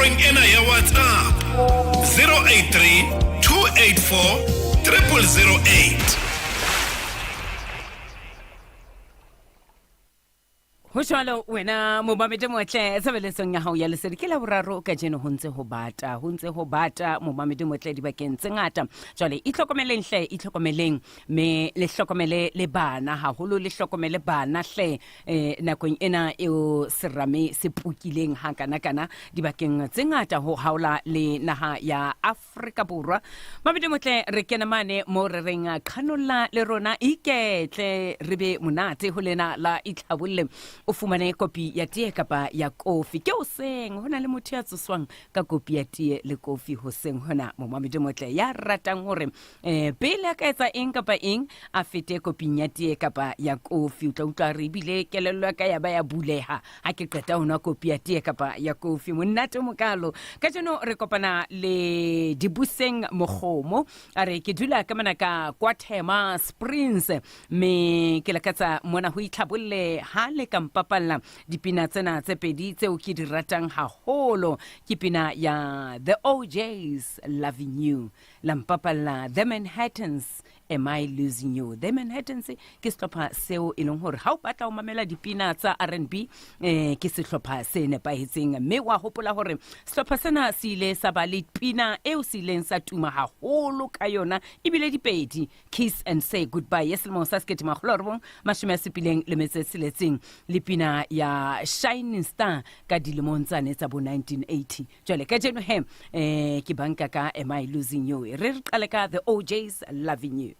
Nomorong ena ya WhatsApp 083 284 0008. Ho jwalo wena momamedi motle tshebeletsong ya hao ya lesedi ke laboraro kajeno ho ntse ho bata ho ntse ho bata momamedi motle dibakeng tse ngata jwale itlhokomeleng hle itlhokomeleng mme le hlokomele le bana haholo le hlokomele bana hle eh, nakong ena eo serame se pukileng hakanakana dibakeng tse ngata ho haola le naha ya Afrika Borwa. Mabedi motle re kene mane mo re reng qhanolla le rona iketle re be monate ho lena la itlhabolle o fumane kopi ya tee kapa ya kofi ke hoseng ho na le motho ya tsoswang ka kopi ya tee le kofi hoseng hona momamedi motle ya ratang hore eh pele a ka etsa eng kapa eng a fete koping ya tee kapa ya kofi o tla utlwa re ebile kelello ya ka ya ba ya buleha ha ke qeta ho nwa kopi ya tee kapa ya kofi monate o mokalo kajeno re kopana le dibuseng mogomo a re ke dula ka mona ka kwa thema springs mme ke lakatsa mona ho itlhabolle ha le ka mpapalla dipina tsena tse pedi tseo ke di ratang haholo ke pina ya the ojs loving you la mpapalla The Manhattans Am I Losing You. The Manhattans ke sehlopha seo e leng hore ha o batla ho mamela dipina tsa R&B eh, ke sehlopha se nepahetseng mme wa hopola hore sehlopha sena se ile sa ba le pina eo se ileng sa tuma haholo ka yona ebile dipedi Kiss and Say Goodbye ya selemo sa 1976 le pina ya Shining Star ka dilemong tsane tsa bo 1980 jwale kajeno he eh ke banka ka am I losing you re re qale ka the ojs loving you.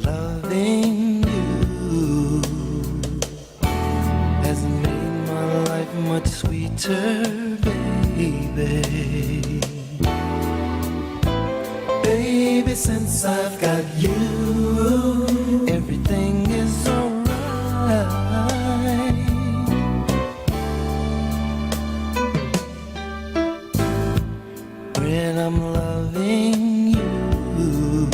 Loving you has made my life much sweeter, baby. Baby, since I've got you, everything is alright. When I'm loving you,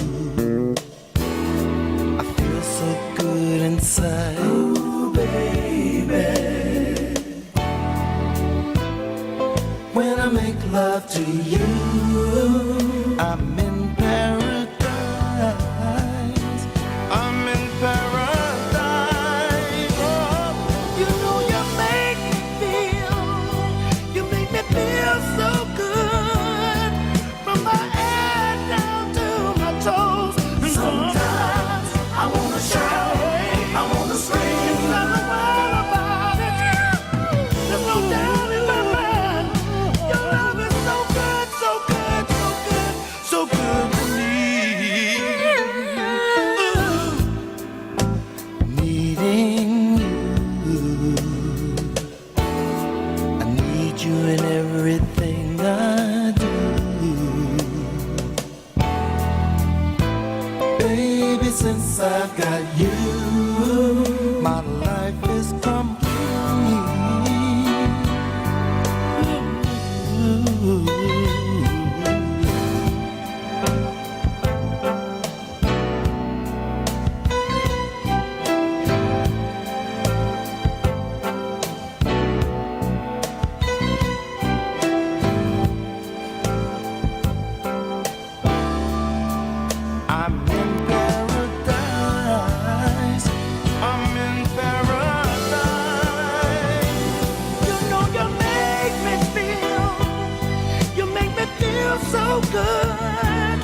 I feel so good inside. Ooh, baby. When I make love to you, I'm in paradise. I'm in paradise. Oh, you know you make me feel, you make me feel so good. From my head down to my toes. And sometimes I wanna shout, I wanna scream. Tell the world about it. There's no doubt in my mind. Your love is so good, so good, so good, so good to me. Ooh. Needing you, I need you in everything I do. Baby, since I've got you, my life is complete. Ooh. I'm in paradise. I'm in paradise. You know you make me feel, you make me feel so good.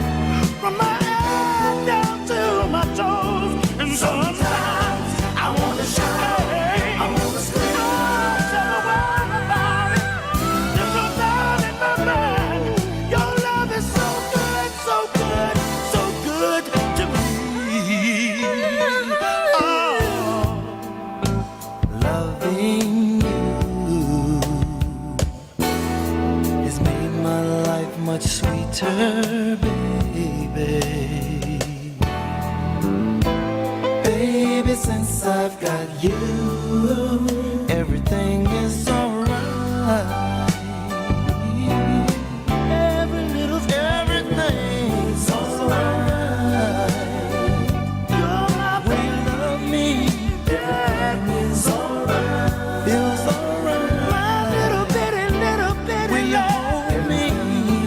From my head down to my toes. And sometimes I wanna shout, I wanna scream. Tell the world about it. There's no doubt in my mind. Your love is so good, so good, so good to me. Oh, loving you has made my much sweeter, baby. Baby, since I've got you, everything is alright. Every little everything's alright. You're my when you love me, everything is alright. Feels alright. My little bitty, little bitty when you hold me,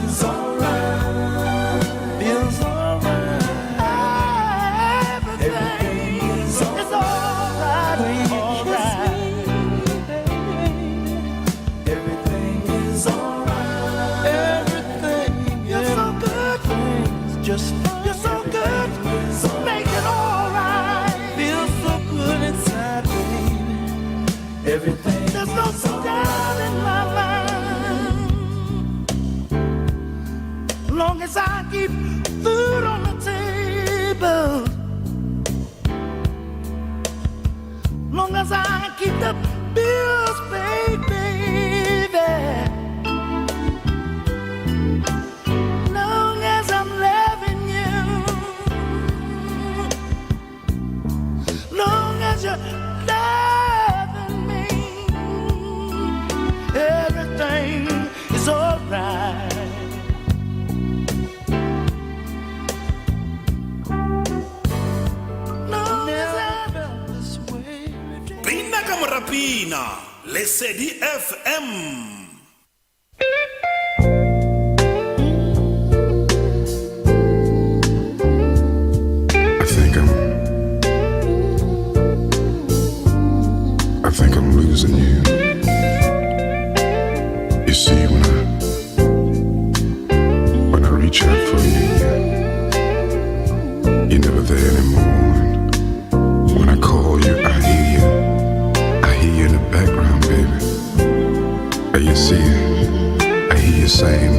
it's alright. Feels alright. Everything is alright. When you kiss me, baby, everything is alright. Everything, you're so good. Just you're so good. Make it alright. Feels so good inside, baby. Everything. There's no doubt in my mind. Long as I keep food on the table. Long as I keep the bills paid, baby. Long as I'm loving you. Long as you're loving me. Everything is alright. Long as I felt this way before. Pina ka mora pina, Lesedi FM. I think I'm. I think I'm losing you. You see, when I reach out for you, you're never there anymore. And when I call you, I hear you. I hear you in the background, baby. You see, I hear you saying,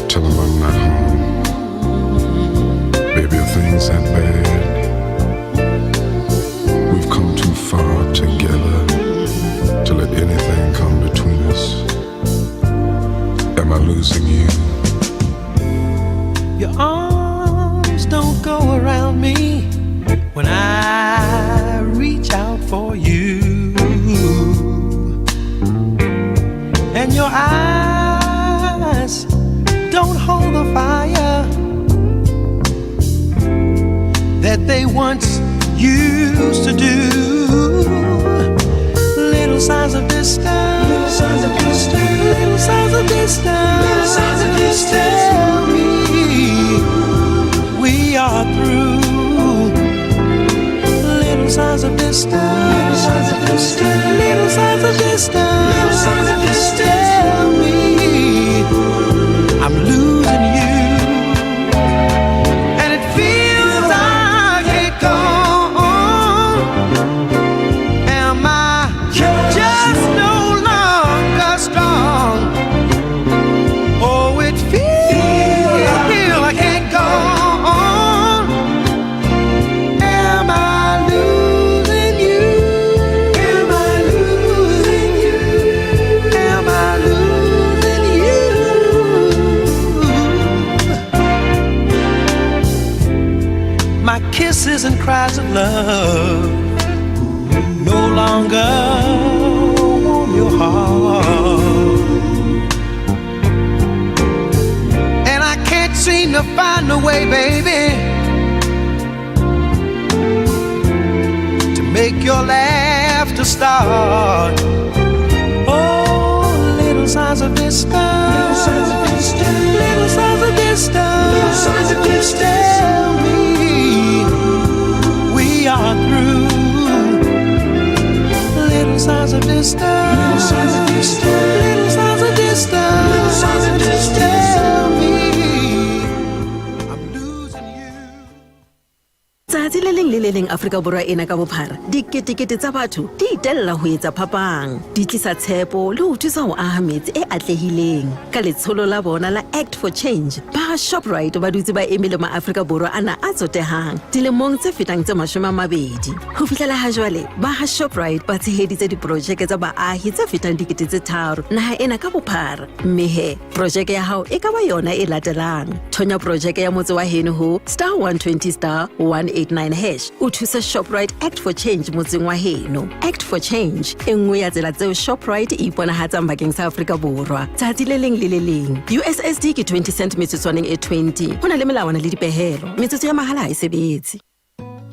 "Tell 'em I'm not home." Baby, are things that bad? We've come too far together to let anything come between us. Am I losing you? Your arms don't go around me when I reach out for you. And your eyes don't hold the fire that they once used to do. Little signs of distance, little signs of distance, little signs of distance, little signs of distance. Tell me we are through. Little signs of distance, little signs of distance, little signs of distance, little signs of distance. Tell me I'm losing you, and it feels I can't go on. Am I just no longer strong? Oh, it feels I can't go on. Am I losing you? Am I losing you? Am I losing you? My kisses and cries of love no longer warm your heart. And I can't seem to find a way, baby, to make your laughter start. Oh, little signs of distance, little signs of distance, little signs of distance, little signs of distance. Tell me we are through. Little signs of distance, little signs of distance, little signs of distance, little signs of distance. Tell me I'm losing you. Tsatsi le leng le le leng Afrika Borwa ena ka bophara, diketekete tsa batho di itella ho etsa phapang, di tlisa tshepo le ho thusa ho aha metse e atlehileng. Ka letsholo la bona la Act for Change, ba Shoprite ba dutse ba eme le maAfrika Borwa ana a tsotehang dilemong tse fetang tse 20. Ho fihlela ha jwale, ba ha Shoprite ba tsheheditse diprojeke tsa baahi tse fetang 3000 naha ena ka bophara. Mme he, projeke ya hao e ka ba yona e latelang. Thonya projeke ya motse wa heno ho star 120 star 189 hash o thuse Shoprite Act for Change motseng wa heno. Act for Change, e nngwe ya tsela tseo Shoprite e iponahatsang bakeng sa Afrika Borwa. Tsatsi le leng le le leng. USSD ke 20 cent metsotswaneng e 20. Ho na le melawana le dipehelo. Metsotso ya mahala ha e sebetse.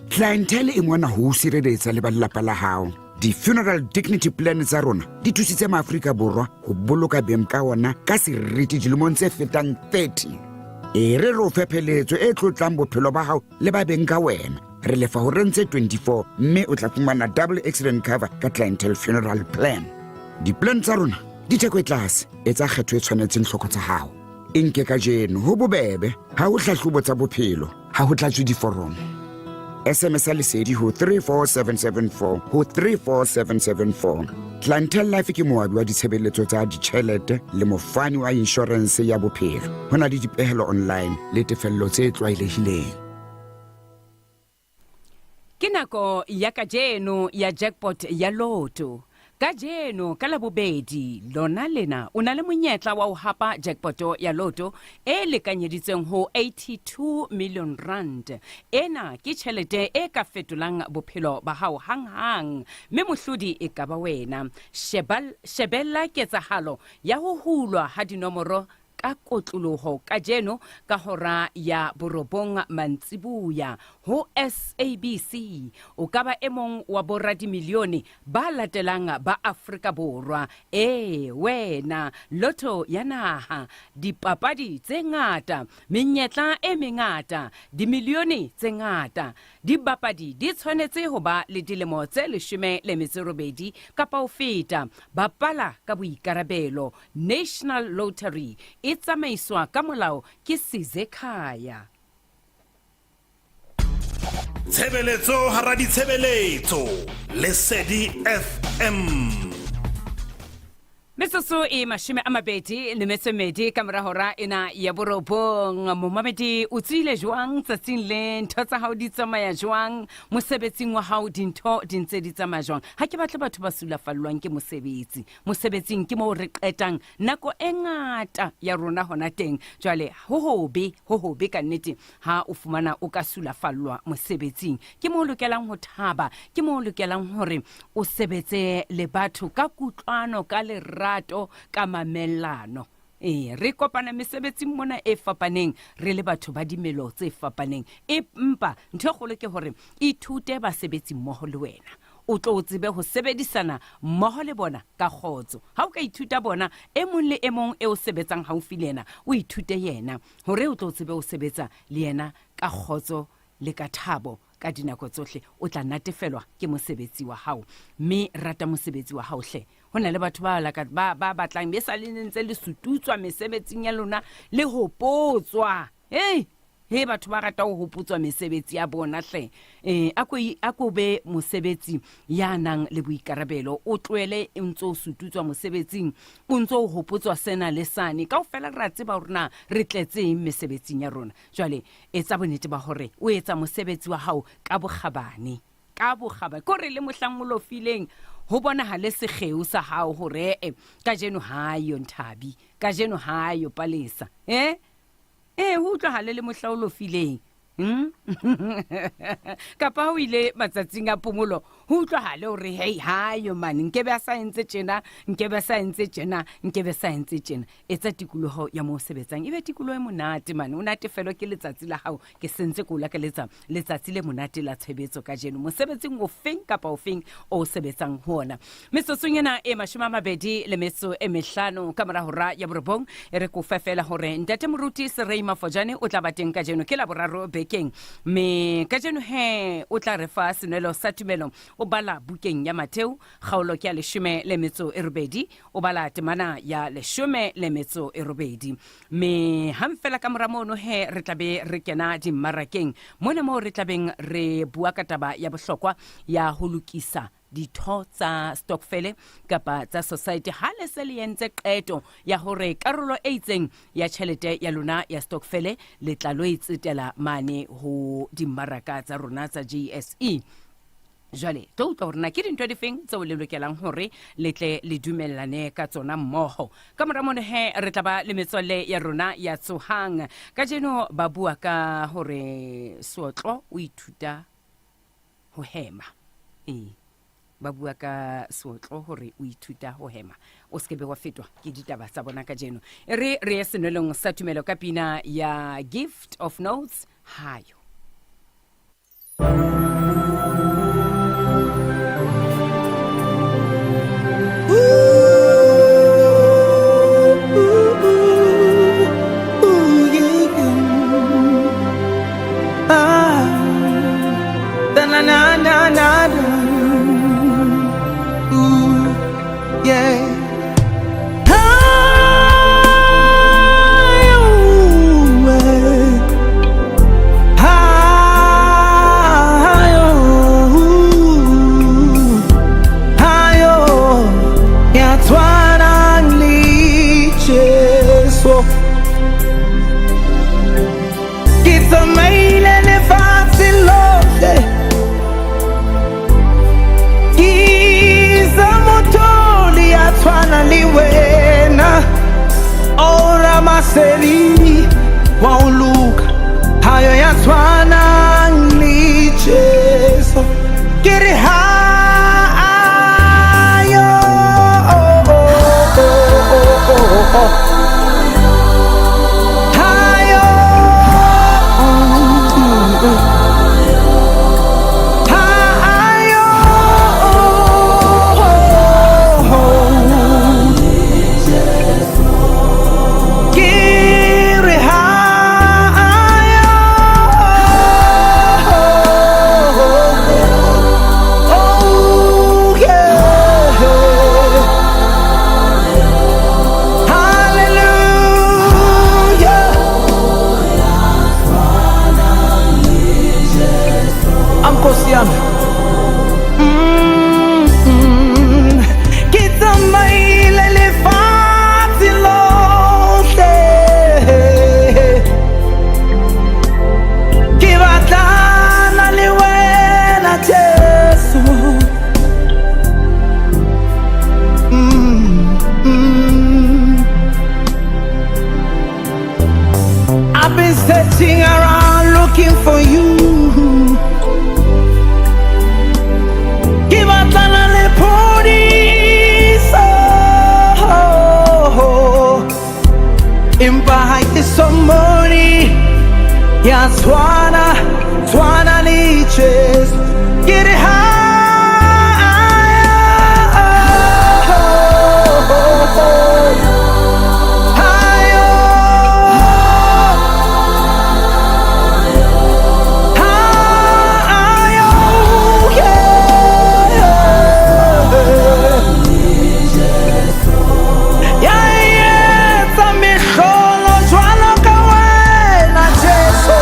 Clientele e mona ho o sireletsa le ba lelapa la hao. Di-funeral dignity plan tsa rona di thusitse maAforika Borwa ho boloka beng ka ona ka seriti dilemong tse fetang 30. E re re o fe pheletso e tlotlang bophelo ba hao le ba beng ka wena. Re lefa horeng tse 24 mme o tla fumana double accident cover ka Clientele Funeral Plan. Di-plan tsa rona di theko e tlase, etsa kgetho e tshwanetseng tlhoko tsa hao. E nke kajeno ho bobebe, ha ho hlahlobo tsa bophelo, ha ho tlatswe diforomo. SMS ya Lesedi ho 34774 ho 34774. Clientele Life ke moabi wa ditshebeletso tsa ditjhelete le mofani wa inshorense ya bophelo. Ho na le dipehelo online le tefello tse tlwaelehileng. Ke nako ya kajeno ya jackpot ya Lotto. Kajeno ka Labobedi lona lena o na le monyetla wa ho hapa jackpoto ya Lotto e lekanyeditsweng ho 82 million rand. Ena ke tjhelete e ka fetolang bophelo ba hao hanghang mme mohlodi e ka ba wena. Shebella ketsahalo ya ho hulwa ha dinomoro ka kotloloho kajeno ka hora ya borobong mantsiboya ho SABC. O ka ba e mong wa boradimilione ba latelang ba Afrika Borwa. Ee, wena, lotto ya naha, dipapadi tse ngata, menyetla e mengata, dimilione tse ngata. Dibapadi di tshwanetse ho ba le dilemo tse 18 kapa ho feta. Bapala ka boikarabelo. National Lottery e tsamaiswa ka molao ke Sizekhaya. Tshebeletso hara ditshebeletso Lesedi FM. Metsotso e 28 ka mora hora ena ya borobong. Momamedi, o tswile jwang tsatsing le? Ntho tsa hao di tsamaya jwang? Mosebetsing wa hao dintho di ntse di tsamaya jwang? Ha ke batle batho ba sulafallwang ke mosebetsi. Mosebetsing ke moo re qetang nako e ngata ya rona hona teng. Jwale ho hobe, ho hobe ka nnete ha o fumana o ka sulafallwa mosebetsing. Ke moo o lokelang ho thaba, ke moo o lokelang hore o sebetse le batho ka kutlwano, ka lerato, ka mamellano. Ee, re kopana mesebetsing mona e fapaneng re le batho ba dimelo tse fapaneng. Empa ntho e kgolo ke hore ithute basebetsi mmoho le wena. O tlo o tsebe ho sebedisana mmoho le bona ka kgotso. Ha o ka ithuta bona, e mong le e mong e o sebetsang haufi le yena, o ithute yena hore o tlo o tsebe ho sebetsa le yena ka kgotso le ka thabo ka dinako tsohle. O tla natefelwa ke mosebetsi wa hao, mme rata mosebetsi wa hao hle. Ho na le batho ba laka, ba, ba batlang be sa le ntse le sututswa mesebetsing ya lona le hopotswa. Hey! He batho ba rata ho hopotswa mesebetsi ya bona hle. Eh, a ko be mosebetsi ya nang le boikarabelo, o tlohele o ntse o sututswa mosebetsing, o ntse o hopotswa sena le sane. Kaofela re a tseba hore na re tletseng mesebetsing ya rona. Jwale etsa bonnete ba hore o etsa mosebetsi wa hao ka bokgabane. Ka bokgabane. Ke hore le mohlang o lofileng ho bonahale sekgeo sa hao hore ee, kajeno ha yo Nthabi, kajeno ha yo Palesa. Eh? Ee, ho utlwahale le mohla o lofileng. Hmm? Kapa ha o ile matsatsing a phomolo, ho utlwahale hore hei, ha yo mane, nkebe a sa entse tjena, nkebe a sa entse tjena, nkebe sa entse tjena. Etsa tikoloho ya moo o sebetsang e be tikoloho e monate mane, o natefelwe ke letsatsi la hao. Ke sentse ke o lakaletsa letsatsi le monate la tshebetso kajeno mosebetsing ofeng kapa ofeng o sebetsang ho ona. Metsotsong ena e 25 ka mora hora ya borobong, e re kofe fela hore ntate moruti Serei Mafojane o tla ba teng kajeno, ke la boraro bekeng, mme kajeno he o tla re fa senwelo sa tumelo. O bala bukeng ya Mateo, kgaolo ke ya leshome le metso e robedi, o bala temana ya leshome le metso e robedi. Mme hang fela ka mora mono he re tla be re kena dimmarakeng mona moo re tlabeng re bua ka taba ya bohlokwa ya ho lokisa ditho tsa stokfele kapa tsa society ha le se le entse qeto ya hore karolo e itseng ya tjhelete ya lona ya stokfele le tla lo e tsetela mane ho dimmaraka tsa rona tsa JSE. Jwale tlo utlwa hore na ke dintho difeng tseo le lokelang hore le tle le dumellane ka tsona mmoho. Ka mora mono he re tla ba le metswalle ya rona ya Tsohang. Kajeno ba bua ka hore Seotlo o ithuta ho hema. Ee, ba bua ka Seotlo hore o ithuta ho hema. O se ke be wa fetwa ke ditaba tsa bona kajeno. E re re ye senwelong sa tumelo ka pina ya Gift of Notes Hayo. Maseli wa ho loka hayo ya tshwanang le Jesu ke re hayo hayo hayo ke re hayo oh yeah hallelujah Nkosi yami ke tsamaile lefatshe lohle ke batlana le wena Jesu I've been searching around looking for you. Ke batlana le phodiso empa ha ke so mmone ya tshwana tshwana le Jesu ke re hayo hayo yeah ya etsa mehlolo jwalo ka wena Jesu.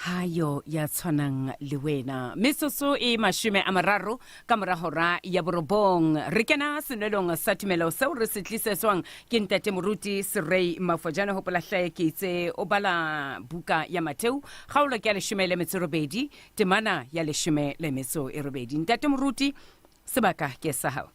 Hayo ya tshwanang le wena. Metsotso e 30 ka mora hora ya 9, re kena senwelong sa tumelo seo re se tlisetswang ke ntate moruti Serei Mafojane. Hopola hle ke itse o bala buka ya Mateo kgaolo ke ya 18, temana ya 18. Ntate moruti, sebaka ke sa hao.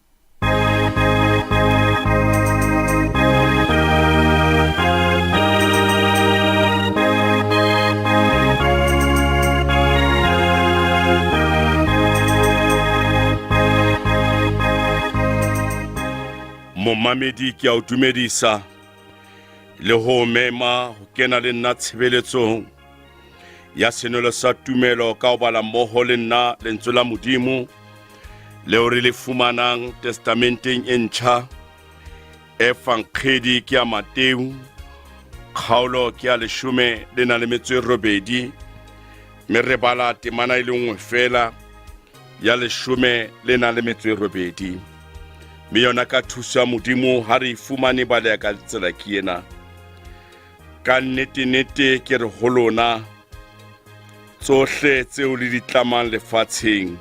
Momamedi, ke a o dumedisa le ho mema ho kena le nna tshebeletsong ya senwelo sa tumelo ka ho bala mmoho le nna lentswe la Modimo leo re le fumanang testamenteng e ntjha. Efankgedi ke ya Mateu, kgaolo ke ya 18, mme re bala temana e le nngwe fela ya 18, mme yona ka thuso ya Modimo ha re e fumane baleya ka tsela ke ena: Ka nnete-nnete ke re ho lona, tsohle tseo le di tlamang lefatsheng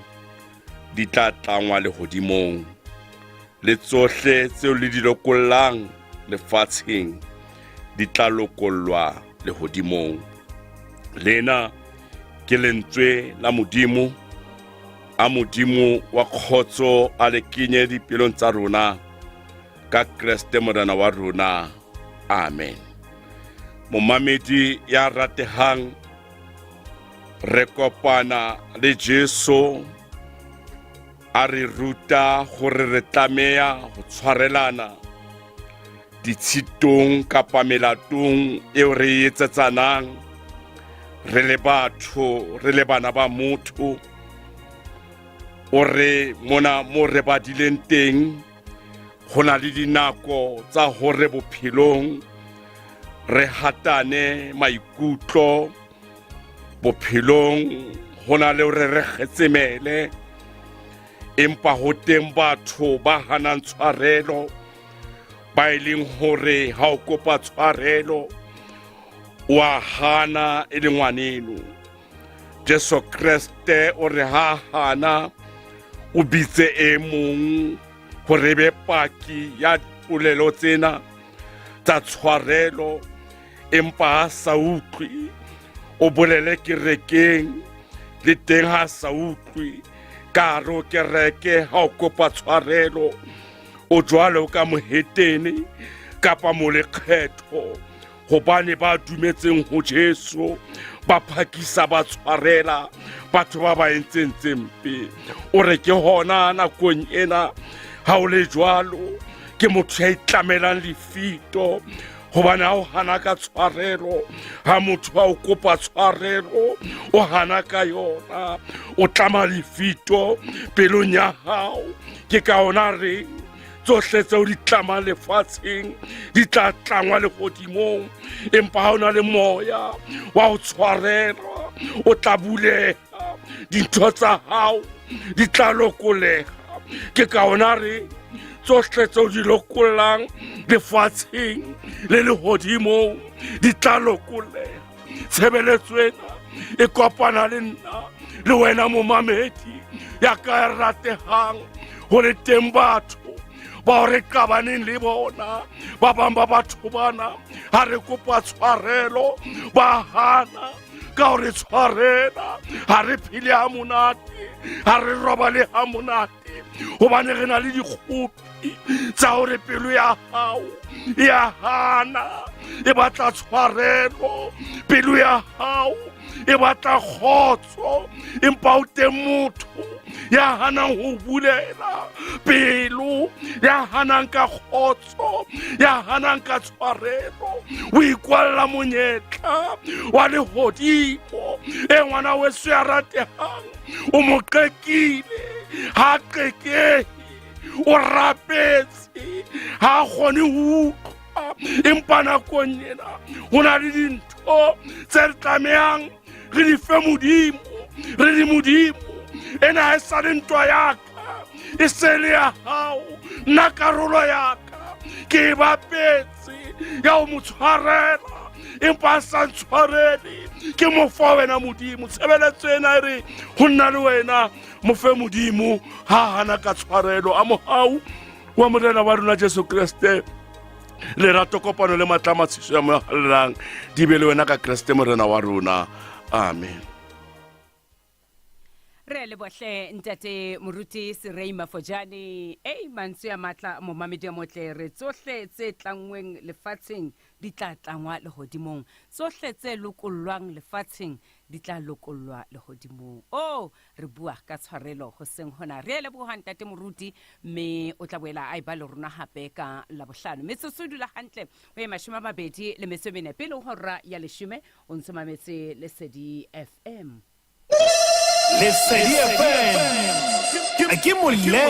di tla tlangwa lehodimong, le tsohle tseo le di lokollang lefatsheng di tla lokollwa lehodimong. Lena ke lentswe la Modimo. A Modimo wa kgotso a le kenye dipelong tsa rona ka Kreste Morena wa rona. Amen. Momamedi ya ratehang, re kopana le Jesu a re ruta gore re tlameya ho tshwarelana ditshitong kapa melatong eo re e etsetsanang re le batho, re le bana ba motho. O re mona mo re badileng teng, go na le dinako tsa hore bophelong re hatane maikutlo, bophelong go na le hore re kgetsemele, empa ho teng batho ba hanang tshwarelo, ba e leng hore ha o kopa tshwarelo o a hana e le ngwaneno. Jesu Kreste o re ha hana o bitse e mong gore be paki ya polelo tsena tsa tshwarelo, empa ha sa utlwe, o bolele kerekeng le teng ha sa utlwe, ka hare ho kereke ha o kopa tshwarelo o jwalo ka mohetene kapa molekgetho, hobane ba dumetseng ho Jesu ba phakisa ba tshwarela batho ba ba entseng tse mpe. O re ke hona nakong ena ha o le jwalo ke motho ya itlamelang lefito, hobane ha o hana ka tshwarelo, ha motho a o kopa tshwarelo o hana ka yona, o tlama lefito pelong ya hao. Ke ka ona reng tsohle tseo di tlamang lefatsheng di tla tlangwa legodimong, empa ha o na le moya wa ho tshwarelwa o tla buleha, dintho tsa hao di tla lokoleha. Ke ka ona re tsohle tseo di lokollang lefatsheng le lehodimong di tla lokoleha. Tshebeletso ena e kopana le nna le wena momamedi ya ka ratehang, go le teng batho bao re qabaneng le bona. Ba bang ba batho bana ha re kopa tshwarelo ba hana ka ho re tshwarela. Ha re phele ha monate, ha re robale ha monate, hobane re na le dikgopi tsa hore pelo ya hao ya hana, e batla tshwarelo, pelo ya hao e batla kgotso, empa o teng motho ya hanang ho bulela pelo, ya hanang ka kgotso, ya hanang ka tshwarelo. O ikwalla monyetla wa lehodimo. E ngwana weso ya ratehang, o mo qekile, ha qekehe, o rapetse, ha kgone ho utlwa, empa nakong ena ho na le dintho tse re tlamehang re di fe Modimo, re di Modimo ena ha e sa le ntwa ya ka, e se le ya hao. Nna karolo ya ka ke e bapetse ya ho mo tshwarela. Empa a sa ntshwarele, ke mo fa wena Modimo. Tshebeletso ena e re ho nna le wena, mo fe Modimo ha hana ka tshwarelo. A mohau wa Morena wa rona Jesu Kreste, lerato, kopano le matla a matshiso ya Moya Halalelang di be le wena ka Kreste Morena wa rona. Amen. Re a lebohle ntate moruti Serei Mafojane. Ei, mantswe a matla, momamedi a motle. Re tsohle tse tlanngweng lefatsheng di tla tlangwa lehodimong, tsohle tse lokollwang lefatsheng di tla lokollwa lehodimong. O re bua ka tshwarelo hoseng hona. Re a leboha ntate moruti, mme o tla boela a eba le rona hape ka Labohlano. Metsotso e dula hantle ho e 24 pele ho hora ya 10. O ntso mametse Lesedi FM. Lesedi FM ke molelwa.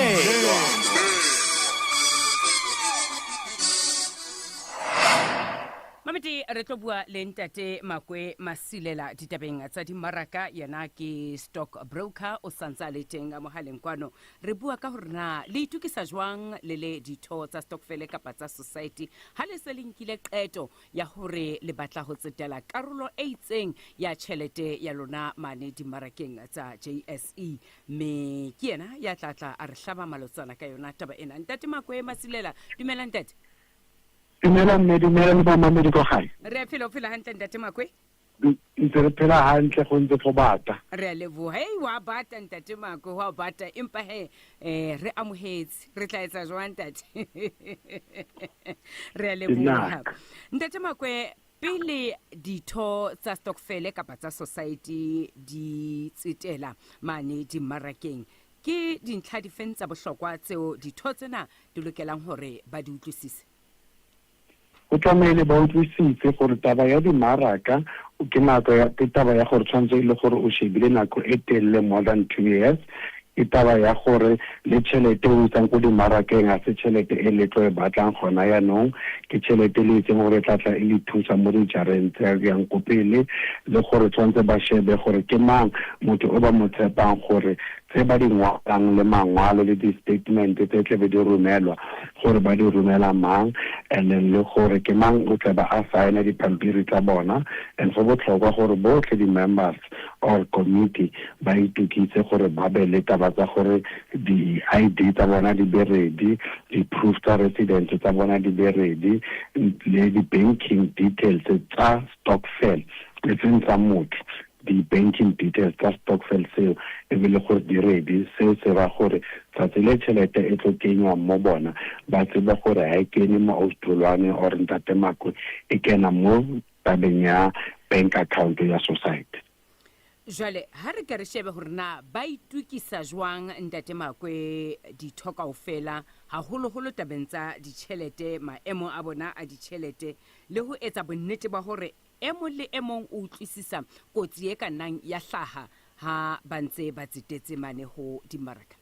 Mamedi, re tlo bua le ntate Makwe Masilela ditabeng tsa dimmaraka. Yena ke stock broker, o santse a le teng mohaleng kwano. Re bua ka hore na le itokisa jwang le le ditho tsa stokfele kapa tsa society ha le se le nkile qeto ya hore le batla ho tsetela karolo e itseng ya tjhelete ya lona mane dimmarakeng tsa JSE. Mme ke yena ya tla tla a re hlaba malotsana ka yona taba ena. Ntate Makoe Masilela, dumela ntate. Dumela mme, dumela le bamamedi ko gae. Re a phela, o phela hantle ntate Makoe? Ntse re phela hantle, go ntse go bata. Re a leboha. Hei, wa bata ntate Makoe, wa bata, empa he re amohetse. Re tla etsa jwang ntate? Re a leboha. Ntate Makoe, pele ditho tsa stokfele kapa tsa society di tsetela mane dimmarakeng, ke dintlha difeng tsa bohlokwa tseo ditho tsena di lokelang hore ba di utlwisise? Go tlamehile ba utlwisise gore taba ya dimaraka ke nako ya, ke taba ya gore tshwanetse e le gore o shebile nako e telele, more than 2 years. Ke taba ya gore le tšhelete o isang ko dimarakeng ga se tšhelete e le tlo e batlang gona yanong, ke tšhelete le itseng gore e tla tla e le thusa mo dijareng tse yang ko pele. Le gore tshwanetse ba shebe gore ke mang motho o ba mo tshepang, gore tse ba di ngwalang le mangwalo le di-statement tse tlebe di romelwa, gore ba di romela mang, and then le gore ke mang o tle ba a signa dipampiri tsa bona. And go botlhokwa gore botlhe di-members or committee ba itukise gore ba be le taba tsa gore di-ID tsa bona di be ready, di-proof tsa residence tsa bona di be ready, le di-banking details tsa stokvel, e seng tsa motho, di-banking details tsa stokvel seo e be le gore di ready. Seo se ra gore tsatsi le tšhelete e tlo kenywa mo bona, ba tsebe gore ha e kene mo Austrolwane or ntate Makwe, e kena mo tabeng ya bank account ya society. Jwale ha re ke re shebe hore na ba itokisa jwang ntate Makwe ditho kaofela, haholoholo tabeng tsa ditjhelete, maemo a bona a ditjhelete, le ho etsa bonnete ba hore e mong le e mong o utlwisisa kotsi e ka nnang ya hlaha ha ba ntse ba tsetetse mane ho dimmaraka.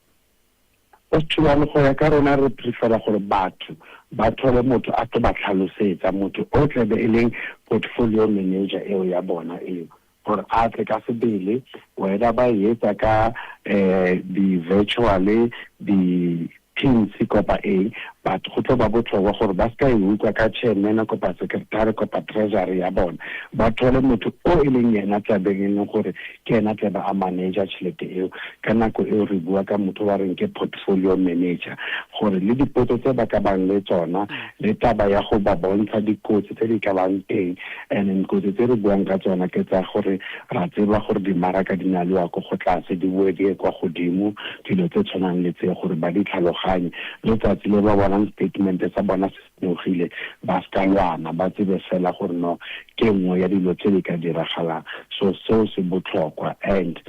Australane, go ya ka rona re prefera gore batho ba thole motho a tlo ba tlhalosetsa, motho o tlebe e leng portfolio manager eo ya bona eo, gore a tle ka sebele, whether ba e etsa ka di-virtual, di-teams kopa eng, but go tlo ba botlhokwa gore ba se ka e utlwa ka chairman kopa secretary kopa treasury ya bona. Ba thole motho o e leng yena tlabeng e leng gore ke ena tlebe a manager tšhelete eo ka nako eo. Re bua ka motho ba reng ke portfolio manager, gore le dipotso tse ba ka bang le tsona, le taba ya go ba bontsha dikotsi tse di ka bang teng. And then kotsi tse re buang ka tsona ke tsa gore ra tseba gore dimaraka di na le wa ko go tlase, di boe di ye kwa godimo, dilo tse tshwanang le tse, gore ba di tlhaloganye. Letsatsi le ba bonang statement sa bona se senyogile, ba ska lwana, ba tsebe fela gore no, ke nngwe ya dilo tse di ka diragalang. So seo se botlhokwa, and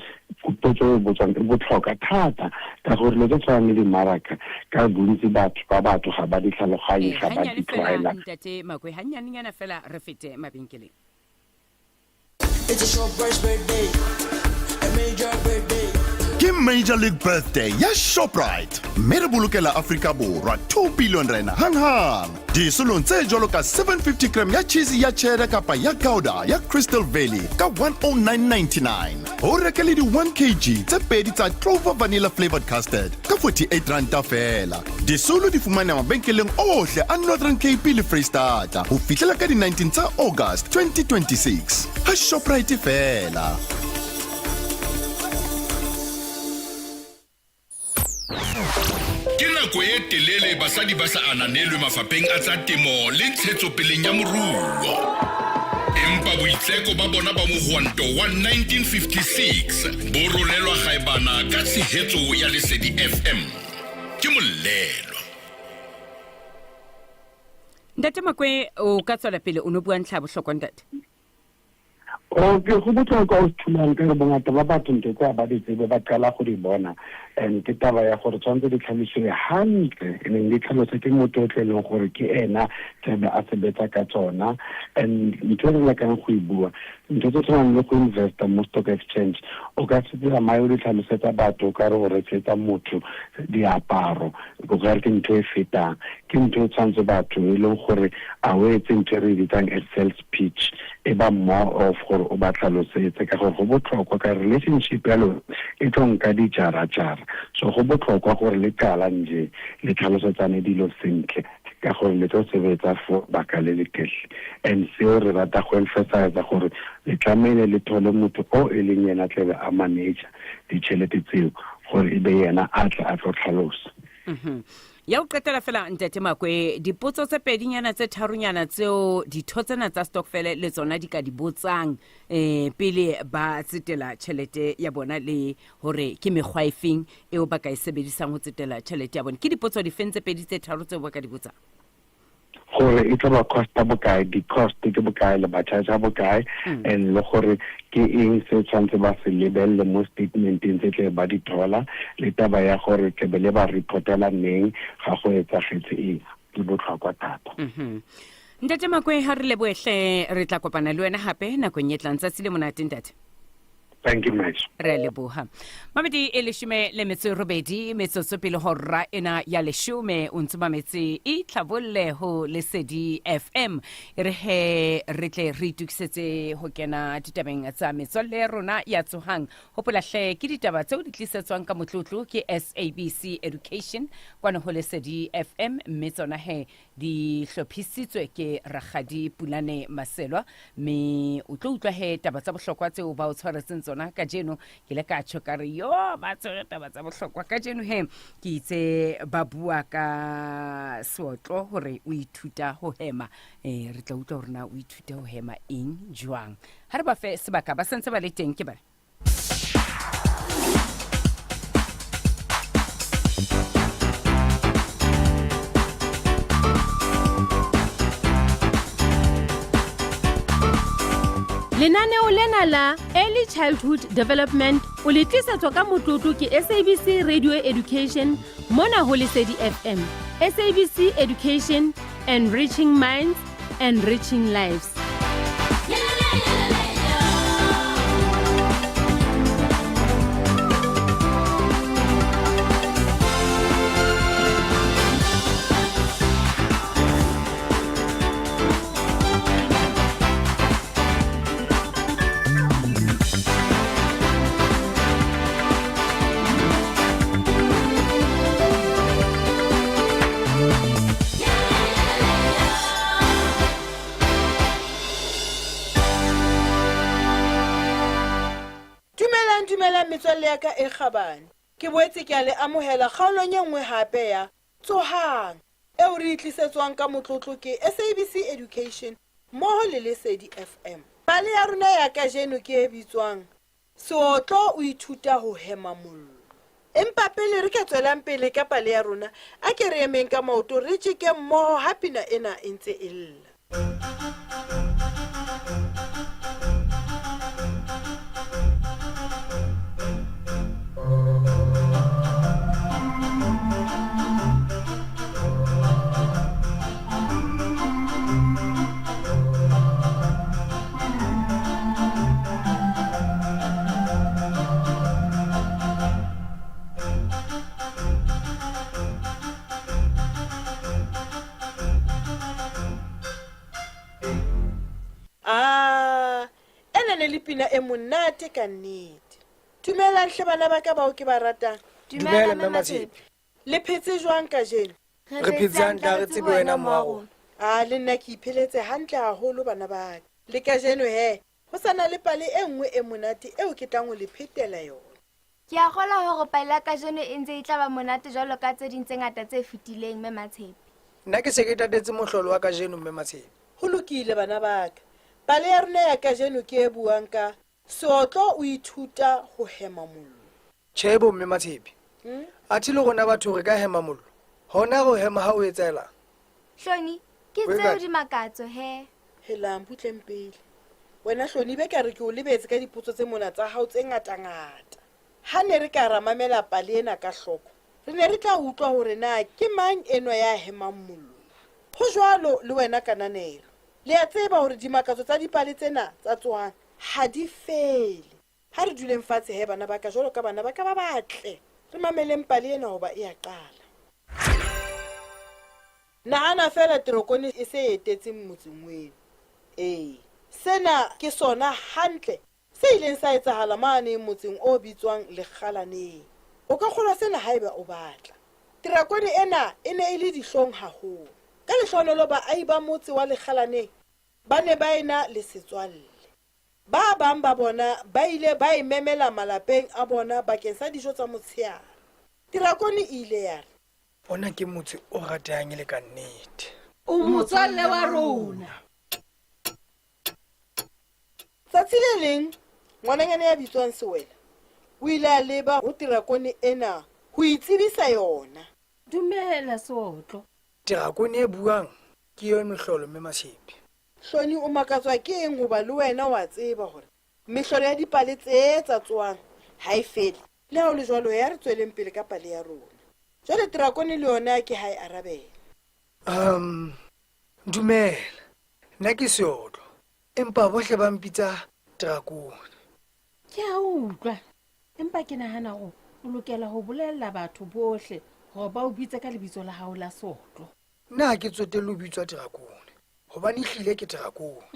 potso e botswang e botlhokwa thata, ka gore dilo tse tshwanang le dimaraka ka bontsi batho ba batho ga ba di tlhaloganye, ga ba di tlwaela. Ntate Makwe, hannyanenyana fela re fete mabenkeleng. It's a short birthday, a major birthday. Ke Major League Birthday ya Shoprite mme re bolokela Afrika Borwa 2 billion rand hanghang. Disolong tse jwalo ka 750 gram ya cheese ya cheddar kapa ya gouda ya Crystal Valley ka 109.99. O reke le di 1 kg tse pedi tsa Clover Vanilla Flavored Custard ka 48 ranta feela. Disolo di fumaneha mabenkeleng ohle a Northern Cape le Freistata ho fihlela ka di-19 tsa August 2026. Ha Shoprite feela. Ke nako e telele basadi ba sa ananelwe mafapheng a tsa temo le ntshetsopeleng ya moruo. Empa boitseko ba bona ba mohwanto wa 1956 bo rolelwa gaebana ka tshehetso ya Lesedi FM. Ke mollelwa. Ntate Makwe, o ka tswela pele o no bua ntlha ya bohlokwa ntate. Okay, go botlhokwa o thulang ka re bongata ba batho ntho tse ba di tsebe ba qala go di bona and ke taba ya gore tshwanetse di tlhalosiwe hantle e neng di tlhalose ke motho o tle e leng gore ke ena tsebe a sebetsa ka tsona and ntho e re lekang go e bua ntho tse tshwanang le go investa mo stock exchange o ka se tsamaye o di tlhalosetsa batho o ka re o rekisetsa motho diaparo o ka re ke ntho e fetang ke ntho e tshwanetse batho e leng gore a o etse ntho e re e bitsang a sales pitch e ba more of gore o ba tlhalosetse ka gore go botlhokwa ka relationship ya lona e tlo nka dijara-jara so go botlhokwa gore le qala nje le tlhalosetsane dilo sentle ka gore le tlo sebetsa for baka le letelele and seo re rata go emphasize gore le tlamehile le thole motho o e leng yena tlebe a manager ditšhelete tseo gore e be yena a tle a tlo tlhalosa. Ya ho qetela fela ntate Makwe, dipotso tse pedinyana tse tharonyana tseo ditho tsena tsa stokfele le tsona di ka di botsang eh pele ba tsetela tjhelete ya bona le hore ke mekgwa e feng eo ba ka e sebedisang ho tsetela tjhelete ya bona. Ke dipotso difeng tse pedi tse tharo tseo ba ka di botsang? Gore e tlo ba costa bokae, di-cost ke bokae, le ba charge bokae, and le gore ke eng se tshwanetse ba se lebelele mo statementeng tse tle ba di thola, le taba ya gore tle be le ba reportela neng ga go etsagetse eng, di botlhokwa thata. Ntate Makwe, ha re leboehle, re tla kopana le wena hape nakong e tlang. Tsatsi le monate ntate. Thank you much. Re a leboha. Mamedi e leshome le metso e robedi metsotso pele hora ena ya leshome o ntse mametse e tlhabolle ho Lesedi FM. E re he re tle re itukisetse ho kena ditabeng tsa metswalle ya rona ya tsohang. Hopola hle ke ditaba tseo di tlisetswang ka motlotlo ke SABC Education kwano ho Lesedi FM mme tsona he Di hlophisitswe ke Rakgadi Pulane Maselwa, mme o tlo utlwa he taba tsa bohlokwa tseo ba o tshwaretseng tsona kajeno. Ke ile ka tjho ka re yo ba tshwere taba tsa bohlokwa kajeno he ke itse ba bua ka seotlo hore o ithuta ho hema. Re tla utlwa hore na o ithuta ho hema eng jwang. Ha re ba fe sebaka ba sentse ba le teng ke bana. Lenaneo lena la Early Childhood Development o le tlisetswa ka motlotlo ke SABC Radio Education mona ho Lesedi FM. SABC Education, enriching minds, enriching lives. Dumelang, dumelang metswalle ya ka e kgabane. Ke boetse ke a le amohela kgaolong e nngwe hape ya Tsohang, eo re e tlisetswang ka motlotlo ke SABC Education mmoho le Lesedi FM. Pale ya rona ya kajeno ke e bitswang Seotlo o ithuta ho hema mollo. Empa pele re ka tswelang pele ka pale ya rona, a ke re emeng ka maoto re tjeke mmoho ha pina ena e ntse e lla. pina e monate ka nnete. Dumelang hle bana ba ka bao ke ba ratang. Dumela, Mme Matshepe. Le phetse jwang kajeno? Re phetse hantle, ha re tsebe wena mowa rona. A le nna ke ipheletse hantle haholo bana ba ka. Le kajeno he, ho sa na le pale e nngwe e monate eo ke tlang ho le phetela yona. Ke a kgolwa hore pale ya kajeno e ntse e tla ba monate jwalo ka tse ding tse ngata tse fetileng, Mme Matshepe. Nna ke se ke tatetse mohlolo wa kajeno, Mme Matshepe. Ho lokile bana ba ka. Pale ya rona ya kajeno ke e buang ka Seotlo o ithuta ho hema mollo. Tjhe bo, Mme Matshepe. Athe le rona batho re ka hema mollo? Hona ho hema ha o etsahelang? Hloni, ke Wena- tseo dimakatso he. Helang, butleng pele. Wena Hloni, be ka re ke o lebetse ka dipotso tse mona tsa hao tse ngatangata. Ha ne re ka ra mamela pale ena ka hloko, re ne re tla utlwa hore na ke mang enwa ya hemang mollo. Ho jwalo le wena Kananelo. Le a tseba hore dimakatso tsa dipale tsena tsa tsohang ha di fele. Ha re duleng fatshe he bana ba ka jwalo ka bana ba ka ba batle. Re mameleng pale ena hoba e a qala. Nahana feela terokone e se e etetseng motseng weno. Ee, sena ke sona hantle se ileng sa etsahala mane motseng o bitswang Lekgalaneng. O ka kgolwa sena haeba o batla. Terakone ena e ne e le dihlong haholo. Ka lehlohonolo baahi ba motse wa Lekgalaneng ba ne ba ena le setswalle. Ba bang ba bona ba ile ba e memela malapeng a bona bakeng sa dijo tsa motsheare. Terakone e ile ya re. Ona ke motse o ratehang e le ka nnete. O motswalle wa rona. Tsatsi le leng, ngwananyana ya bitswang Sewela o ile a leba ho terakone ena ho itsebisa yona. Dumela, Seotlo. Terakone e buang ke eo mehlolo, Mme Matshepe. Hloni o makatswa ke eng hoba le wena wa tseba hore mehlolo ya dipale tse tsa tsoang ha e fele? Le ha ho le jwalo, ya re tsweleng pele ka pale ya rona. Jwale terakone le yona ke ha e arabela. Um, dumela. Nna ke Seotlo, empa bohle ba mpitsa terakone. Ke a utlwa, empa ke nahana hore o lokela ho bolella batho bohle hore ba o bitse ka lebitso la hao la Seotlo. Nna ha ke tsotelle ho bitswa terakone, hobane ehlile ke terakone.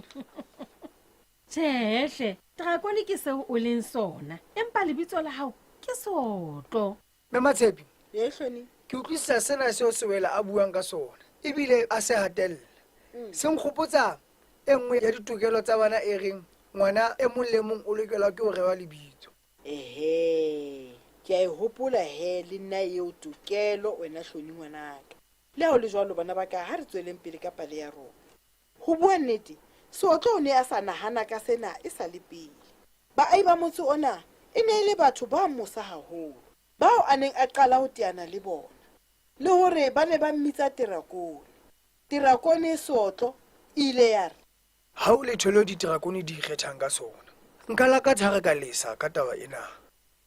Tjhehle, terakone ke seo o leng sona, empa lebitso la hao ke Seotlo. Mme Matshepe, Ee, Hloni. ke utlwisisa sena seo Sewela a buang ka sona, ebile a se hatella. Se nkgopotsa e nngwe ya ditokelo tsa bana e reng ngwana e mong le mong o lokelwa ke ho rehwa lebitso. Ehe, ke a e hopola he le nna eo tokelo, wena Hloni ngwanaka. Le ha ho le jwalo, bana ba ka, ha re tsweleng pele ka pale ya rona. Ho bua nnete, Seotlo o ne a sa nahana ka sena e sa le pele. Baahi ba motse ona e ne e le batho ba mosa haholo, bao a neng a qala ho teana le bona, le hore ba ne ba mmitsa Terakone. Terakone Seotlo e ile ya re. Ha ho letho leo diterakone di ikgethang ka sona. Nka lakatsa ha re ka lesa ka taba ena.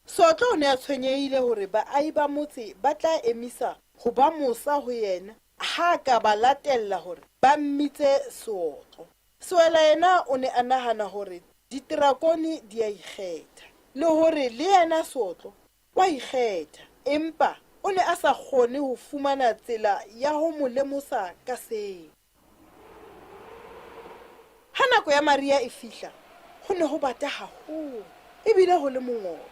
Seotlo o ne a tshwenyehile hore baahi ba motse ba tla emisa ho ba mosa ho yena ha a ka ba latella hore ba mmitse Seotlo. Sewela yena o ne a nahana hore diterakone di a ikgetha, le hore le yena Seotlo o a ikgetha, empa o ne a sa kgone ho fumana tsela ya ho mo lemosa ka seo. Ha nako ya mariha e fihla, ho ne ho bata haholo ebile ho le mongobo.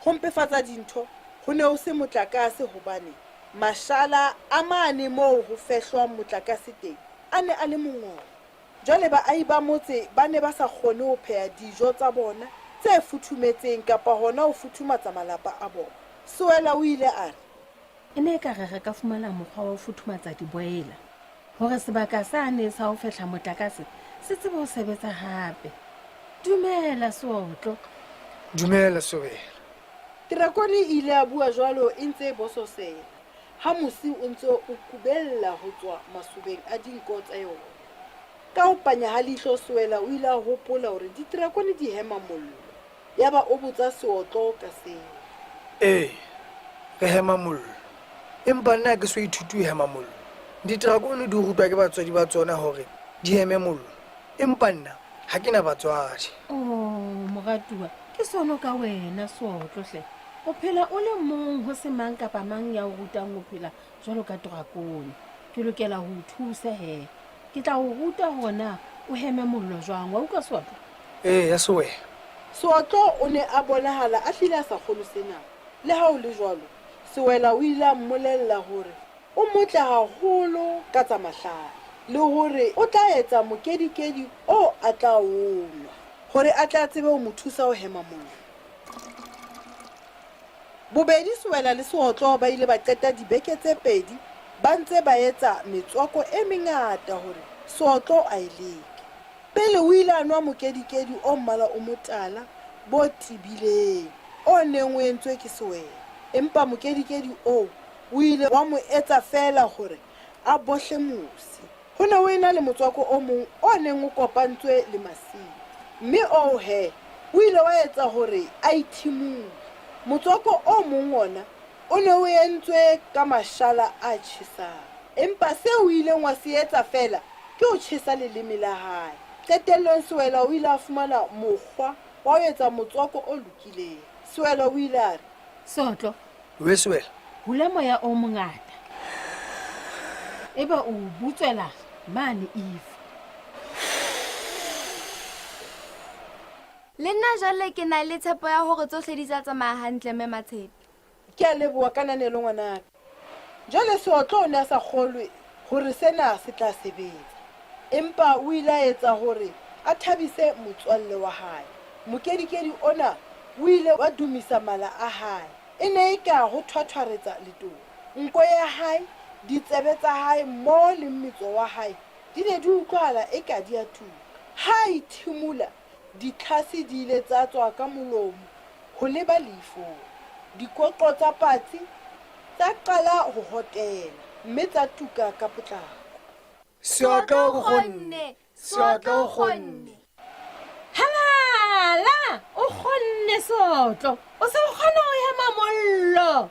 Ho mpefatsa dintho, ho ne ho se motlakase hobane mashala a mane moo ho fehlwang motlakase teng a ne a le mongobo. Jwale baahi ba motse ba ne ba sa kgone ho pheha dijo tsa bona tse futhumetseng kapa hona ho futhumatsa malapa a bona. Sewela o ile a re. E ne ekare re ka fumana mokgwa wa ho futhumatsa diboila hore sebaka sane sa ho fehla motlakase se tsebe ho sebetsa hape. Dumela, Seotlo. Dumela, Sobela. Terakone e ile ya bua jwalo e ntse e bososela ha mosi o ntse o kubella ho tswa masobeng a dinko tsa yona. Ka ho panya ha leihlo Sewela o ile a hopola hore diterakone di hema mollo. Yaba o botsa Seotlo ka seo. Ee, re hema mollo. Empa nna ha ke so ithute ho hema mollo. Diterakone di rutwa ke batswadi ba tsona hore di heme mollo. Empa nna ha ke na batswadi. Oh, moratuwa, ke sono ka wena, Seotlo hle. O phela o le mong ho se mang kapa mang ya o rutang ho phela jwalo ka drakone. Ke lokela ho o thusa he. Ke tla o ruta hore na o heme mollo jwang. Wa utlwa, Seotlo? Ee, ya Sewela. Seotlo o ne a bonahala a hlile a sa kgolwe sena. Le ha ho le jwalo, Sewela o ile a mmolella hore o motle haholo ka tsa mahlale le hore o tla etsa mokedikedi oo a tla o nwa hore a tle a tsebe ho mo thusa ho hema mollo. Bobedi Sewela le Seotlo ba ile ba qeta dibeke tse pedi ba ntse ba etsa metswako e mengata hore Seotlo a e leke. Pele o ile a nwa mokedikedi o mmala o motala bo tebileng o neng o entswe ke Sewela. Empa mokedikedi oo o ile wa mo etsa feela hore a bohle mosi. Ho ne ho ena le motswako o mong o neng o kopantswe le masimo, mme oo he o ile wa etsa hore a ithimole. Motswako o mong wona o ne o entswe ka mashala a tjhesang. Empa seo o ileng wa se etsa feela ke ho tjhesa leleme la hae. Qetellong Sewela o ile a fumana mokgwa wa ho etsa motswako o lokileng. Sewela o ile a re. Seotlo. We Sewela. Hula moya o mongata. Ebe o o butswela mane Eve. Le nna jwale ke na le tshepo ya hore tsohle di tla tsamaya hantle, Mme Matshepe. Ke a leboha kananelo ngwanaka. Jwale Seotlo o ne a sa kgolwe hore sena se tla sebetsa. Empa o ile a etsa hore a thabise motswalle wa hae. Mokedikedi ona o ile wa dumisa mala a hae. E ne eka ho thwathwaretsa letolo. Nko ya hae, ditsebe tsa hae mmoho le mmetso wa hae di ne di utlwahala eka di a tuka. Ha a ithimola, ditlhase di ile tsa tswa ka molomo ho leba leifong. Dikoqo tsa patsi tsa qala ho hotela mme tsa tuka ka potlako. Seotlo o kgonne! Seotlo o kgonne! Halala! O kgonne, Seotlo! O se o kgona ho hema mollo!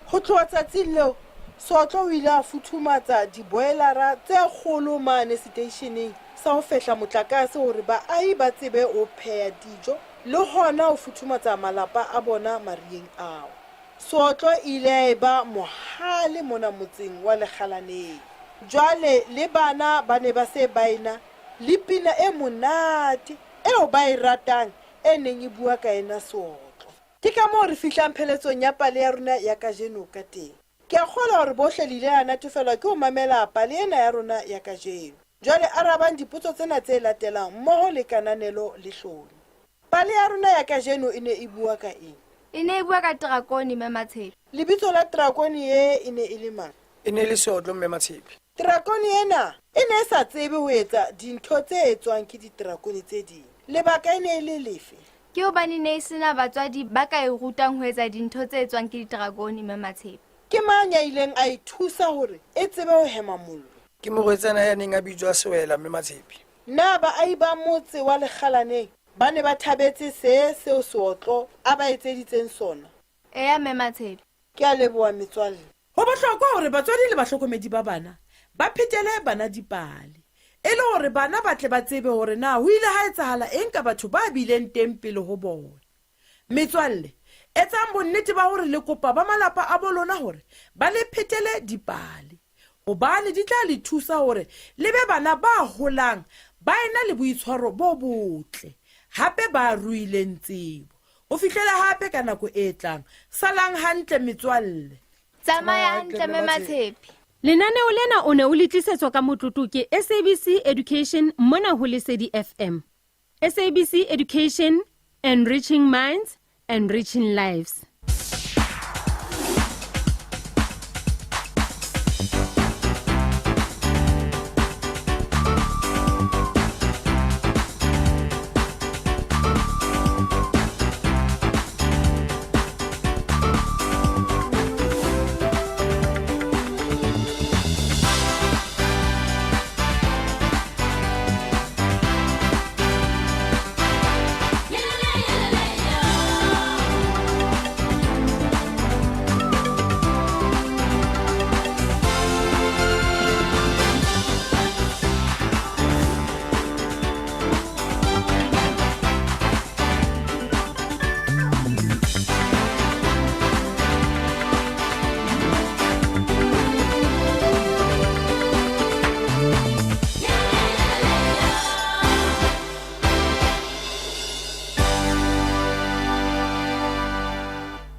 Ho tloha tsatsing leo, Seotlo o ile a futhumatsa diboilara tse kgolo mane seteisheneng sa ho fehla motlakase hore baahi ba tsebe ho pheha dijo le hona ho futhumatsa malapa a bona mariheng ao. Seotlo e ile ya eba mohale mona motseng wa Lekgalaneng. Jwale le bana ba ne ba se ba ena le pina e monate eo ba e ratang e neng e bua ka ena Seotlo. Ke ka moo re fihlang pheletsong ya pale ya rona ya kajeno ka teng. Ke a kgolwa hore bohle le ile la natefelwa ke ho mamela pale ena ya rona ya kajeno. Jwale arabang dipotso tsena tse latelang mmoho le kananelo le hloni. Pale ya rona ya kajeno e ne e bua ka eng? E ne e bua ka terakone, Mme Matshepe. Lebitso la terakone ye e ne e le mang? E ne e le Seotlo, Mme Matshepe. Terakone ena e ne e sa tsebe ho etsa dintho tse etswang ke diterakone tse ding. Lebaka e ne e le lefe? Ke hobane ne e se na batswadi ba ka e rutang ho etsa dintho tse etswang ke diterakone, Mme Matshepe. Ke mang ya ileng a e thusa hore e tsebe ho hema mollo? Ke morwetsana ya neng a bitswa Sewela, Mme Matshepe. Na baahi ba motse wa Lekgalaneng ba ne ba thabetse see seo Seotlo a ba etseditseng sona? Eya, Mme Matshepe. Ke a leboha, metswalle. Ho bohlokwa hore batswadi le bahlokomedi ba bana ba phetele bana dipale e le hore bana ba tle ba tsebe hore na ho ile ha etsahala eng ka batho ba bileng teng pele ho bona. Metswalle, etsang bonnete ba hore le kopa ba malapa a bo lona hore ba le phetele dipale hobane di tla le thusa hore le be bana ba holang ba ena le boitshwaro bo botle hape ba ruileng tsebo. Ho fihlela hape ka nako e tlang, salang hantle metswalle. Tsamaya hantle Mme Matshepe. Lenaneo lena o ne o le tlisetswa ka motlotlo ke SABC Education mona ho Lesedi FM. SABC Education, enriching minds, enriching lives.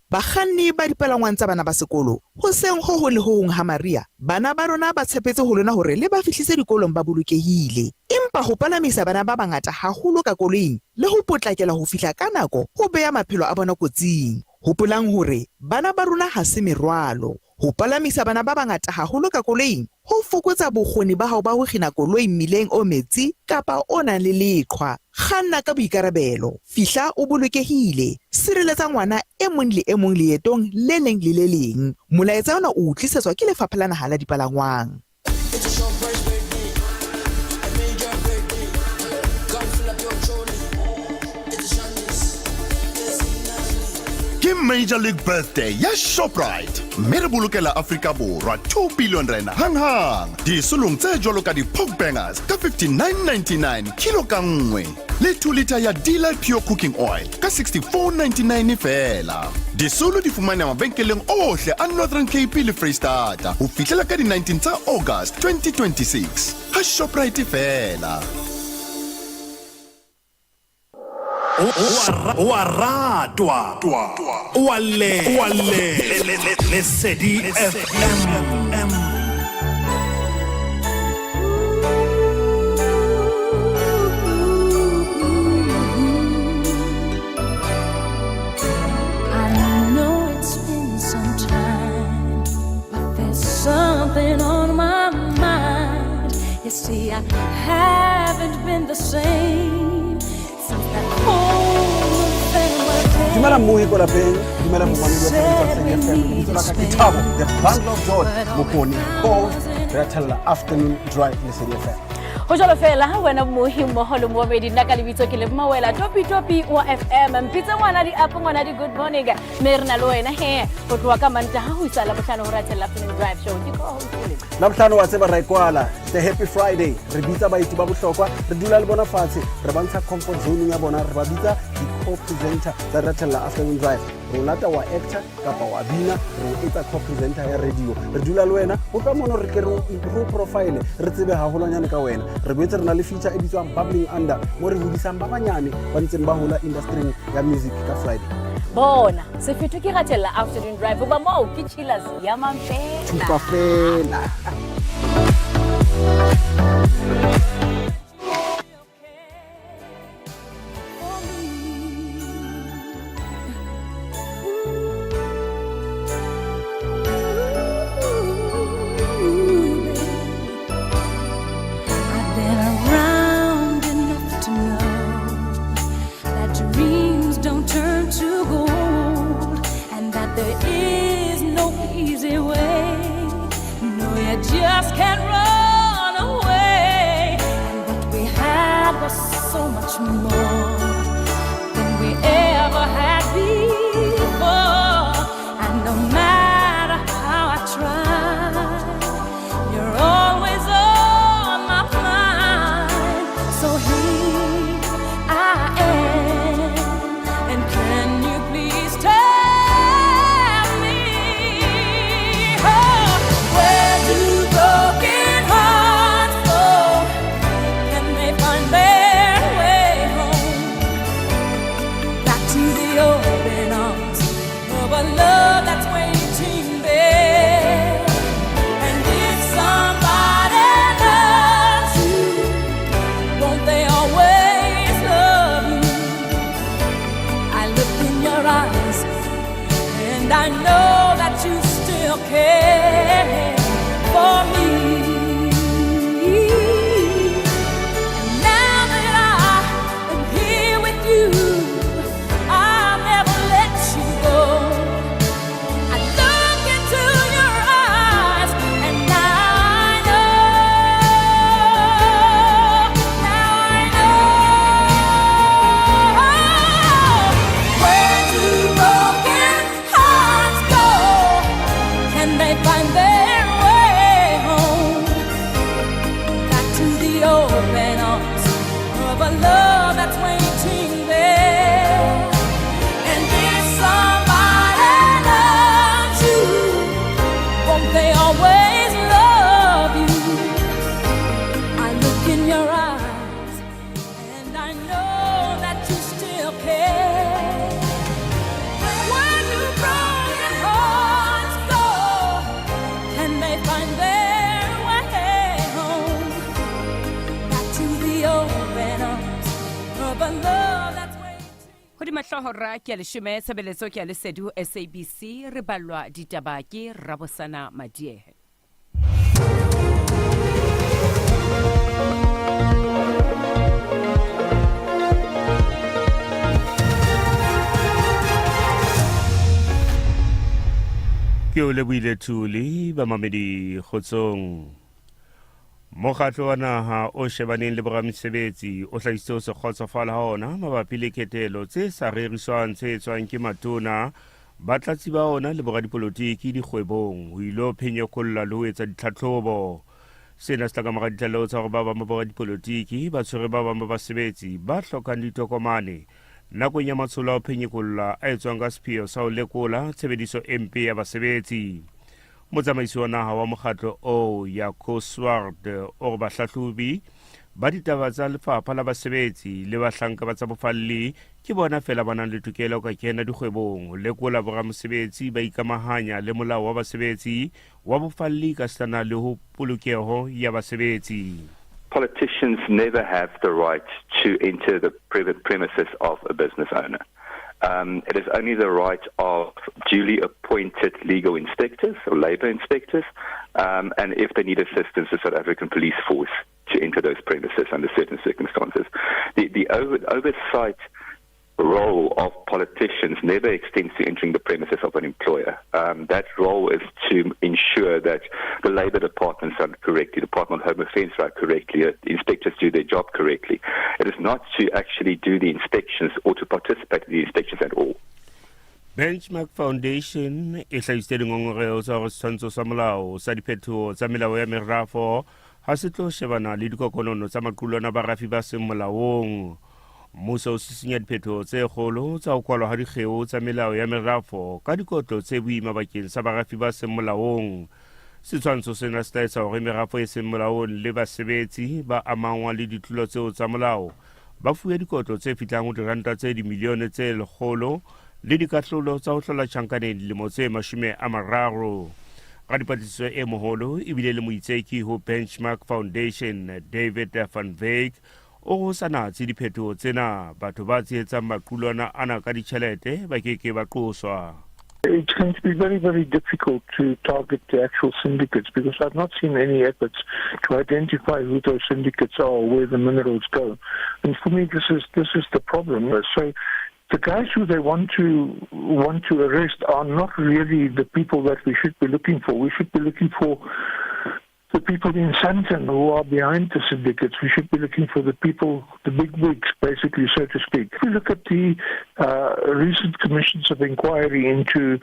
Bakganni ba dipalangwang tsa bana ba sekolo, hoseng ho hong le ho hong ha mariha, bana ba rona ba tshepetse ho lona hore le ba fihlise dikolong ba bolokehile. Empa ho palamisa bana ba bangata haholo ka koloing le ho potlakela ho fihla ka nako ho beha maphelo a bona kotsing. Hopolang hore bana ba rona ha se merwalo. Ho palamisa bana ba bangata haholo ka koloing ho fokotsa bokgoni ba hao ba ho kgina koloi mmileng o metsi kapa o nang le leqhwa. Kganna ka boikarabelo. Fihla o bolokehile. Sireletsa ngwana e mong le e mong leetong le leng le le leng. Molaetsa ona o o tlisetswa ke Lefapha la Naha la Dipalangwang. Ke Major League Birthday ya Shoprite mme re bolokela Afrika Borwa 2 billion rand hanghang disolong tse jwalo ka di-pork bangers ka 59.99 kilo ka nngwe le 2 liter ya Delight Pure Cooking Oil ka 64.99 feela. Disolo di fumaneha mabenkeleng ohle a Northern Cape le Freistata ho fihlela ka di-19 tsa August 2026. Ha Shoprite feela. O a ratwa, o a llelwa. Lesedi FM. I know it's been some time, but there's something on my mind. You see, I haven't been the same since that whole farewell day. Dumela mmohi ko lapeng, dumela momamedi wa Thabo FM. Lebitso la ka ke Thabo, the bundle of joy, Mokone, co-host, re thella Afternoon Drive Lesedi FM. Ho jwalo fela wena mmohi mmoho le moomedi, nna ka lebitso ke le Mmawela Topi Topi wa FM. Mpitse ngwana di-up, ngwana di-good morning, mme re na le wena he ho tloha ka Mantaha ho isa Labohlano ho ratella Afternoon Drive Show. Ke co-host le Labohlano wa tseba ra e kwala, the happy Friday. Re bitsa baeti ba bohlokwa, re dula le bona fatshe, re ba ntsha comfort zone ya bona, re ba bitsa di-co-presenter tsa ratella Afternoon Drive. Re o lata wa actor kapa wa bina, re o etsa co-presenter ya radio. Re dula le wena ho tloha mono, re ke re o profile, re tsebe haholwanyane ka wena. Re boetse re na le feature e bitswang Bubbling Under, mo re hodisang ba banyane ba ntseng ba hola industry ya music ka Friday. Bona sefetho ke ratella Afternoon Drive, hoba moo ke chillers ya mampela. Thupa fela. I've been around enough to know that dreams don't turn to gold and that there is no easy way. No, you just can't run away. And what we had was so much more than we ever had before. And no matter how I try, you're always on my mind. So here I am, and can you please tell me, oh, where do broken hearts go? Can they find their way home? Back to the open arms of a love that's waiting there. And if somebody loves you, won't they always love you? I look in your eyes and I know that you still care for me. And now that I am here with you, I'll never let you go. I look into your eyes and now I know, now I know. Where do broken hearts go? Can they find their way home? Hodima hora ke ya leshome, tshebeletso ke ya Lesedi ho SABC. Re ballwa ditaba ke Rabosana Madiehe. Ke o lebohile Thuli. Bamamedi, kgotsong. Mokgatlo wa naha o shebaneng le boramesebetsi o hlahisitse ho se kgotsofala ha ona mabapi le ketelo tse sa reriswang tse etswang ke matona, batlatsi ba ona le boradipolotiki dikgwebong ho ilo phenyekolla le ho etsa ditlhatlhobo. Sena se tla ka mora ditlaleho tsa hore ba bang ba boradipolotiki ba tshwere ba bang ba basebetsi ba hlokang ditokomane nakong ya matsholo a ho phenyekolla a etswang ka sepheo sa ho lekola tshebediso e mpe ya basebetsi. Motsamaisi wa naha wa mokgatlo oo, Jaco Swart, o re bahlahlobi ba ditaba tsa lefapha la basebetsi le bahlanka ba tsa bofalli ke bona fela ba nang le tokelo ka kena dikgwebong ho lekola boramosebetsi ba ikamahanya le molao wa basebetsi wa bofalli ka sitana le ho polokeho ya basebetsi. Politicians never have the right to enter the private premises of a business owner. It is only the right of duly appointed legal inspectors or labor inspectors, and if they need assistance, the South African Police Force to enter those premises under certain circumstances. The oversight role of politicians never extends to entering the premises of an employer. That role is to ensure that the labor departments run correctly, Department of Home Affairs run correctly, inspectors do their job correctly. It is not to actually do the inspections or to participate in the inspections at all. Benchmark Foundation e hlahisitse dingongoreho tsa hore setshwantsho sa molao sa diphetoho tsa melao ya merafo ha se tlo shebana le dikokonono tsa maqulwana barafi ba seng molaong. Mmuso o sisinya diphetoho tse kgolo tsa ho kwalwa ha dikgeo tsa melao ya merafo ka dikotlo tse boima bakeng sa barafi ba seng molaong. Setshwantsho sena se tla etsa hore merafo e seng molaong le basebetsi ba amangwang le ditlolo tseo tsa molao ba fuwe dikotlo tse fihlang ho diranta tse dimilione tse 100 le dikahlolo tsa ho hlola tjhankaneng dilemo tse 30. Radipatlisiso e moholo ebile le moitseki ho Benchmark Foundation, David van Wyk, o ho sa natse diphetoho tsena, batho ba tshehetsang maqulwana ana ka ditjhelete ba ke ke ba qoswa. It's going to be very, very difficult to target the actual syndicates because I've not seen any efforts to identify who those syndicates are or where the minerals go. And for me, this is the problem. So the guys who they want to arrest are not really the people that we should be looking for. We should be looking for the people in Sandton who are behind the syndicates. We should be looking for the people, the big wigs, basically, so to speak. If we look at the recent commissions of inquiry into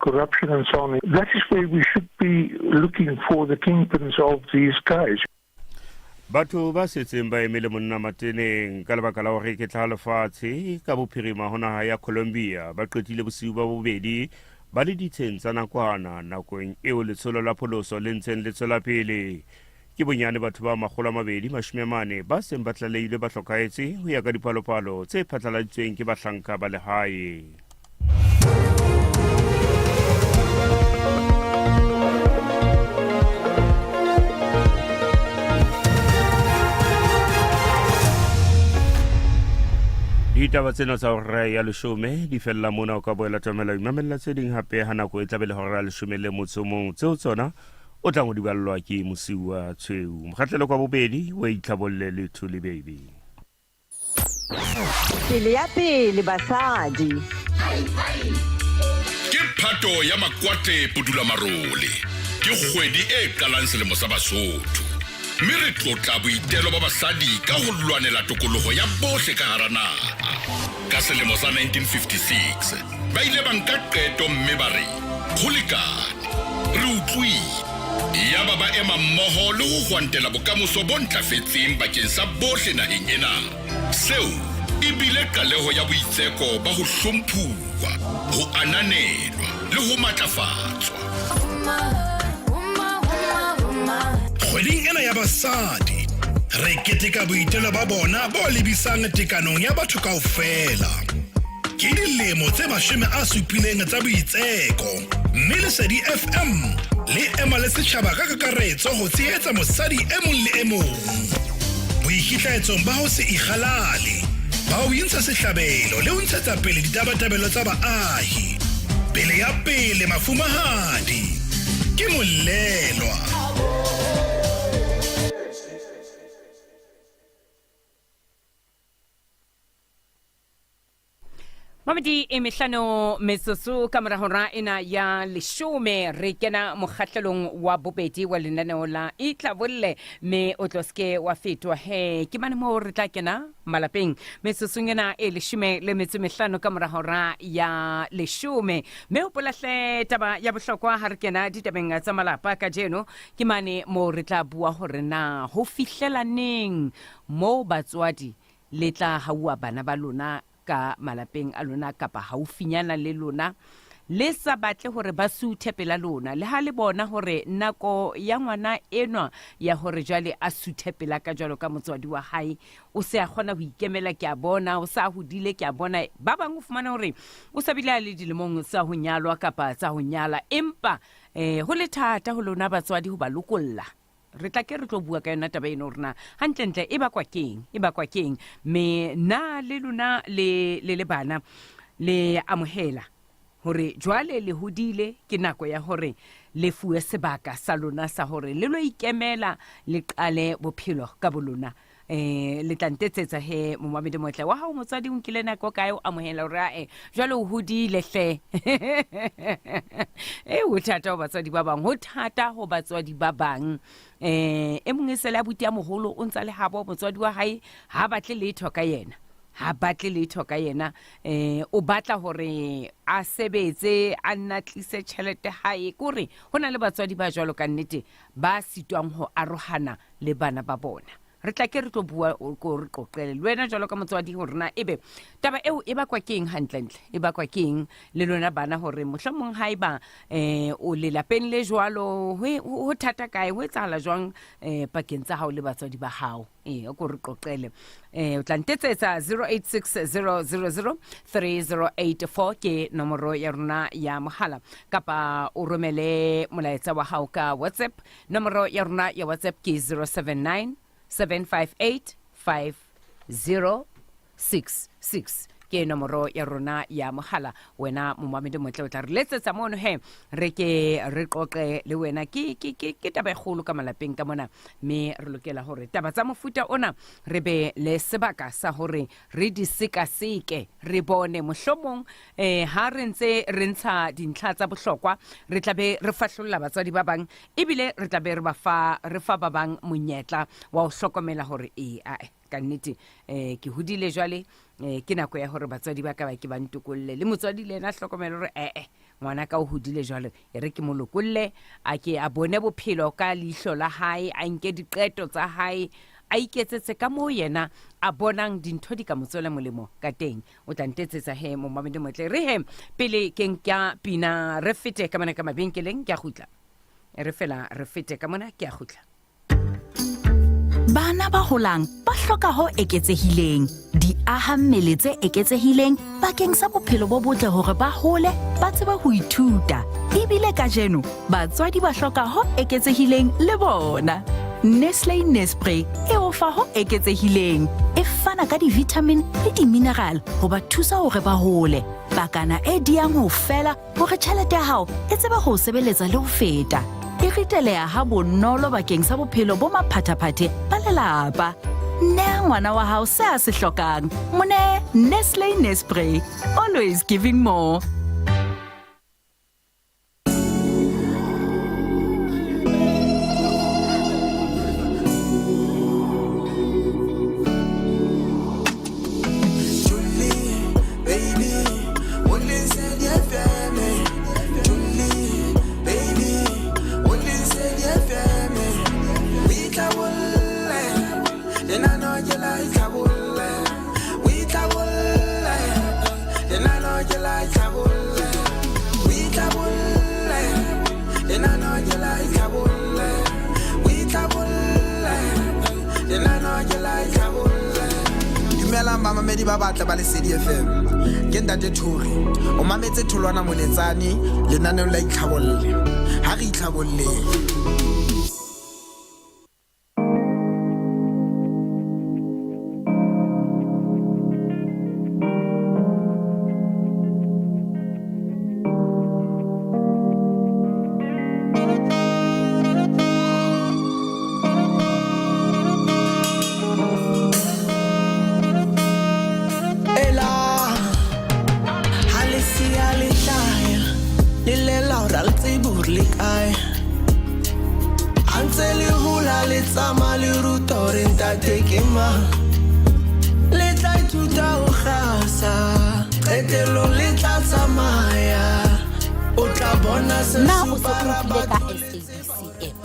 corruption and so on, that is where we should be looking for the kingpins of these guys. Batho ba setseng ba eme le monna mateneng ka lebaka la hore ke tla lefatshe ka bophirima ho naha ya Colombia ba qetile bosiu ba bobedi ba le ditsheng tsa nakwana nakong eo letsholo la pholoso le ntseng le tswela pele. Ke bonyane batho ba 240 ba seng ba tlalehilwe ba hlokahetse ho ya ka dipalopalo tse phatlaladitsweng ke bahlanka ba lehae. Ditaba tsena tsa hora ya 10 di fella mona. O ka boela tlamela ho imamella tse ding hape ha nako e tlabe le hora ya 11 tseo tsona o tlang ho di ballwa ke Mosiuwa Tshweu. Mokgahlelo kwa bobedi o itlhabolle le Thuli Baby. Pele ya pele basadi. Ke Phato ya makwate pudula marole, ke kgwedi e qalang selemo sa Basotho, mme re tlotla boitelo ba basadi ka ho lwanela tokoloho ya bohle ka hara naha. Ka selemo sa 1956 ba ile ba nka qeto mme ba re ho lekane, re utlwile. Yaba ba ema mmoho le ho hwantela bokamoso bo ntlafetseng bakeng sa bohle naheng ena. Seo e bile qaleho ya boitseko ba ho hlomphuwa, ho ananelwa le ho matlafatswa. Kgweding ena ya basadi re keteka boitelo ba bona bo lebisang tekanong ya batho kaofela. Ke dilemo tse 70 tsa boitseko, mme Lesedi FM le ema le setjhaba ka kakaretso ho tshehetsa mosadi e mong le e mong boikitlaetsong ba ho se ikgalale. Ba ho intsha sehlabelo le ho ntshetsa pele ditabatabelo tsa baahi. Pele ya pele mafumahadi ke molelwa. Mamedi e mehlano metsotso ka mora hora ena ya leshome re kena mokgahlelong wa bobedi wa lenaneo la Itlhabolle mme o tlo seke wa fetwa he ke mane moo re tla kena malapeng metsotsong ena e leshome le metso mehlano ka mora hora ya leshome mme hopola hle taba ya bohlokwa ha re kena ditabeng tsa malapa kajeno ke mane moo re tla bua hore na ho fihlela neng moo batswadi le tla hauwa bana ba lona ka malapeng a lona kapa haufinyana le lona le sa batle hore ba suthe pela lona le ha le bona hore nako ya ngwana enwa ya hore jwale a suthe pela ka jwalo ka motswadi wa hae o se a kgona ho ikemela ke a bona o sa hodile ke a bona ba bang o fumana hore o sa bile a le dilemong tsa ho nyalwa kapa tsa ho nyala empa eh ho le thata ho lona batswadi ho ba lokolla Re tla ke re tlo bua ka yona taba eno hore na hantlentle e bakwa keng, e bakwa keng. Mme na le lona le le le bana le amohela hore jwale le hodile, ke nako ya hore le fuwe sebaka sa lona sa hore le lo ikemela le qale bophelo ka bolona. Eh le tla ntetsetsa he momamedi motle wa hao motswadi o nkile nako kae o amohela hore ae jwale o hodile hle. E ho thata ho batswadi ba bang, ho thata ho batswadi ba bang. Eh e mong e sele abuti ya moholo o ntsa le habo motswadi wa hae ha batle letho ka yena. Ha batle letho ka yena eh o batla hore a sebetse a nna tlise tjhelete hae kore ho na le batswadi ba jwalo ka nnete ba sitwang ho arohana le bana ba bona. Re tla ke re tlo bua ko re qoqele le wena jwalo ka motswadi hore na ebe taba eo e bakwa ke eng hantlentle, e bakwa ke eng le lona bana hore mohlomong haeba eh o lelapeng le jwalo ho thata kae, ho etsahala jwang eh pakeng tsa hao le batswadi ba hao. Eh o ko re qoqele eh o tla ntetsetsa 0860003084 ke nomoro ya rona ya mohala kapa o romele molaetsa wa hao ka WhatsApp. Nomoro ya rona ya WhatsApp ke 079 758 5066 ke nomoro ya rona ya mohala. Wena momamedi motle o tla re letsetsa mono he re ke re qoqe le wena. Ke ke ke ke taba e kgolo ka malapeng ka mona mme re lokela hore taba tsa mofuta ona re be le sebaka sa hore re di sekaseke re bone mohlomong eh ha re ntse re ntsha dintlha tsa bohlokwa re tla be re fahlolla batswadi ba bang ebile re tla be re ba fa re fa ba bang monyetla wa ho hlokomela hore ee ae ka nnete eh ke hodile jwale eh ke nako ya hore batswadi ba ka ba ke ba ntokolle le motswadi le yena a hlokomele hore ee ngwana ka o hodile jwale e re ke mo lokolle a ke a bone bophelo ka leihlo la hae a nke diqeto tsa hae a iketsetse ka moo yena a bonang dintho di ka mo tswela molemo ka teng. O tla ntetsetsa he momamedi motle re he pele ke nka pina re fete ka mona ka mabenkeleng ke a kgutla e re fela re fete ka mona ke a kgutla. Bana ba holang ba hloka ho eketsehileng, diaha mmele tse eketsehileng bakeng sa bophelo bo botle hore ba hole ba tsebe ho ithuta. Ebile kajeno batswadi ba hloka ho eketsehileng le bona. Nestle Nespre e o fa ho eketsehileng, e fana ka di-vitamin le di-mineral ho ba thusa hore ba hole. Pakana e diyang ho fela hore tjhelete ya hao e tsebe ho o sebeletsa le ho feta. E riteleha ha bonolo bakeng sa bophelo bo maphathaphathe ba lelapa. Neha ngwana wa hao se a se hlokang. Mo nehe Nestle Nespre. Always giving more. Dumelang bamamedi ba batle ba Lesedi FM. Ke Ntate Thori. O mametse Tholwana Moletsane lenaneong la Itlhabolle. Ha re itlhabolleng. mang? Le tla ithuta ho kgasa, qetellong le tla tsamaya. O tla bona Na o se sesupa o ra utlwile ka batho. SABC app?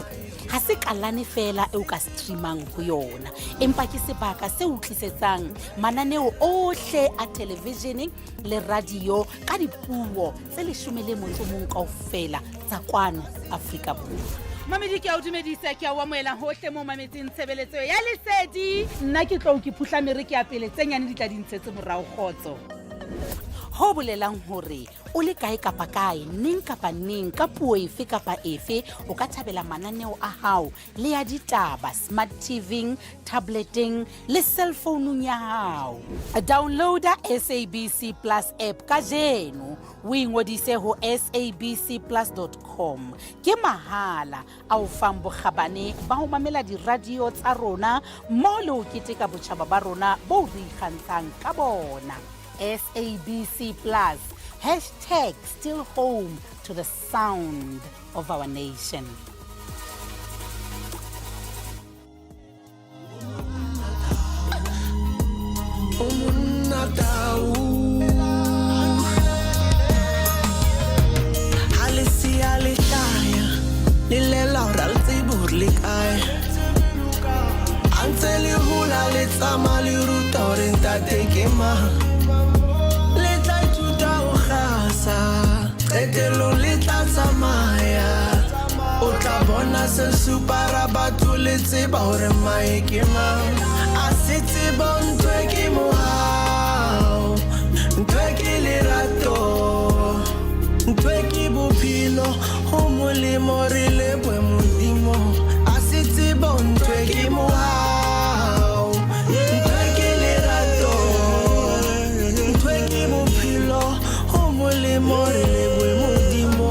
Ha se kalane feela eo ka streamang ho yona, empa ke sebaka se o tlisetsang mananeo ohle a television le radio ka dipuo tse 11 kaofela tsa kwano Afrika Borwa. Mamedi, ke a o dumedisa, ke a o amohela hohle mo mametseng tshebeletso ya Lesedi. Nna ke tlo ke phuhla mere ke ya pele, tse nyane di tla di ntshetse morao. Kgotso. Ho bolelang hore o le kae kapa kae, neng kapa neng, ka puo efe kapa efe, o ka thabela mananeo a hao le ya ditaba smart TV-ing, tableteng le cellfounung ya hao. Downloada SABC Plus app kajeno, o ingodise ho sabcplus.com. Ke mahala a o fang bokgabane ba ho mamela diradio tsa rona mmoho le ho keteka botjhaba ba rona bo re ikgantshang ka bona. SABC Plus, hashtag still home to the sound of our nation. O monna tau. Ha le siya le hlaya, le lela hore ha le tsebe hore le kae. Ha ntse le hola le tsamaya le ruta hore ntate ke mang. Le tla ithuta ho kgasa, qetellong le tla tsamaya. O tla bona sesupa ra batho le tseba hore mae ke mang. A se tseba ntho e ke mohau, ntho e ke lerato, ntho e ke bophelo, ho molemo re lebohe Modimo. A se tseba ntho e ke mohau, ntho e ke lerato, ntho e ke bophelo, ho molemo re lebohe Modimo.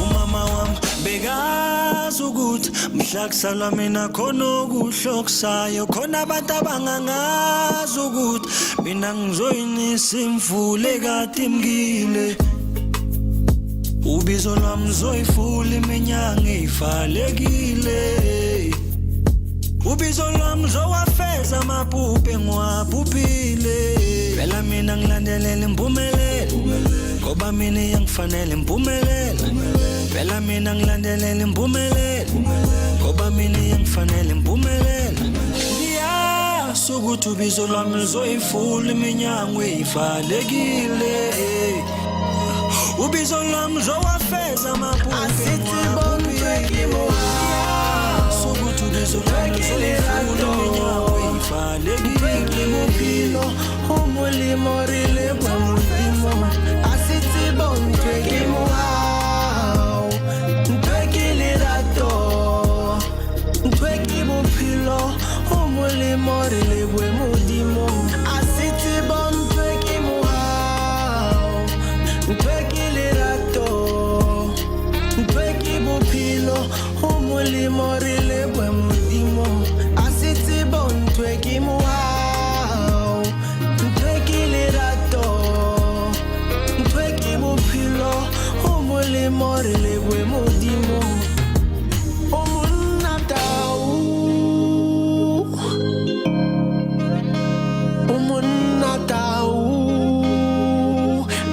Umama wami bekazi ukuthi mhla kusalwa mina khona okuhle okusayo, khona abantu abangangazi ukuthi mina ngizoyinisa imvula ekade imkile. Ubizo lwami luzoyivula iminyango eyivalekile. Ubizo lwami luzowafeza amaphupho engiwaphuphile. Phela mina ngilandelela impumelelo, ngoba mina iyangifanele impumelelo. Phela mina ngilandelela impumelelo, ngoba mina iyangifanele impumelelo. Ngiyazi ukuthi ubizo lwami luzoyivula iminyango eyivalekile. Ubizo lwami luzowafeza amaphupho engiwaphuphile. Ngiyazi ukuthi ubizo lwami luzoyivula iminyango eyivalekile. Bophelo ho molemo re lebohe Modimo. A se tseba ntho e ke mohau, ntho e ke lerato, ntho e ke bophelo, ho molemo re lebohe Modimo. A se tseba ntho e ke mohau, ntho e ke lerato, ntho e ke bophelo, ho molemo re lebohe Modimo. A se tseba ntho e ke mohau, ntho e ke lerato, ntho e ke bophelo, ho molemo re lebohe Modimo. O monna tau, o monna tau,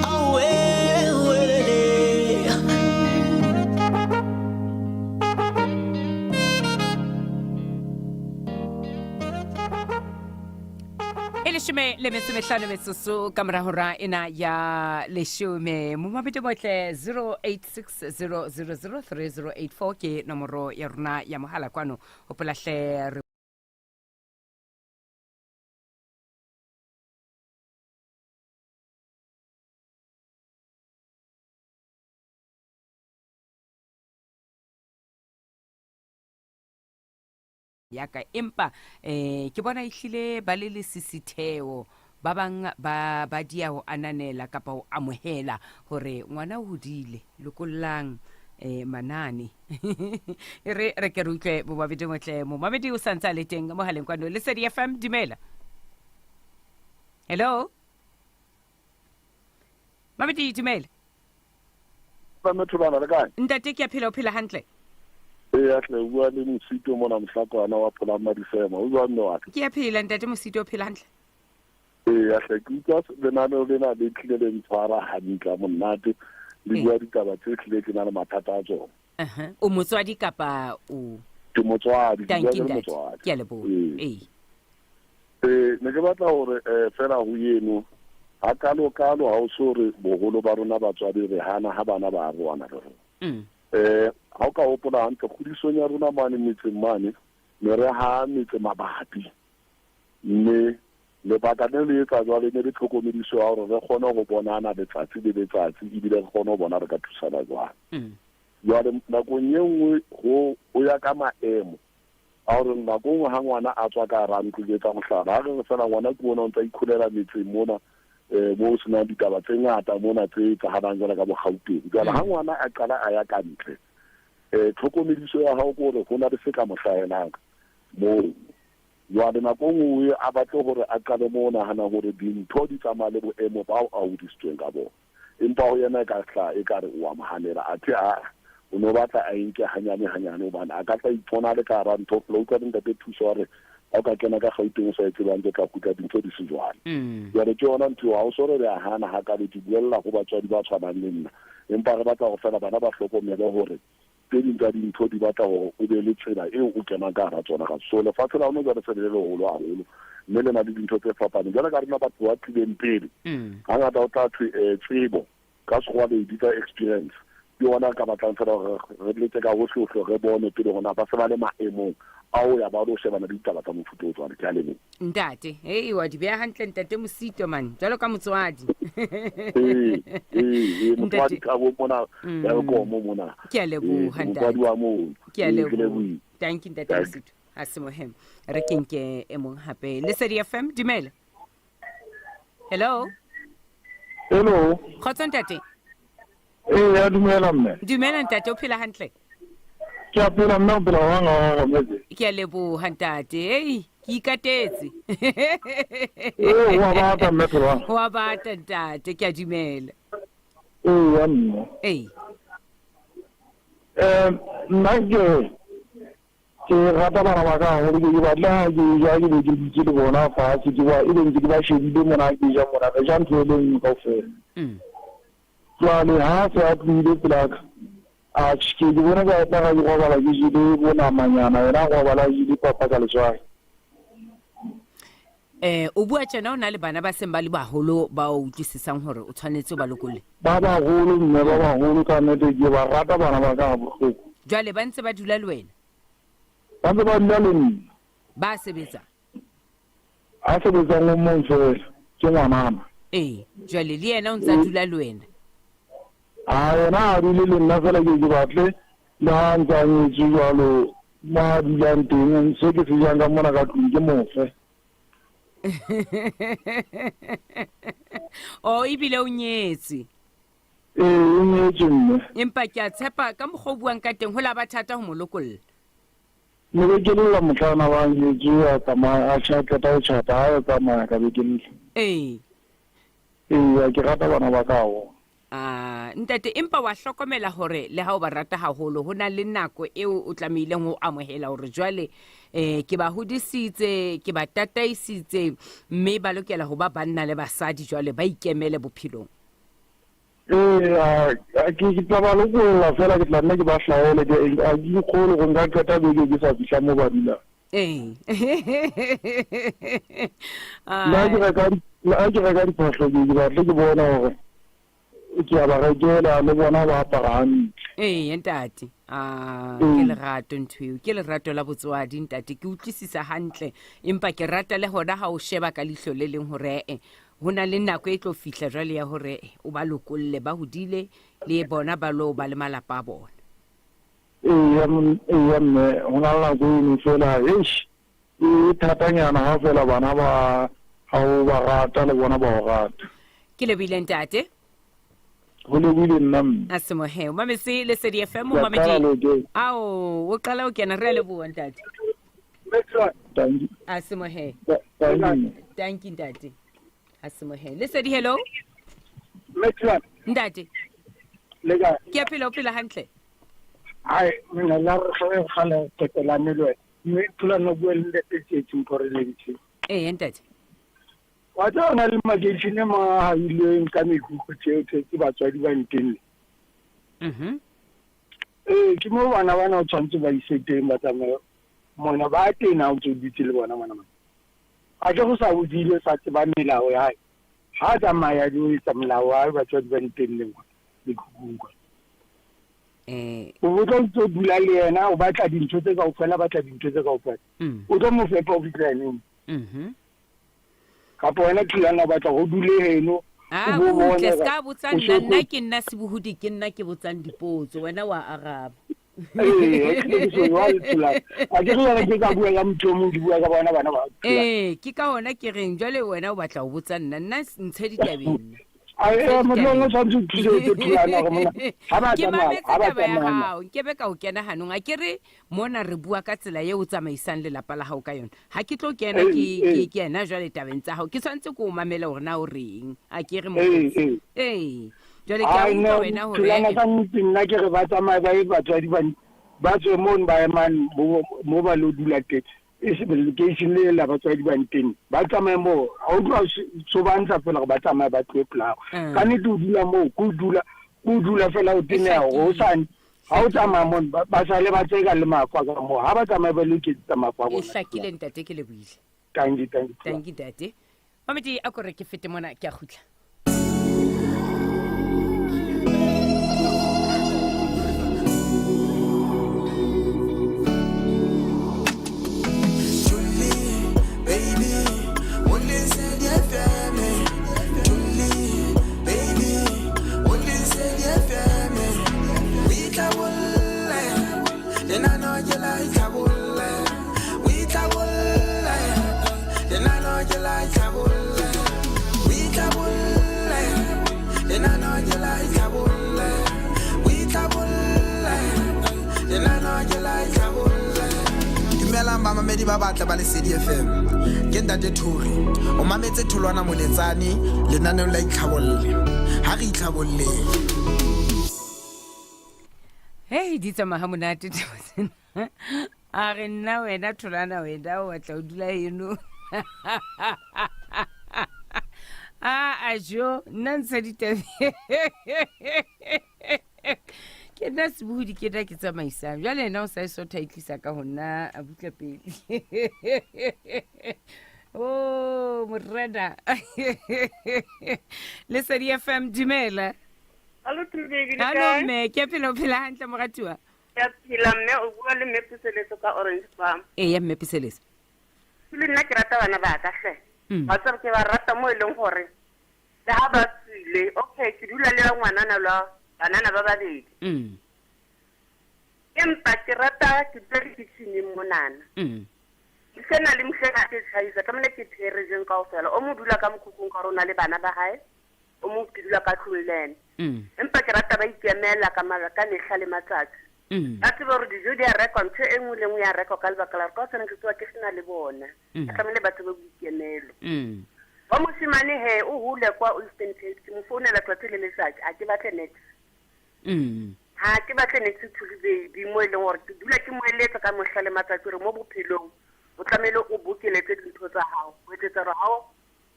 awe welele. E 15 metsotso ka mora hora ena ya 10. Momamedi motle, 0860003084 ke nomoro ya rona ya mohala kwano. Hopola hle re ya ka, empa ke bona ehlile ba le lesisitheo, ba bang ba dia ho ananela kapa ho amohela hore ngwana o hodile, lokollang manane. E re re ke re utlwe momamedi motle. Momamedi o santse a le teng mohaleng kwano. Lesedi FM, dumela. Hello mamedi, dumela. Ba motho bana le kae? Ntate, ke a phela, o phela hantle? Ee, hle bua le Mosito mona Mohlakwana wa Pholang Madisema. O jwang mme wa ka? Ke a phela ntate Mosito, o phela hantle? Ee, hle ke utlwa lenaneo lena le tlile le ntshwara hantle monate. Le bua ditaba tse tlile ke na le mathata a tsona. Aha. O motswadi kapa o? Ke motswadi, ke bua Tanki ke le ntate. motswadi. Ke a leboha. Ee. Ee. Ee, ne ke batla hore fela ho eno ha kalo kalo ha o so re boholo ba rona batswadi re hana ha bana ba arohana le rona. Ha o ka hopola hantle kgodisong ya rona mane metseng mane, ne re ha metse mabapi. Mme lebaka ne le etsa jwale ne le tlhokomediso ya hore re kgone ho bonana letsatsi le letsatsi, ebile re kgone ho bona re ka thusana jwang. Jwale nakong e nngwe ho ya ka maemo a hore nako nngwe ha ngwana a tswa ka hara ntlo, ke etsa mohlala, ha re re fela ngwana ke ona o ntsa ikholela metseng mona, mo ho senang ditaba tse ngata mona tse etsahalang jwalo ka bo Gauteng. Jwale ha ngwana a qala a ya ka ntle, tlhokomediso ya hao ke hore ho na le se ka mo hlahelang moo. Jwale nako nngwe a batle hore a qale mo nahana hore dintho di tsamaya le boemo bao a hodisitsweng ka bona. Empa ho yena e ka hla e ka re o a mo hanela, athe a o no batla a enke hanyane hanyane, hobane a ka tla ipona le ka hara ntho. Fela utlwa le ntate Thuso wa re ha o ka kena ka Gauteng o sa e tsebang, tse tla kgutla dintho di se jwalo. Jwale ke yona ntho eo, ha o so re re a hana hakalo, ke buella ho batswadi ba tshwanang le nna. Empa re batla hore fela bana ba hlokomele hore tse ding tsa dintho di batla hore o be le tsela eo o kenang ka hara tsona. So lefatshe la hona jwale se le leholo haholo, mme le na le dintho tse fapaneng. Jwale ka rona batho ba tlileng pele, hangata o tla thwe tsebo ka sekgowa le e bitsa experience. Ke yona ka batlang fela hore re leke ka hohle-hohle re bone pele hore na ba se ba le maemong ao ya ba lo shebana le ditaba tsa mofuta o jwalo. Ke a leboha. Ntate, hei, wa di beha hantle ntate Mosito man, jwalo ka motswadi. Ee, motswadi ka bo mona, ya Komo mona. Ke a leboha, ntate. Motswadi wa moo. Ke a Ee, ke leboha. lebohile. Thank you, ntate Thank you. Mosito. Ha se mohem. Re ke nke e mong hape. Lesedi FM, dumela. Hello. Hello. Kgotso ntate. Ee, ya dumela mme. Dumela ntate, o phela hantle? Ke a phela mme, o phela jwang ha o rametse? Ke a leboha ntate. Ei, ke ikatetse. Ee, ho a bata mme Tholwana. Ho a bata ntate, ke a dumela. Ee, ya mme. Ee. Nna ke rata bana ba ka haholo, ke batla ha ke ja ke be ke dutse le bona fatshe, ke ba e be ntse ke ba shebile mona ha ke ja mona, re ja ntho e le nngwe kaofela. Jwale ha se a tlohile pela ka, a ke bone ka tla ga ke robala ke jele bo namanyana, yena a robala a jele papa ka letswai. O bua tjena o na le bana ba seng ba le baholo ba o utlwisisang hore o tshwanetse o ba lokolle? Ba baholo mme, ba baholo ka nnete, ke ba rata bana ba ka ha bohloko. Jwale ba ntse ba dula le wena? Ba ntse ba dula le nna. Ba sebetsa? A sebetsang o mong fela, ke ngwanana. Ee, jwale le yena o ntse a dula le wena? A yena a dule le nna fela, ke batle le ha ntse a nyetswe jwalo, mo a dulang teng, se ke se jang ka mona ka tlung ke mofe. O ebile o nyetse? Ee, o nyetswe mme. Empa ke a tshepa ka mokgwa o buang ka teng ho la ba thata ho mo lokolla. Ne be ke lla mohlana wa nyetswe, a tsamaya, a tjha, qeta ho tjhata, ha a tsamaya ka be ke lla. Ee. Ee, ke rata bana ba ka haholo. Ah, ntate, empa wa hlokomela hore le ha o ba rata haholo, ho na le nako eo o tlamehileng ho amohela hore jwale, ke ba hodisitse, ke ba tataisitse, mme ba lokela ho ba banna le basadi jwale ba ikemele bophelong. Ee, ke tla ba lokolla fela, ke tla nna ke ba hlaele, a ke ikgole gore nka qeta beke ke sa fihla mo ba dulang. Ee. Le ha ke reka di-, le ha ke reka diphahlo, ke batle ke bona hore ke a ba rekela, le bona ba apara hantle. Ee, ntate. Ah, ke lerato ntho eo, ke lerato la botswadi ntate, ke utlwisisa hantle, empa ke rata le hona ha o sheba ka leihlo le leng hore ho na le nako e tlo fihla jwale ya hore o ba lokolle, ba hodile le bona ba lo ba le malapa a bona. Ee, ee, mme, ho na le nako eno fela, eish, e thatanyana ha fela bana ba ha o ba rata le bona ba o rata. Ke lebohile ntate. Ho lebohile nna mme. A se mohe. O mametse Lesedi FM, o Ke a mametse. qala ho kena. Ao, o qala ho kena, re a leboha ntate. Thank you. A se mohe. Thank you. Thank you ntate. A se mohe. Lesedi, hello. Metro. Ntate. Le kae? Ke a phela, o phela hantle? Ai, mina la re kgale kgale qetelane le wena. Mme Thulana o bua le ntate Tsietsi Mphoreleditse. Ee, ntate. Wa tseba ho na le makeishene a mang a hahilweng ka mekhukhu tjeo tse ke batswadi ba ntenne. Ee, ke moo bana bana o tshwanetse ba ise teng ba tsamaye mona ba tena o ntse o dutse le bona mona mona. A ke go sa hodile sa tseba melao ya hae. Ha a tsamaya di o etsa molao wa hae batswadi ba ntenne mona mekhukhung kwa. O tlo ntse o dula le yena o batla dintho tse kaofela, batla dintho tse kaofela. O tlo mo fepa o fihla neng? Kapa wena Thulana o batla go dule heno A o bo bone butle, hore se ka botsa o nna, so nna ke nna sebohodi, ke nna ke botsang dipotso, wena wa araba. Ee, ke so jwale Thulana. A ke re jwale ke ka bua ka motho o mong, ke bua ka bona bana ba Thulana. Ee, ke ka hona ke reng jwale wena o batla ho botsa nna, nna ntshe ditabeng nna. A e mohlomong o tshwanetse o thusetse Thulana hore mona ha ba Ke tsamaya, mametse ha ba taba ya tsamaya. hao, nkebe ka o kena hanong. A ke re mona re bua ka tsela eo o tsamaisang lelapa la hao ka yona. Ha ke tlo kena ke ke kena jwale tabeng tsa hao, ke tshwanetse ke o mamele hore na o reng. A ke re mokgotsi. Ee. Jwale ke a Ai, utlwa no, wena hore Thulana ka nnete nna ke re ba tsamaye ba ye batswadi ba ba tswe mono ba emang mo ba lo dula teng. E se lekeishene le la batswadi ba nteng. Ba tsamaye moo. Ha o tloha so ba ntsha fela hore ba tsamaye ba tlohe pela hao. Ka nnete o dula moo, ke o dula, ke o dula fela o teneha hore hosane ha o tsamaya mono ba sale ba tseka le mafu a ka moo. Ha ba tsamaye ba lo iketsetsa mafu a E bona. hlakile ntate, ke lebohile. Tanki, tanki, Tanki ntate. Mamedi, a ko re ke fete mona, ke a kgutla. Julie, baby, only said FM. Julie, baby, only said FM. We travel, then I know you like travel. We travel, then I know you like travel. We travel, then I know you like travel. We travel, then I know you like travel. Dumelang bamamedi ba batle ba Lesedi FM. Ke Ntate Thuri. O mametse Tholwana Moletsane lenaneong la Itlhabolle. Ha re itlhabolleng. Hei, di tsamaya ha monate taba tsena. A re nna wena Tholwana wena o batla o dula eno. A a jo, nna ntsha ditabe. Ke nna sebohodi, ke nna ke tsamaisang. Jwale ena o sa e sotha e tlisa ka ho nna, a butla pele. Oh, morena. Lesedi FM, dumela. Hallo, True Baby, le Hallo, kae? mme, ke a phela, o phela hantle, moratuwa? Ke a phela, mme, o bua le mme Puseletso ka Orange Farm. Eya, mme Puseletso. Le nna ke rata bana ba ka hle. Wa tseba ke ba rata mo e leng hore le ha ba tswile, okay, ke dula le ngwanana lwa banana ba babedi. Empa ke rata ke dula le kitchen monana. Mhlena le mhlena ke tjhaisa, tlamehile ke phehe re jeng kaofela. O mo dula ka mokhukhung ka rona le bana ba hae, o mo ke dula ka tlung le ena. Empa ke rata ba ikemela ka ka mehla le matsatsi. Ba tsebe hore dijo di a rekwa, ntho e nngwe le nngwe ya rekwa ka lebaka la hore ka hosane ke tsoha ke sena le bona. Ba tlamehile ba tsebe boikemelo. Wa moshemane he, o hole kwa Eastern Cape, ke mo founela tsatsi le letsatsi, ha ke batle niks. Ha ke batle niks to baby, mo e leng hore ke dula ke mo eletsa ka mohla le matsatsi hore mo bophelong o tlamehile o bokeletse dintho tsa hao, ho etsetsa hore ha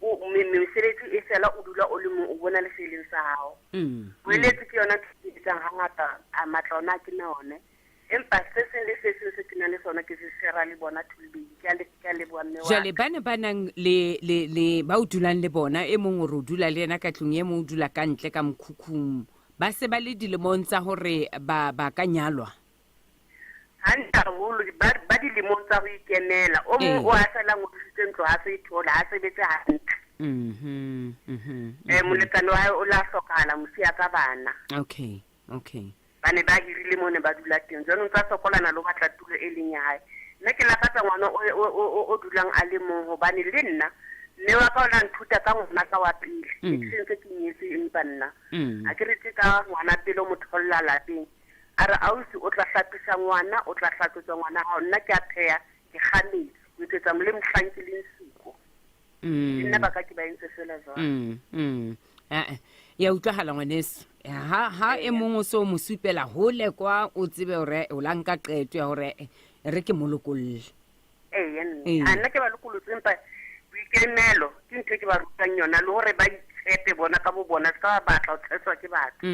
o mesebetsi e fela o dula o le mong, o bona le se leng sa hao. Boeletsi ke yona ntho e ke etsang hangata, a matla ona ha ke na one. Empa se seng le se seng se ke nang le sona ke se share le bona Thuli Baby. Ke a ke a leboha mme wa Jwale ba ne ba nang le, le, le ba o dulang le bona, e mong o re o dula le yena ka tlung, e mong o dula ka ntle ka mokhukhung. Ba se ba le dilemong tsa hore ba ka nyalwa? Hantle haholo, ba dilemong tsa ho ikemela. O mong o a sala ngodisitse ntlo, ha se e thole, ha sebetse hantle. Molekane wa hae o la hlokahala, mosi a ka bana. Okay, okay. Ba ne ba hirile mo ne ba dula teng. Jwanong tsa sokolana le ho batla tulo e leng ya hae. Nna ke lakatsa ngwana o dulang a le mong, hobane le nna mme wa ka o la nthuta ka ngwana ka wa pele. Ke sentse ke nyetse empa nna. Ha ke re ke ka ngwana pele o mo tholla lapeng. A re ausi o tla hlapisa ngwana, o tla hlatswetsa ngwana hao. Nna ke a pheha, ke kga metsi, ho etsetsa le mohlang ke leng siko. Nna ba ka ke ba entse fela jwalo. Ya utlwahala ngwaneso. Ha ha e mong o se o mo supela hole kwa o tsebe hore o la nka qeto ya hore eh, re ke mo lokolle. Ee, mme. Ee. A nna ke ba lokolotse empa boikemelo ke ntho e ke ba rutang yona le hore ba itshepe bona ka bo bona, se ka ba batla ho tshetswa ke batho.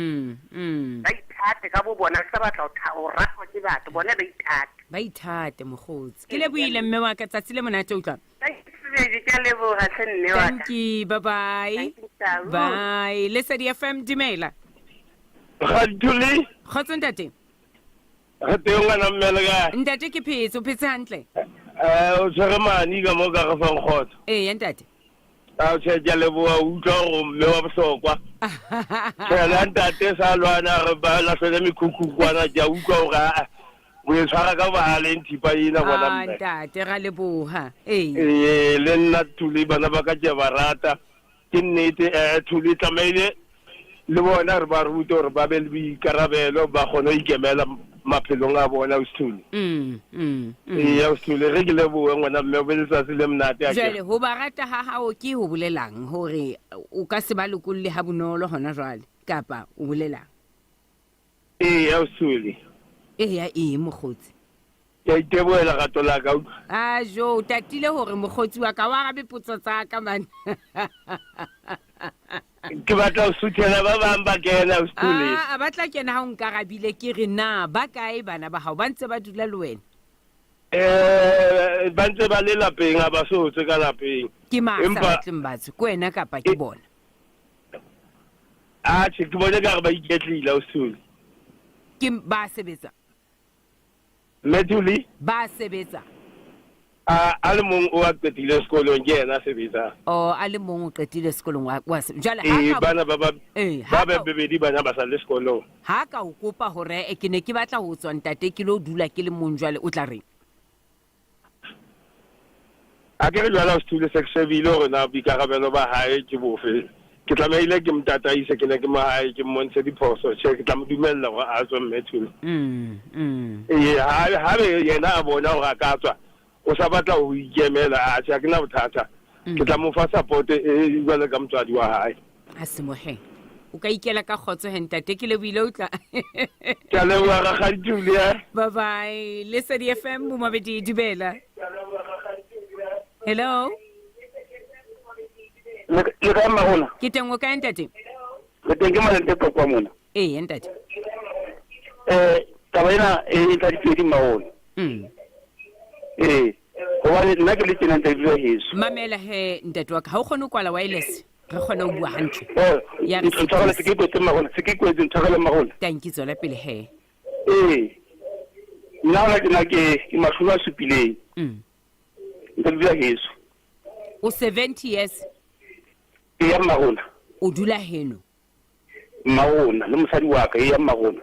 Ba ithate ka bo bona, se ka batla ho tha- ho ratwa ke batho, bona ba ithate. Ba ithate mokgotsi. Ke lebohile mme wa ka tsatsi le monate utlwa. Sebedi, ke a leboha hle mme wa ka. Thank you, bye bye. Thank you, Tau. Bye. Lesedi FM dumela. Radituli. Kgotso ntate. Re teng ngwana mme le kae? Ntate ke phetse, o phetse hantle? Eh, o tshwere mane ka mo ka re fang kgotso. Ee, ntate. A o tjhe, ke a leboha o utlwa hore mme wa bohlokwa. Tjhe, le ha ntate sa lwana re ba lahlele mekhukhu kwana ke a utlwa hore aa o e tshwara ka bohaleng thipa ena ngwana Ah, mme. ntate ra leboha. Ee. Ee, le nna Thuli bana ba ka ke a ba rata. Ke nnete eh Thuli tlamehile le bona re ba rute hore ba be le boikarabelo ba kgone ho ikemela maphelong a bona ausi Thuli. Ee ausi Thuli re ke lebohe ngwana mme o be letsatsi le monate akere. Jwale ho ba rata ha hao ke ho bolelang hore o ka se ba lokolle ha bonolo hona jwale kapa o bolelang? Ee ausi Thuli. Eya ee mokgotsi. Ke a itebohela lerato la ka utlwa. A jo o tatile hore mokgotsi wa ka wa arabe potso tsa ka man. Ke batla ho suthela ba bang ba kena ausi Thuli. A ba tla kena ha o nkarabile ke re na ba kae bana ba hao ba ntse ba dula le wena? Eh ba ntse ba le lapeng ha ba so tswe ka lapeng. Ke mang sa Empa batleng ba tswe ke wena kapa ke bona? atjhe ke bone ka re ba iketlile ausi Thuli. Ke ba sebetsa. Mme Thuli? Ba sebetsa. A, a le mong o a qetile sekolong ke yena a sebetsang. Oh, a le mong o qetile sekolong wa, wa se- jwale ha Ee, ka- bana ba ba Ee, ha ba ka- babedi bana ba sa le sekolong. ha ka o kopa hore eh, ke ne ke batla ho tswa ntate ke lo dula ke le mong jwale o tla reng? A ke re jwale ausi Thuli se ke shebile hore na boikarabelo ba hae ke bofe. Ke tlamehile ke mo tataise ke ne ke mo hae ke mmontshe diphoso. Tjhe, ke tla mo dumella hore a tswe mme Thuli. Ee, ha ha be yena a bona hore a ka tswa, o sa batla ho ikemela, atjhe ha ke na bothata. Ke tla mo fa support e jwalo ka motswadi wa hae. A se mohe. O ka ikela ka kgotso he ntate ke lebohile o tla. Ke a leboha rakgadi Thuli eh. Bye bye. Lesedi FM bomabedi dumela. Hello. Le le kae mmarona? Ke teng o kae ntate? Le teng ke Malente Qwaqwa mona. Ee ntate. Eh taba ena e tla dipedi mmarona. Ee hobane nna ke le tjena ntse ke dula heso. Mamela he ntate wa ka ha o kgone ho kwala wireless re kgone ho bua hantle. Eh Ya re ntshwarele se ke kwetse mmarona se ke kwetse ntshwarele mmarona. Thank you tswela pele he. Ee nna hona tjena ke ke mashome a supileng. Ntse ke dula heso. O 70 years. Eya mmarona. O dula heno. Mmarona le mosadi wa ka eya mmarona.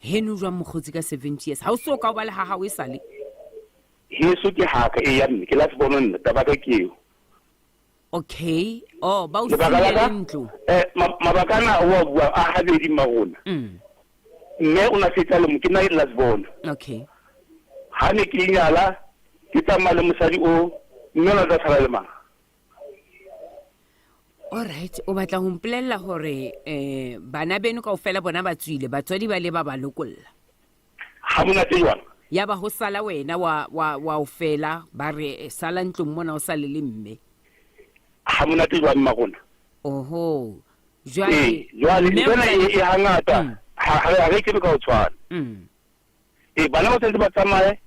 Heno jwang mokgotsi ka 70 years? Ha o so ka o ba le ha hao e sale. Heso ke haka eya mme ke la se bona nna taba ka ke eo. Okay. Oh, ba o Lebaka la siile ka, le ntlo. Eh mabaka ana o a bua a habedi mmarona. Mme o na fetsa le mo ke nna la se bona. Okay. Ha ne ke nyala ke tsamaya le mosadi o mme o na tla sala le mang? All right, o batla ho mpolella hore eh bana beno kaofela bona ba tswile, batswadi ba le ba ba lokolla. Ha monate jwang? Ya ba ho sala wena wa wa wa o fela ba re eh, sala ntlong mona o sale le mme. Ha monate jwang mmarona? Oho. Jwale Ee, jwale mme o ntho ena tla- e hangata ha ha re tsebe ka ho tshwana. Ee, bana ba tshwanetse ba tsamaye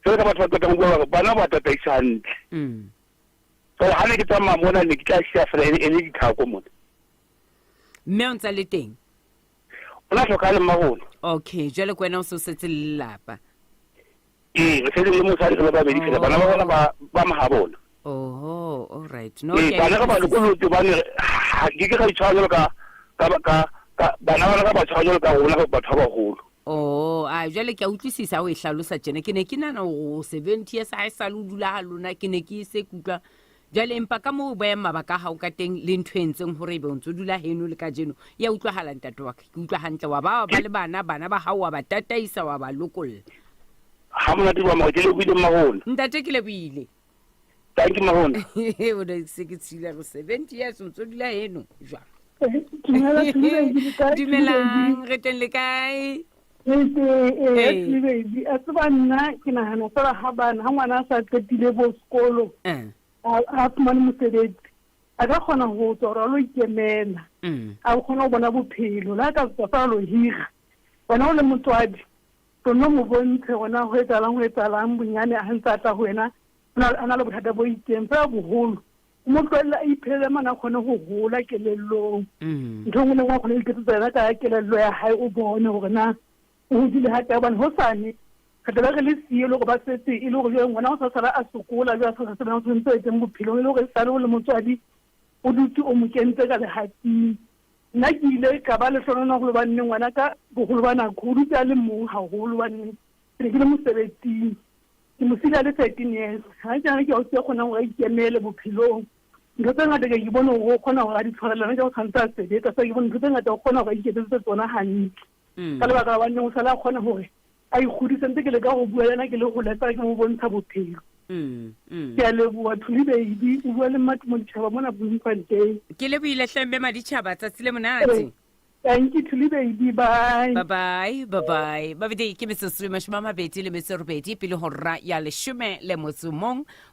jwalo ka batho ba qetang ho bua ba re bana ba tataisa hantle. Jwale ha ne ke tsamaya mona ne ke tla siya fela e le dithako mona. Mme o ntsa le teng? O na hlokahale mmarona. Okay, jwale ke wena o se o setse le lelapa. Ee, re setse le mosadi re le babedi fela bana ba bona ba ba mahabona. Oho, all right. No, Ee, ke a bana re ba utlwisisa. lokolotse hobane ha ke ke ra itshwara jwalo ka ka ka ka bana ba ka ba tshwara jwalo ka rona batho ba baholo. Oh, a jwale ke a utlwisisa ha o e hlalosa tjena. Ke ne ke nahana hore o 70 years ha e sale o dula ha lona, ke ne ke se ke utlwa. Jwale empa ka moo o behang mabaka a hao ka teng le ntho e entseng hore ebe o ntso dula heno le kajeno, ya utlwahala ntate wa ka. Ke utlwa hantle wa ba wa ba le bana, bana ba hao wa ba tataisa wa ba lokolla. Ha monate jwang mara ke lebohile mmarona. Ntate ke lebohile. Thank you mmarona. O ne se ke tshila re 70 years o ntso dula heno jwang? Dumela, Thuli. Dumelang, re teng le kae? Ee, baby, a tseba nna ke nahana fela ha bana ha ngwana a sa qetile bo sekolo a fumane mosebetsi a ka kgona ho tswa hore a lo ikemela, a kgona ho bona bophelo. Le ha ka tswa fela lo hira, wena o le motswadi tlo mo bontshe gona ho etsahalang bonyane ha ntse a tla ho wena a na le bothata bo itseng fela boholo o mo tlohelle a iphelele mane a kgone ho hola kelellong. Ntho e nngwe le nngwe a kgone ho iketsetsa yona ka kelello ya hae, o bone hore na o hodile ha kae, hobane hosane re tla be re le siyo le hore ba setse e le hore jwale ngwana o sa sala a sokola jwale a sa tsebe o tshwanetse o etseng bophelong, e le hore e sale o le motswadi o dutse o mo kentse ka lehatsing. Nna ke ile ka ba lehlohonolo haholo hobane ngwana ka boholo ba nako o dutse a le mong haholo hobane ke ne ke le mosebetsing, ke mo siile a le 13 years. Ha ke nahana ke ausi ya kgonang hore a ikemele bophelong, ntho tse ngata ke bone hore o kgona hore a di tshwarele hona jwale o tshwanetse a sebetsa, so ke bone ntho tse ngata o kgona hore a iketsetse tsona hantle ka lebaka la hobane o sala a kgona hore a ikgodise. Ntse ke leka ho bua le yena ke le hole fela ke mo bontsha bophelo. Ke a leboha Thuli baby, o bua le Mmatimo Ditjhaba mona Bloemfontein. Ke lebohile hle mme Maditjhaba, tsatsi le monate. Thank you Thuli baby, bye. Bye bye, bye bye. Babedi ke metsotso e 28 pele hora ya 11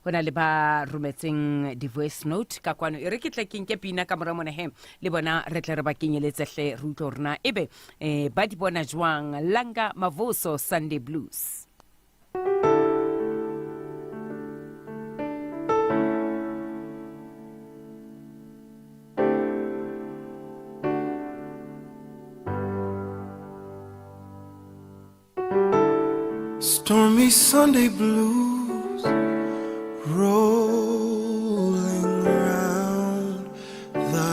ho na le ba rometseng di-voice note ka kwano. E re ke tle ke nke pina ka mora mona he le bona re tle re ba kenyeletse hle re utlwe hore na ebe ba di bona jwang. Langa Mavuso, Sunday Blues. Stormy Sunday blues rolling round the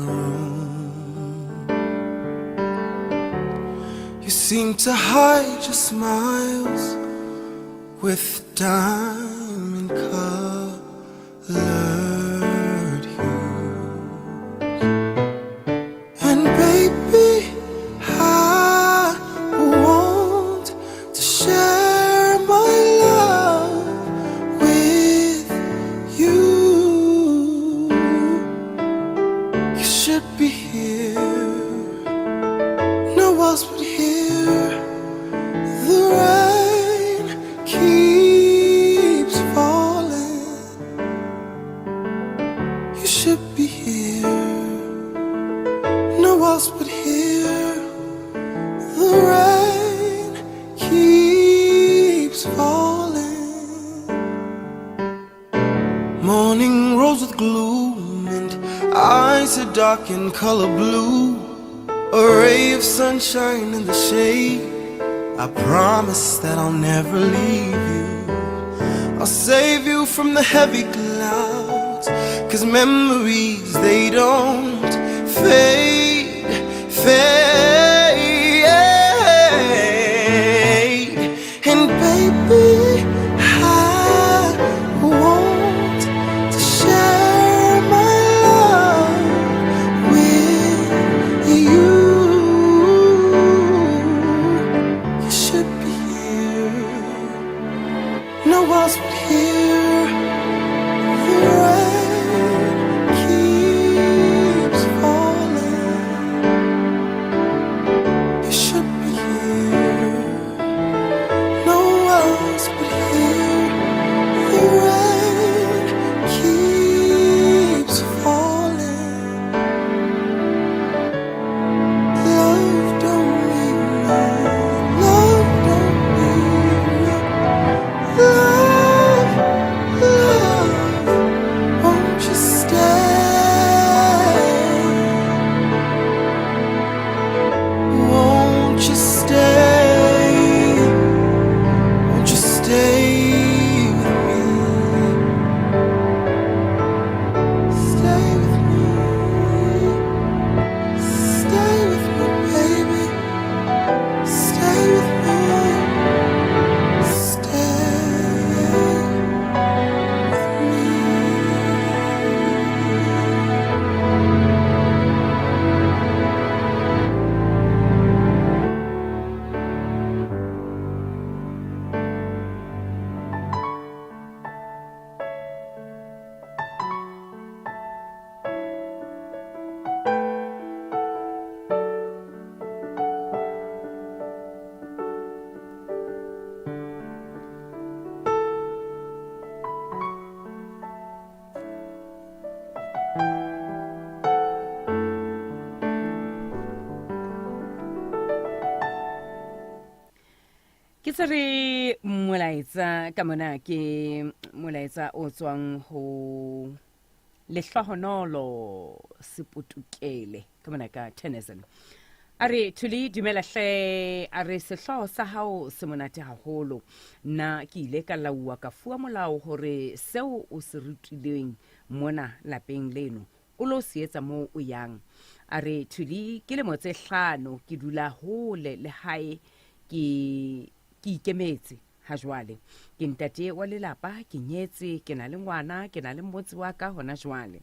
room. You seem to hide your smiles with diamond colored hues. And baby, I want to share my love with you. You should be here, no else but here. The rain keeps falling. You should be here, no else but here. The rain keeps falling. Morning rose with gloom and eyes are dark and color blue. A ray of sunshine in the shade. I promise that I'll never leave you. I'll save you from the heavy clouds, 'cause memories, they don't fade, fade. And baby, I want to share my love with you. You should be here, no else but here. The rain keeps falling. Ke tshwere molaetsa ka mona, ke molaetsa o tswang ho Lehlohonolo Sepotukele ka mona ka Tennyson. A re Thuli, dumela hle. A re sehlooho sa hao se monate haholo. Nna ke ile ka lauwa ka fuwa molao hore seo o se rutilweng mona lapeng leno o lo se etsa moo o yang. A re Thuli, ke lemo tse hlano ke dula hole le hae, ke ke ikemetse ha jwale. Ke ntate wa lelapa, ke nyetse, ke na le ngwana, ke na le motse wa ka hona jwale.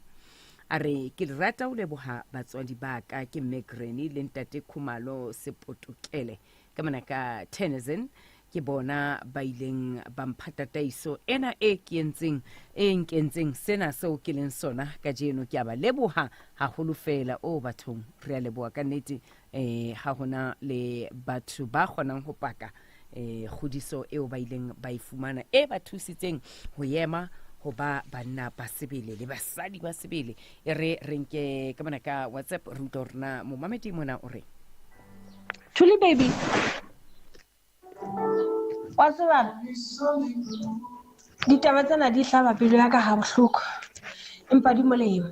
A re ke rata ho leboha batswadi ba ka, ke mme Granny le ntate Khumalo Sepotokele ka mona ka Tennyson. Ke bona ba ileng ba mpha tataiso ena e ke entseng, e nkentseng sena seo ke leng sona kajeno. Ke a ba leboha haholo feela. O bathong, re a leboha ka nnete. Eh, ha hona le batho ba kgonang ho paka eh kgodiso eo ba ileng ba e fumana e ba thusitseng ho ema ho ba banna ba sebele le basadi ba sebele. E re re nke ka mona ka WhatsApp re utlwa hore na momamedi mona o reng. Thuli baby, wa tseba ditaba tsena di hlaba pelo ya ka ha bohloko, empa di molemo.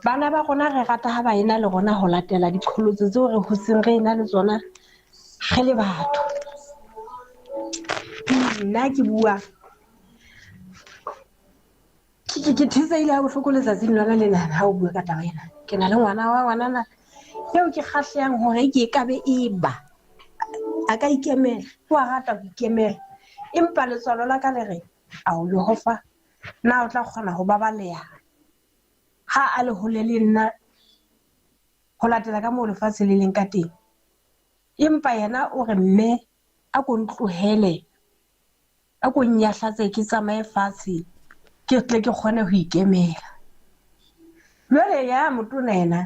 Bana ba rona re rata ha ba ena le rona ho latela diqholotso tseo re hotseng re ena le tsona re le batho. Nna ke bua ke thetsehile ha bohloko letsatsing lona lena ha o bua ka taba ena. Ke na le ngwana wa ngwanana eo ke kgahlehang hore ke e ka be e ba a ka ikemela, o a rata ho ikemela, empa letswalo la ka le re ao Jehova, na o tla kgona ho babaleha ha a le hole le nna ho latela ka moo lefatshe le leng ka teng? Empa yena o re mme a ko ntlohele, a ko nnyahlatse ke tsamaye fatshe ke tle ke kgone ho ikemela. Jwale ya motona yena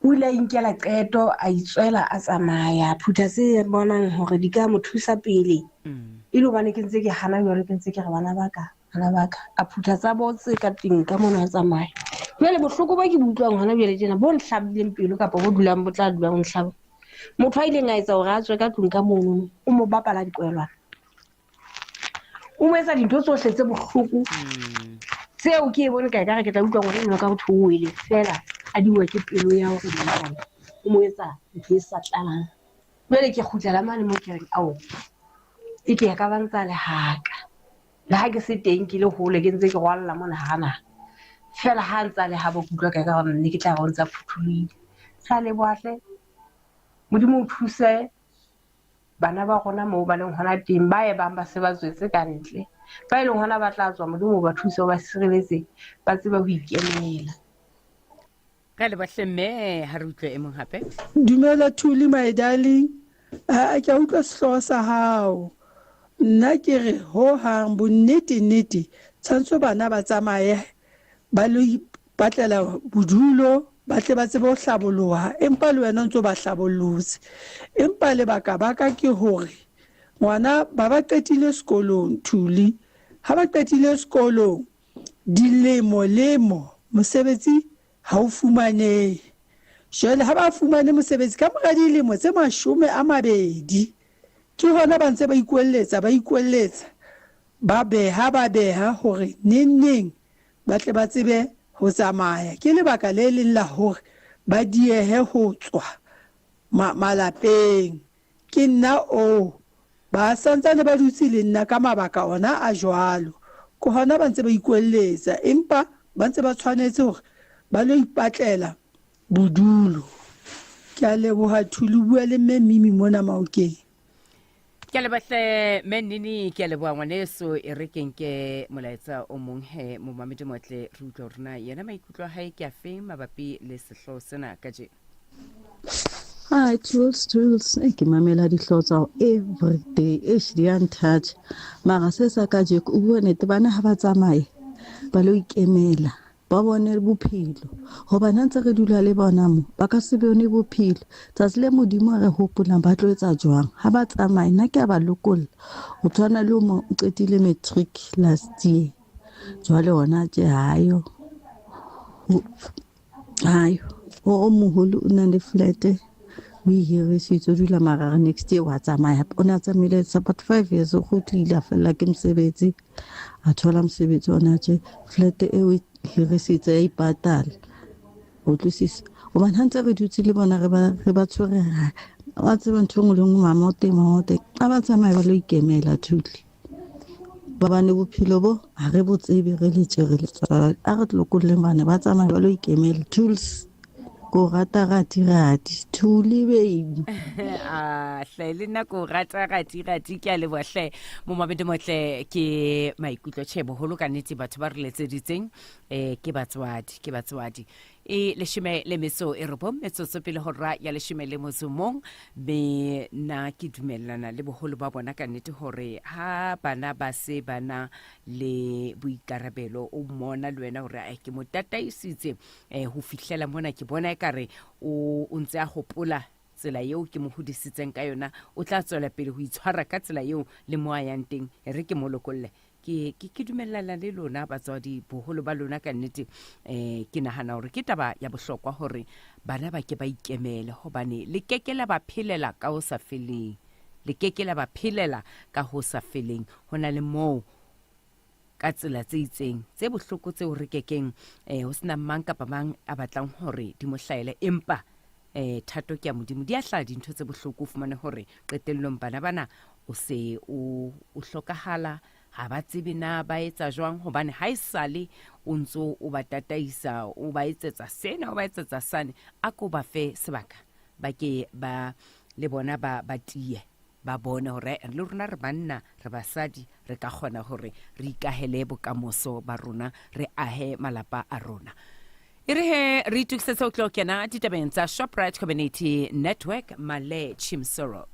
o ile a inkela qeto, a itswela, a tsamaya, a phutha tse bonang hore di ka mo thusa pele. E le hobane ke ntse ke hana jwalo, ke ntse ke re bana ba ka, bana ba ka. A phutha tsa bo tse ka teng ka mona, a tsamaya. Jwale bohloko ba ke bo utlwang hona jwale tjena, bo nhlabileng pelo kapa bo dulang bo tla dulang ho nhlaba. Motho a ileng a etsa hore a tswe ka tlung ka mono, o mo bapala dikwelwana. O mo etsa dintho tsohle tse bohloko. Tseo ke e bone ka ekare ke tla utlwa ngwana enwa ka motho o wele fela, a diwa ke pelo ya hore monna o mo etsa ntho e sa tlalang. Jwale ke kgutlela mane mo ke reng, ao, e ke ya ka ba ntsa le haka. Le ha ke se teng ke le hole, ke ntse ke rwalla mona hara naha. Fela ha ntsa le ha bo ke utlwa ka ekare mme ke tla re o ntsa phuthulohile. Re a leboha hle. Modimo o thuse bana ba rona moo ba leng hona teng, ba e bang ba se ba tswetse ka ntle, ba e leng hona ba tla tswa, Modimo o ba thuse, o ba sireletse, ba tsebe ho ikemela. Ka leboha hle mme, ha re utlwe e mong hape. Dumela Thuli my darling, a ke a utlwa sehlooho sa hao. Nna ke re ho hang bonnete nnete tshwantsho bana ba tsamaye ba lo ipatlela bodulo, ba tle ba tsebe ho hlaboloha, empa le wena o ntso ba hlabollotse. Empa lebaka baka ke hore ngwana ba ba qetile sekolong Thuli, ha ba qetile sekolong dilemo lemo mosebetsi ha o fumanehe. Jwale ha ba fumane mosebetsi ka mora dilemo tse 20, ke hona ba ntse ba ikwelletsa, ba ikwelletsa, ba beha, ba beha hore neng neng ba tle ba tsebe ho tsamaya. Ke lebaka le leng la hore ba diehe ho tswa malapeng. Ke nna oo, ba santsane ba dutse le nna ka mabaka ona a jwalo. Ke hona ba ntse ba ikwelletsa, empa ba ntse ba tshwanetse hore ba lo ipatlela bodulo. Ke a leboha Thuli, o bua le Mme Mimi mona Maokeng. Ke a leboha hle Mme Nini, ke a leboha ngwaneso. E re ke nke molaetsa o mong he momamedi motle, re utlwe hore na yena maikutlo a hae ke a feng mabapi le sehlooho sena kajeno. Hi Tools, Tools. Ke mamela dihlooho tsa hao every day. Eish, di a ntouch. Mara se sa kajeko, o bua nnete, bana ha ba tsamaye ba lo ikemela, ba bone bophelo. Hobane ha ntse re dula le bona mo, ba ka se bone bophelo. Tsatsi le Modimo a re hopolang, ba tlo etsa jwang? Ha ba tsamaye, nna ke a ba lokolla. O tshwana le o mong, o qetile matric last year. Jwale hona tje hayo. Hayo. O moholo o na le flat O e hirisitse, o dula mara re next year wa tsamaya. O ne a tsamaile it's about 5 years, o kgutlile a fella ke mosebetsi, a thola mosebetsi ona tje. Flat eo e hirisitse ya ipatala. O utlwisisa? Hobane ha ntse re dutse le bona re ba re ba tshwere, wa tseba ntho e nngwe le nngwe, mama o teng, mama o teng. A ba tsamaye ba lo ikemela Thuli. Babane bophelo bo ha re bo tsebe re le tje re le tswala. A re lokolleng bana ba tsamaye ba lo ikemela. Tools ko rata rati rati Thuli baby. A hle le nna ko rata rati rati, ke a leboha hle momabedi motle. Ke maikutlo tjhe boholo ka nnete batho ba re letseditseng ke batswadi, ke batswadi. E leshome le metso e robong metsotso pele hora ya leshome le motso mong, mme nna ke dumellana le boholo ba bona ka nnete hore ha bana ba se ba na le boikarabelo, o mmona le wena hore ke mo tataisitse ho fihlela mona, ke bona ekare o ntse a hopola tsela eo ke mo hodisitseng ka yona, o tla tswela pele ho itshwara ka tsela eo le mo a yang teng, e re ke mo lokolle. Ke ke ke dumellana le lona batswadi, boholo ba lona ka nnete. Ke nahana hore ke taba ya bohlokwa hore bana ba ke ba ikemele, hobane le keke la ba phelela ka ho sa feleng, le keke la ba phelela ka ho sa feleng. Ho na le moo ka tsela tse itseng tse bohloko tseo re kekeng ho sena mang kapa mang a batlang hore di mo hlahele, empa thato ke ya Modimo, di a hlaha dintho tse bohloko. O fumane hore qetellong bana bana o se o hlokahala, ha ba tsebe na ba etsa jwang, hobane ha e sale o ntso o ba tataisa, o ba etsetsa sena, o ba etsetsa sane. A ko ba fe sebaka, ba ke ba le bona ba ba tiye, ba bone hore le rona re banna, re basadi, re ka kgona hore re ikahele bokamoso ba rona, re ahe malapa a rona. E re he re itokisetse ho tlo kena ditabeng tsa Shoprite Community Network Male Chimsoro.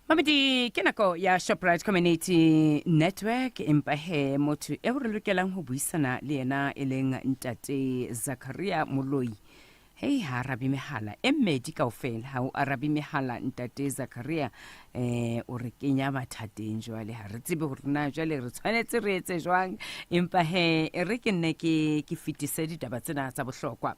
Mamedi, ke nako ya Shoprite Community Network, empa he motho eo re lokelang ho buisana le yena e leng Ntate Zakaria Moloi. Hei, ha arabe mehala e mmedi kaofela, ha o arabe mehala Ntate Zakaria, o re kenya mathateng jwale, ha re tsebe hore na jwale re tshwanetse re etse jwang, empa he e re ke nne ke fetise ditaba tsena tsa bohlokwa.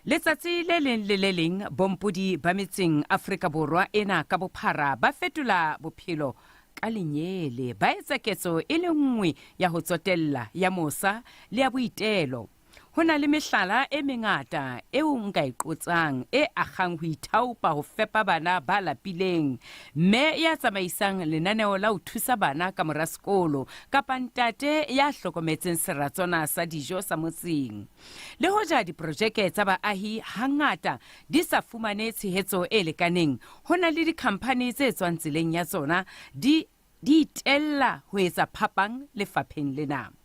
Letsatsi le leng le le leng bompodi ba metseng Afrika Borwa ena ka bophara ba fetola bophelo ka lenyele, ba etsa ketso e le nngwe ya ho tsotella, ya mosa le ya boitelo. Ho na le mehlala e mengata eo nka e qotsang e akgang ho ithaopa ho fepa bana ba lapileng, mme ya tsamaisang lenaneo la ho thusa bana ka mora sekolo, kapa ntate ya hlokometseng seratswana sa dijo sa motseng. Le hoja diprojeke tsa baahi hangata di sa fumane tshehetso e lekaneng, ho na le dikhamphani tse tswang tseleng ya tsona di di itella ho etsa phapang lefapheng lena.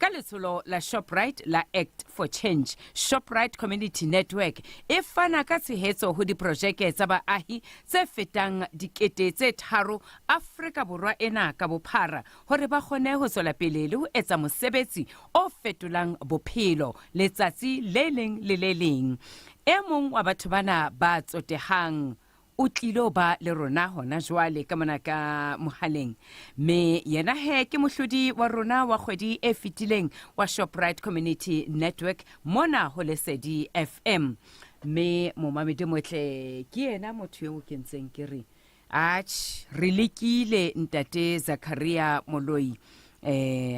Ka letsholo la Shoprite la Act for Change, Shoprite Community Network e fana ka tshehetso ho diprojeke tsa baahi tse fetang 3,000 Afrika Borwa ena ka bophara hore ba kgone ho tswela pele le ho etsa mosebetsi o fetolang bophelo letsatsi le leng le le leng. E mong wa batho bana ba tsotehang o tlilo ba le rona hona jwale ka mona ka mohaleng, mme yena he ke mohlodi wa rona wa kgwedi e fetileng wa Shoprite Community Network mona ho Lesedi FM. Mme momamedi motle ke yena motho eo ke ntseng ke re Atjhe, re lekile Ntate Zakaria Moloi.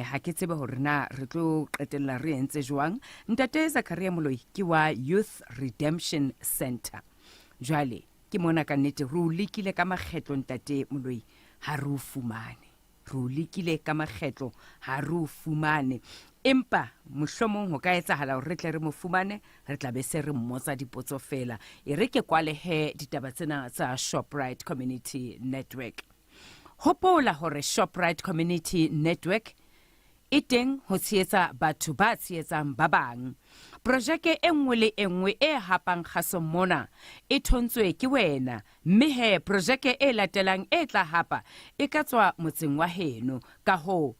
Ha ke tsebe hore na re tlo qetella re entse jwang. Ntate Zakaria Moloi ke wa Youth Redemption Center. Jwale ke mona ka nnete re o lekile ka makgetlo Ntate Moloi, ha re o fumane. Re o lekile ka makgetlo, ha re o fumane. Empa mohlomong ho ka etsahala hore re tle re mo fumane, re tla be se re mmotsa dipotso fela. E re ke kwalehe ditaba tsena tsa Shoprite Community Network. Hopola hore Shoprite Community Network e teng ho tshehetsa batho ba tshehetsang ba bang. Projeke e nngwe le e nngwe e hapang kgaso mona e thontswe ke wena, mme he projeke e latelang e tla hapa e ka tswa motseng wa heno. Ka hoo,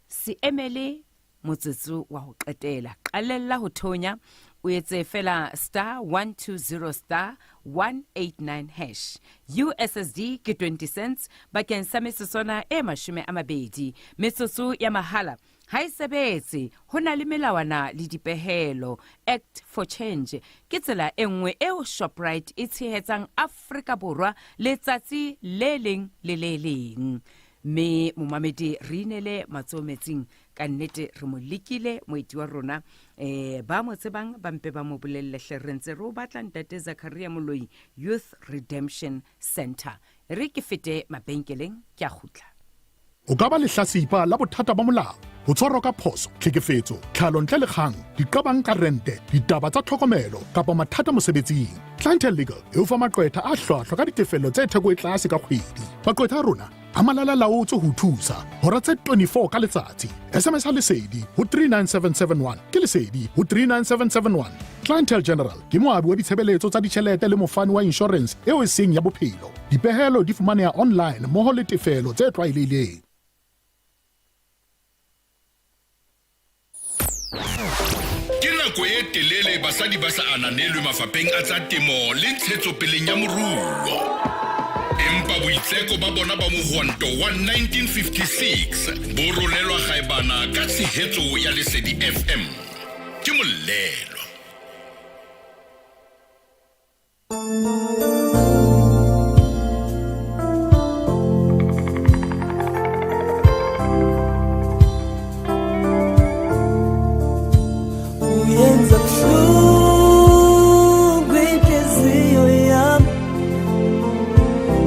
se emele motsotso wa ho qetela. Qalella ho thonya, o etse fela star 120 star 189 hash. USSD ke 20 cents bakeng sa metsotswana e 20. Metsotso ya mahala ha e sebetse, ho na le melawana le dipehelo. Act for Change ke tsela e nngwe eo Shoprite e tshehetsang Afrika Borwa letsatsi le leng le le leng. Mme momamedi re inele matsoho metsing, ka nnete re mo lekile moeti wa rona. Ba mo tsebang ba mpe ba mo bolelle hle, re ntse re o batla Ntate Zakaria Moloi, Youth Redemption Center. Re ke fete mabenkeleng, ke a kgutla. O ka ba lehlasipa la bothata ba molao, ho tshwarwa ka phoso, tlhekefetso, tlhalo ntle le kgang, diqabang ka rente, ditaba tsa tlhokomelo kapa mathata mosebetsing. Clientele Legal e o fa maqwetha a hlwahlwa ka ditefello tse theko e tlase ka kgwedi. Maqwetha a rona a malala laotswe ho thusa hora tse 24 ka letsatsi. SMS ha Lesedi ho 39771 ke Lesedi ho 39771. Clientele General ke moabi wa ditshebeletso tsa ditjhelete le mofani wa inshorense eo e seng ya bophelo. Dipehelo di fumaneha online mmoho le tefelo tse tlwaelehileng. Ke nako e telele basadi ba sa ananelwe mafapheng a tsa temo le ntshetsopeleng ya moruo. Empa boitseko ba bona ba mohwanto wa 1956 bo rolelwa gaebana ka tshehetso ya Lesedi FM. Ke mollelwa. Uyenza buhlungu inhliziyo yami,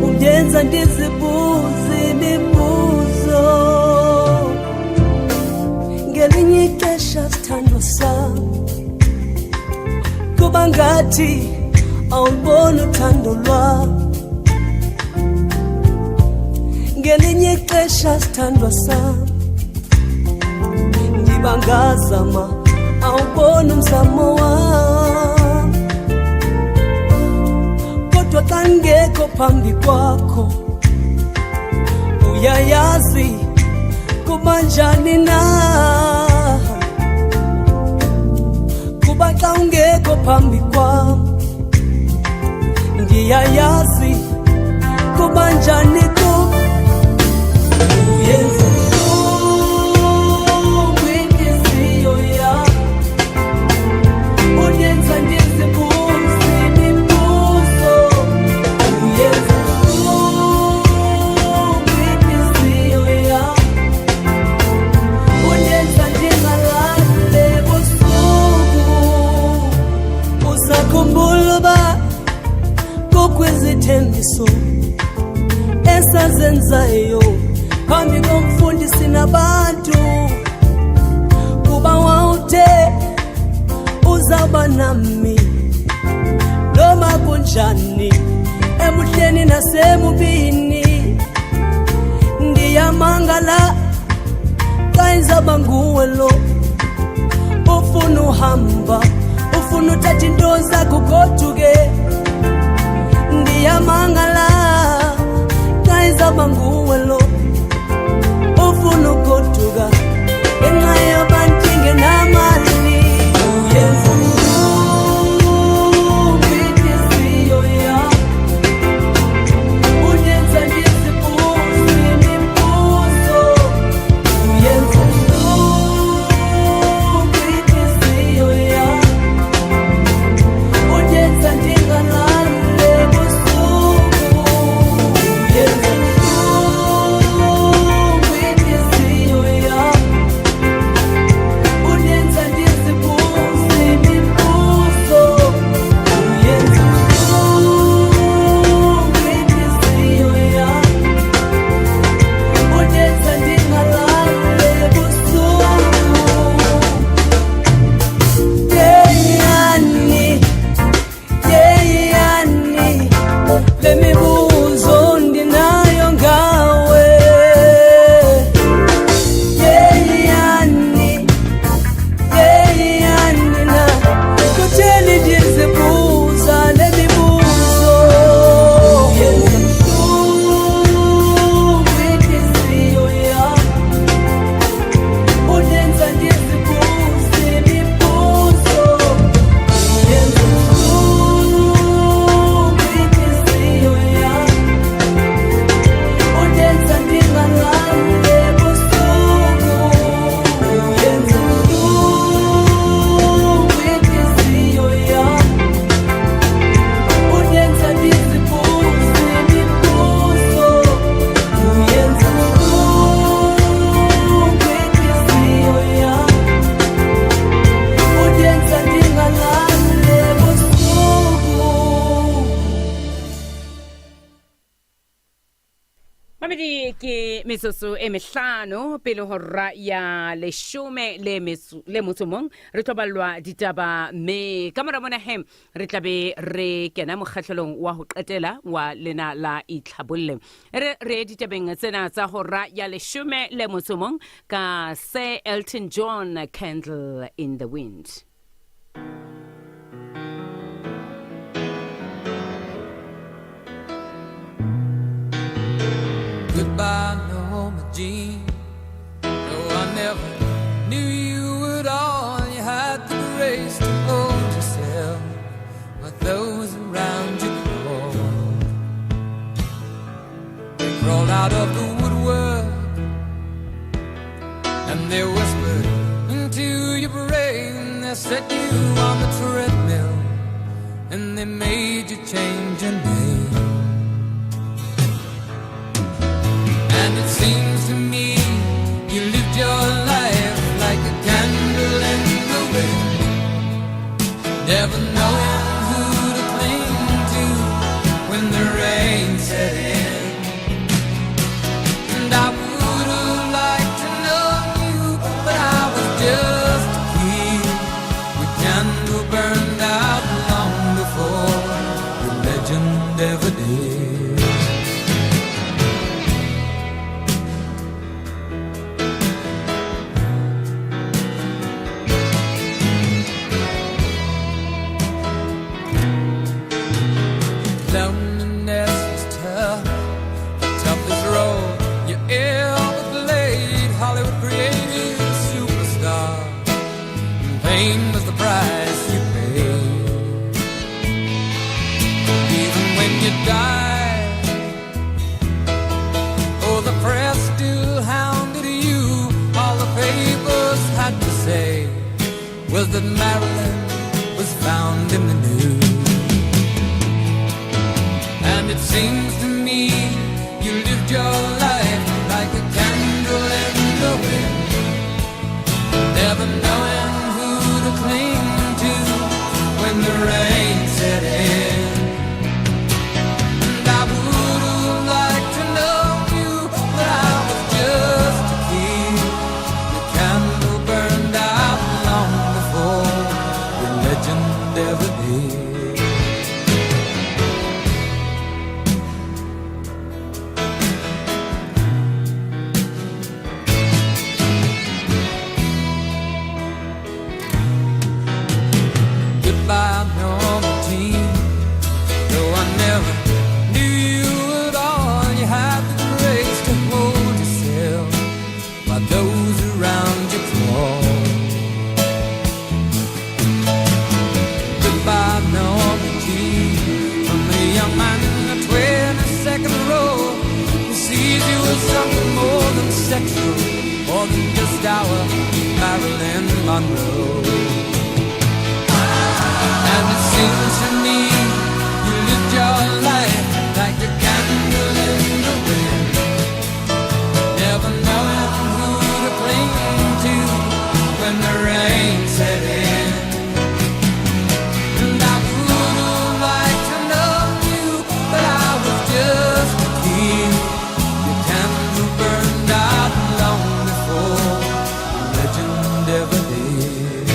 ungenza ndizibuze imibuzo. Ngelinye ixesha sithandwa sami kuba ngathi awuliboni uthando lwam. Ngelinye ixesha sithandwa sam ndiba ngazama awuboni umzamo wam, kodwa xa ndingekho phambi kwakho Ndiyayazi kubanjani na kuba xa ungekho phambi kwam ndiyayazi kubanjani kum uyenza buhlungu intliziyo yam undenza ndizibuze imibuzo uyenza buhlungu intliziyo yam undenza ndingalali ebusuku usakhumbula uba kukho izithembiso esazenzayo phambi komfundisi nabantu kuba wawuthe uzawuba nami noma kunjani ebuhleni nasemubini ndiyamangala xa izawuba nguwe lo ufuna uhamba ufuna uthatha into zakho ugoduke ndiyamangala xa izawuba nguwe lo ufuna ugoduka ngenxa yoba ndingenamali uyenza buhlungu intliziyo yam undenza ndizibuze imibuzo uyenza buhlungu intliziyo yam undenza ndingalali ebusuku uyenza buhlungu intliziyo yam undenza ndizibuze imibuzo uyenza buhlungu intliziyo yam undenza ndingalali ebusuku yeyani yeyani le mibuzo ndinayo ngawe yeyani yeyani na kutheni ndizibuza le mibuzo yenza buhlungu intliziyo yam undenza ndizibuze imibuzo yenza buhlungu intliziyo yam undenza ndingalali ebusuku yenza buhlungu intliziyo yam undenza ndizibuze imibuzo uyenza buhlungu intliziyo yam undenza ndingalali ebusuku. Mamedi ke metsotso e mehlano pele hora ya leshome le metso- le motso mong re tlo ballwa ditaba mme ka mora mona he re tlabe re kena mokgahlelong wa ho qetela wa lena la itlhabolle re re ditabeng tsena tsa hora ya leshome le motso mong ka Sir Elton John, Candle in the Wind. Goodbye, Norma Jean. No, I never knew you at all. You had the grace to hold yourself, but those around you crawled. They crawled out of the woodwork and they whispered into your brain. They set you on the treadmill and they made you change your name. And it seems to me you lived your life like a candle in the wind, never knowing who to cling to when the rain set in. And I would have liked to know you, but I was just a kid. Your candle burned out long before your legend ever did. Pain was the price you paid. Even when you died, oh, the press still hounded you. All the papers had to say was that Marilyn was found in the nude. And it seems to me you lived your life like a candle in the wind, never knowing who to cling to when the rain set in. And I would have liked to know you, but I was just a kid. The candle burned out long before the legend ever did. Goodbye, Norma Jean. Though I never knew you at all, you had the grace to hold yourself while those around you crawl. Goodbye, Norma Jean, from the young man in the 22nd row who sees you as something more than sexual, more than just our Marilyn Monroe. And it seems to me you lived your life like a candle in the wind, never knowing who to cling to when the rain set in. And I would have liked to know you, but I was just a kid. Your candle burned out long before the legend ever did.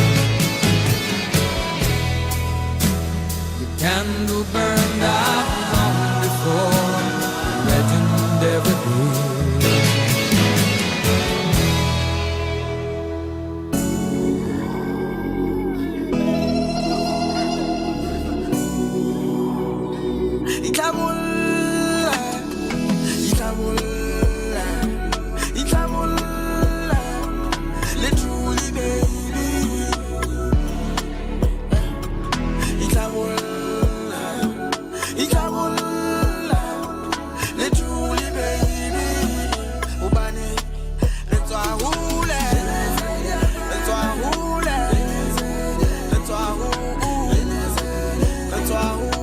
Your candle burned out long before the legend ever did. Itlhabolle, itlhabolle, itlhabolle, le Thuli baby. Itlhabolle, itlhabolle, le Thuli baby. Hobane re tswa hole, re tswa hole, re tswa hole, re tswa hole.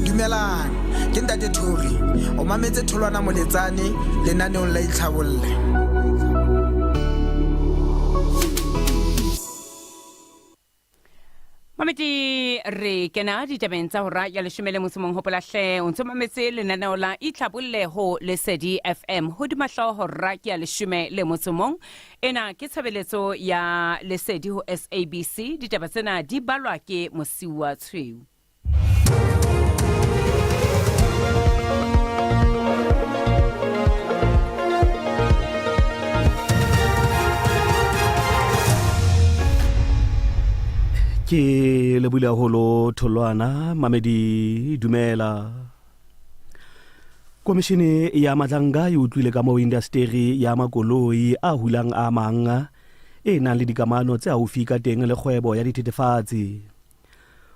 Dumelang, ke Ntate Thori. O mametse Tholwana Moletsane lenaneong la Itlhabolle. Mamedi re kena ditabeng tsa hora ya leshome le motso mong. Hopola hle o ntso mametse lenaneo la Itlhabolle ho Lesedi FM. Hodima hlooho hora ke ya leshome le motso mong. Ena ke tshebeletso ya Lesedi ho SABC. Ditaba tsena di balwa ke Mosiuwa Tshweu. Ke lebohile haholo Tholwana. Mamedi, dumela. Komishene ya Madlanga e utlwile ka moo indasteri ya makoloi a hulang a mang e nang le dikamano tse haufi ka teng le kgwebo ya dithethefatsi.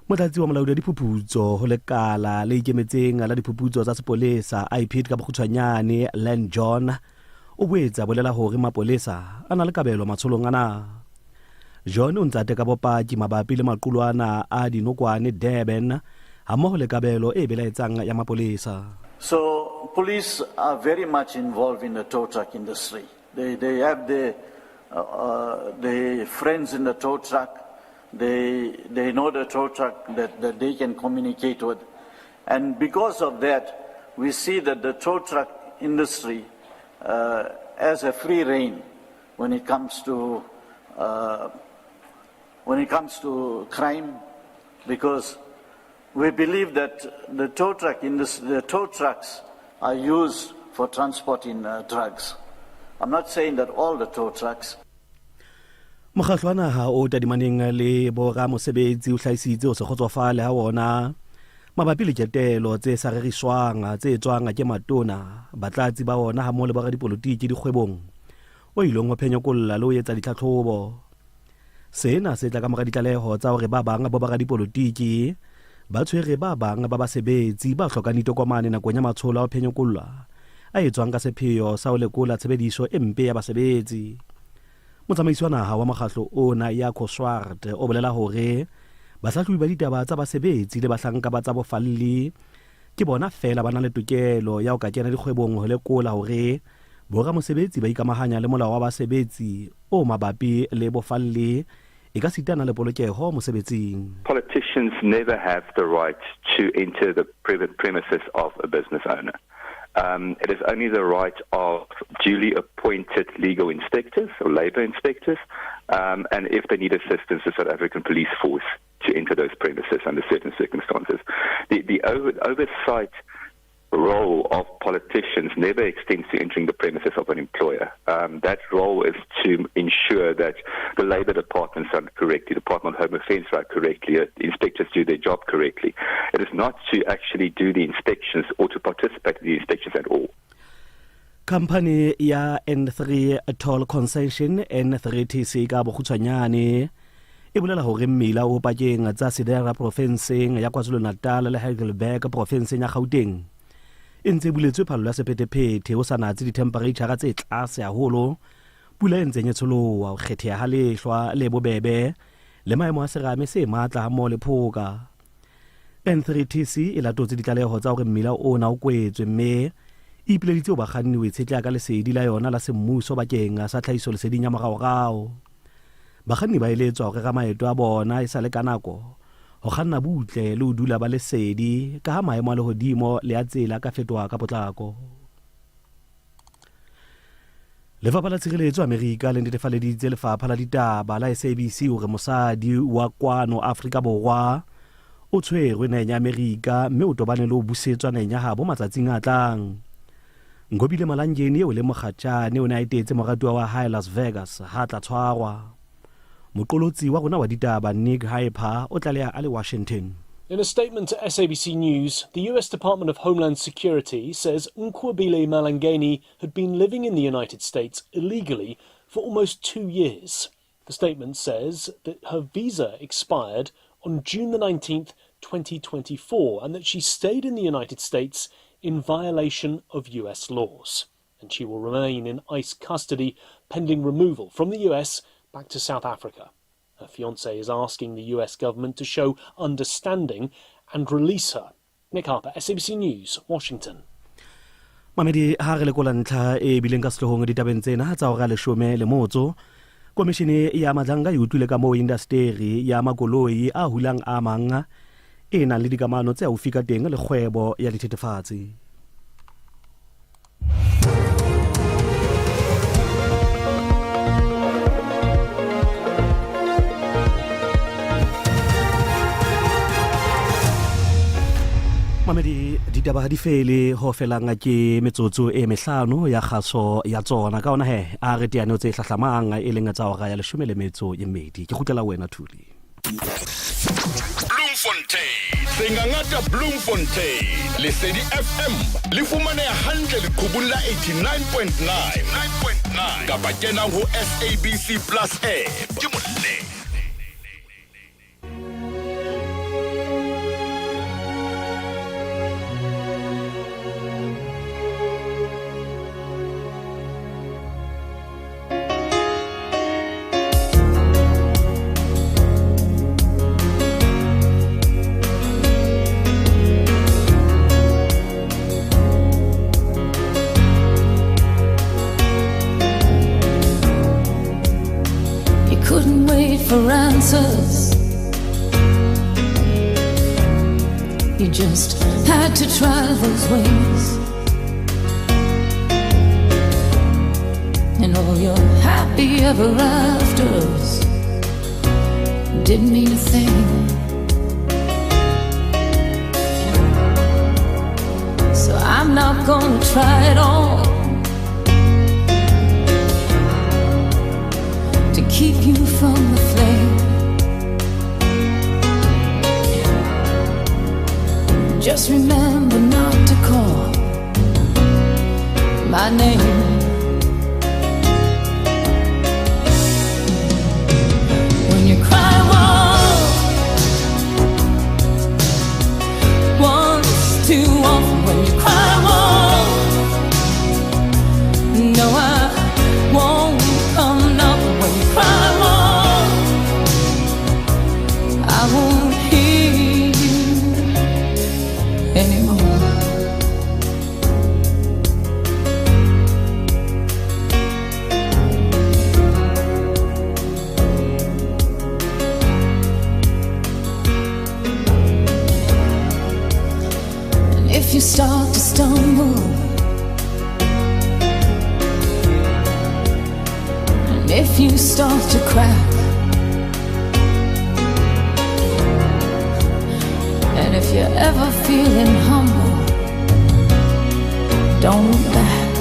Motlatsi wa molaodi wa diphuputso ho lekala le ikemetseng la diphuputso tsa sepolesa IPID ka bokgutshwanyane Len John o boetse a bolela hore mapolesa a na le kabelo matsholong ana. John o ntse a teka bopaki mabapi le maqulwana a dinokwane Durban hammoho le kabelo e belaetsang ya mapolesa. So police are very much involved in the tow truck industry. They have the friends in the tow truck. They know the tow truck that they can communicate with. And because of that, we see that the tow truck industry has a free rein when it comes to crime, because we believe that the tow truck industry, the tow trucks are used for transporting drugs. I'm not saying that all the tow trucks. Mokgatlo wa naha o tadimaneng le boramosebetsi o hlahisitse ho se kgotsofale ha wona mabapi le ketelo tse sa reriswang tse etswang ke matona, batlatsi ba wona hammoho le boradipolotiki dikgwebong. o ilong ho phenyekolla le ho etsa ditlhatlhobo. Sena se tla ka mora ditlaleho tsa hore ba bang ba boradipolotiki ba tshwere ba bang ba basebetsi ba hlokang ditokomane nakong ya matsholo a ho phenyekolla a etswang ka sepheo sa ho lekola tshebediso e mpe ya basebetsi. Motsamaisi wa naha wa mokgahlo ona Jaco Swart o bolela hore bahlahlobi ba ditaba tsa basebetsi le bahlanka ba tsa bofalli ke bona feela ba nang le tokelo ya ho ka kena dikgwebong ho lekola hore boramosebetsi ba ikamahanya le molao wa basebetsi o mabapi le bofalli ekasitana le polokeho mosebetsing. Politicians never have the right to enter the premises of a business owner. It is only the right of duly appointed legal inspectors or labor inspectors, and if they need assistance, the South African Police Force to enter those premises under certain circumstances. The oversight role of politicians never extends to entering the premises of an employer. That role is to ensure that the labor departments run correctly, the Department of Home Affairs run correctly, the inspectors do their job correctly. It is not to actually do the inspections or to participate in the inspections at all. Khamphani ya N3 Toll Concession, N3TC ka bokgutshwanyane, e bolela hore mmila o pakeng tsa Cedara profenseng ya KwaZulu-Natal le Heidelberg profenseng ya Gauteng e ntse e buletswe phallo ya sephethephethe ho sa natse dithempereitjhara tse tlase haholo, pula e ntseng e tsholoha, ho kgetheha ha lehlwa le bobebe le maemo a serame se matla hammoho le phoka. N3TC e latotse ditlaleho tsa hore mmila ona o kwetswe mme e ipileditse ho bakganni ho itshetleha ka lesedi la yona la semmuso bakeng sa tlhahisoleseding ya moraorao. Bakganni ba eletswa ho rera maeto a bona e sa le ka nako, ho kganna butle le ho dula ba le sedi ka ha maemo a lehodimo le a tsela a ka fetoha ka potlako. Lefapha la Tshireletso Amerika le netefaleditse lefapha la ditaba la SABC hore mosadi wa kwano Afrika Borwa o tshwerwe naheng ya Amerika mme o tobane le ho busetswa naheng ya habo matsatsing a tlang. Ngobile Malangeni eo e leng mokgatjhane o ne a etetse moratuwa wa hae Las Vegas ha a tla tshwarwa. Moqolotsi wa rona wa ditaba Nick Hyper o tlaleha a le Washington. In a statement to SABC News, the US Department of Homeland Security says Nqobile Malangeni had been living in the United States illegally for almost 2 years. The statement says that her visa expired on June the 19th, 2024, and that she stayed in the United States in violation of US laws. And she will remain in ICE custody pending removal from the US back to South Africa. Her fiancé is asking the US government to show understanding and release her. Nick Harper, SABC News, Washington. Mamedi, ha re lekola ntlha e bileng ka sehloohong ditabeng tsena tsa hora leshome le motso, komishene ya Madlanga e utlwile ka moo indasteri ya makoloi a hulang a mang e nang le dikamano tse haufi ka teng le kgwebo ya dithethefatsi. Mamedi, ditaba ha di fele ho felang ke metsotso e mehlano ya kgaso ya tsona. Ka ona he, a re teane tse hlahlamang e leng tsa hora ya leshome le metso e mmedi. Ke kgutlela wena Thuli. Bloemfontein, Sengangata Bloemfontein, Lesedi FM le fumaneha hantle leqhubung la 89.9 kapa kena ho SABC Plus app. Ke molemo. For answers, you just had to try those ways, and all your happy ever afters didn't mean a thing. So I'm not gonna try it all to keep you from the flame. Just remember not to call my name. if you start to crack, and if you're ever feeling humble, don't look back.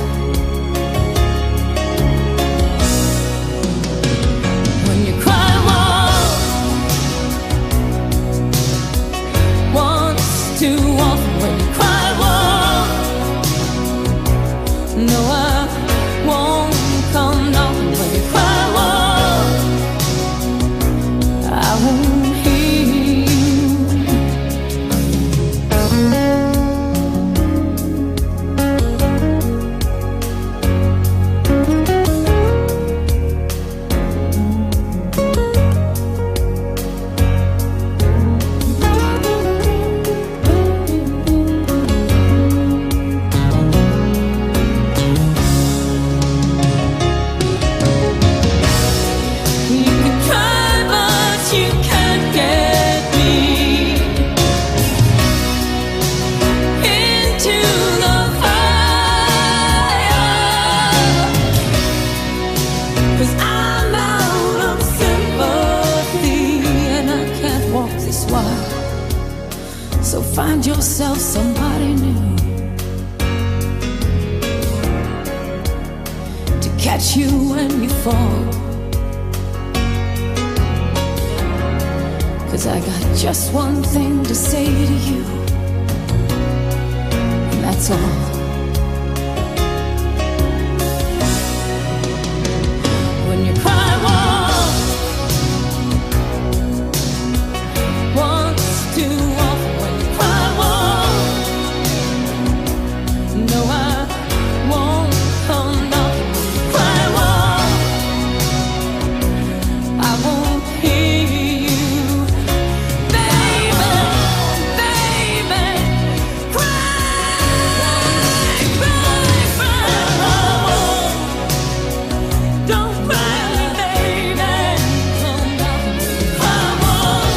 When you cry wolf, once too often. When you cry wolf, no, I won't come knocking. When you cry wolf, I won't hear you. You can try, but you can't get me into the fire. 'Cause I'm out of sympathy and I can't walk this wire. So find yourself somebody new to catch you when you fall. 'Cause I got just one thing to say to you, and that's all. When you cry wolf, once too often. When you cry wolf, no, I won't come knocking. When you cry wolf, I won't hear you. Baby, baby, cry, cry, cry, wolf. Don't cry, baby. Come knocking. Cry wolf.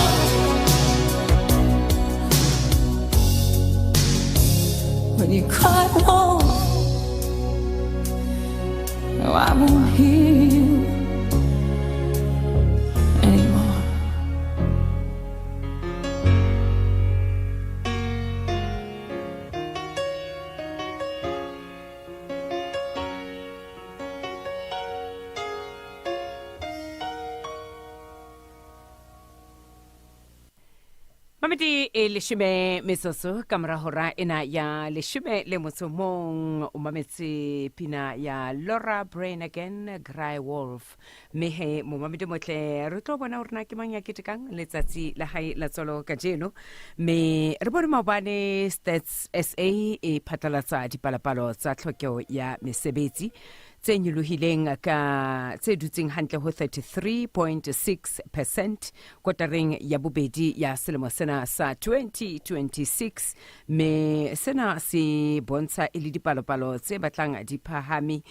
When you cry wolf, oh, I won't hear you anymore. Mamedi e leshome metsotso ka mora hora ena ya leshome le motso mong. O mametse pina ya Laura Branigan, Cry Wolf. Mme he momamedi motle, re tlo bona hore na ke mang ya ketekang letsatsi la hae la tswalo kajeno. Mme re bone maobane Stats SA e phatlalatsa dipalopalo tsa tlhokeho ya mesebetsi tse nyolohileng ka tse dutseng hantle ho 33.6 percent kotareng ya bobedi ya selemo sena sa 2026. Mme sena se bontsha e le dipalopalo tse batlang di phahame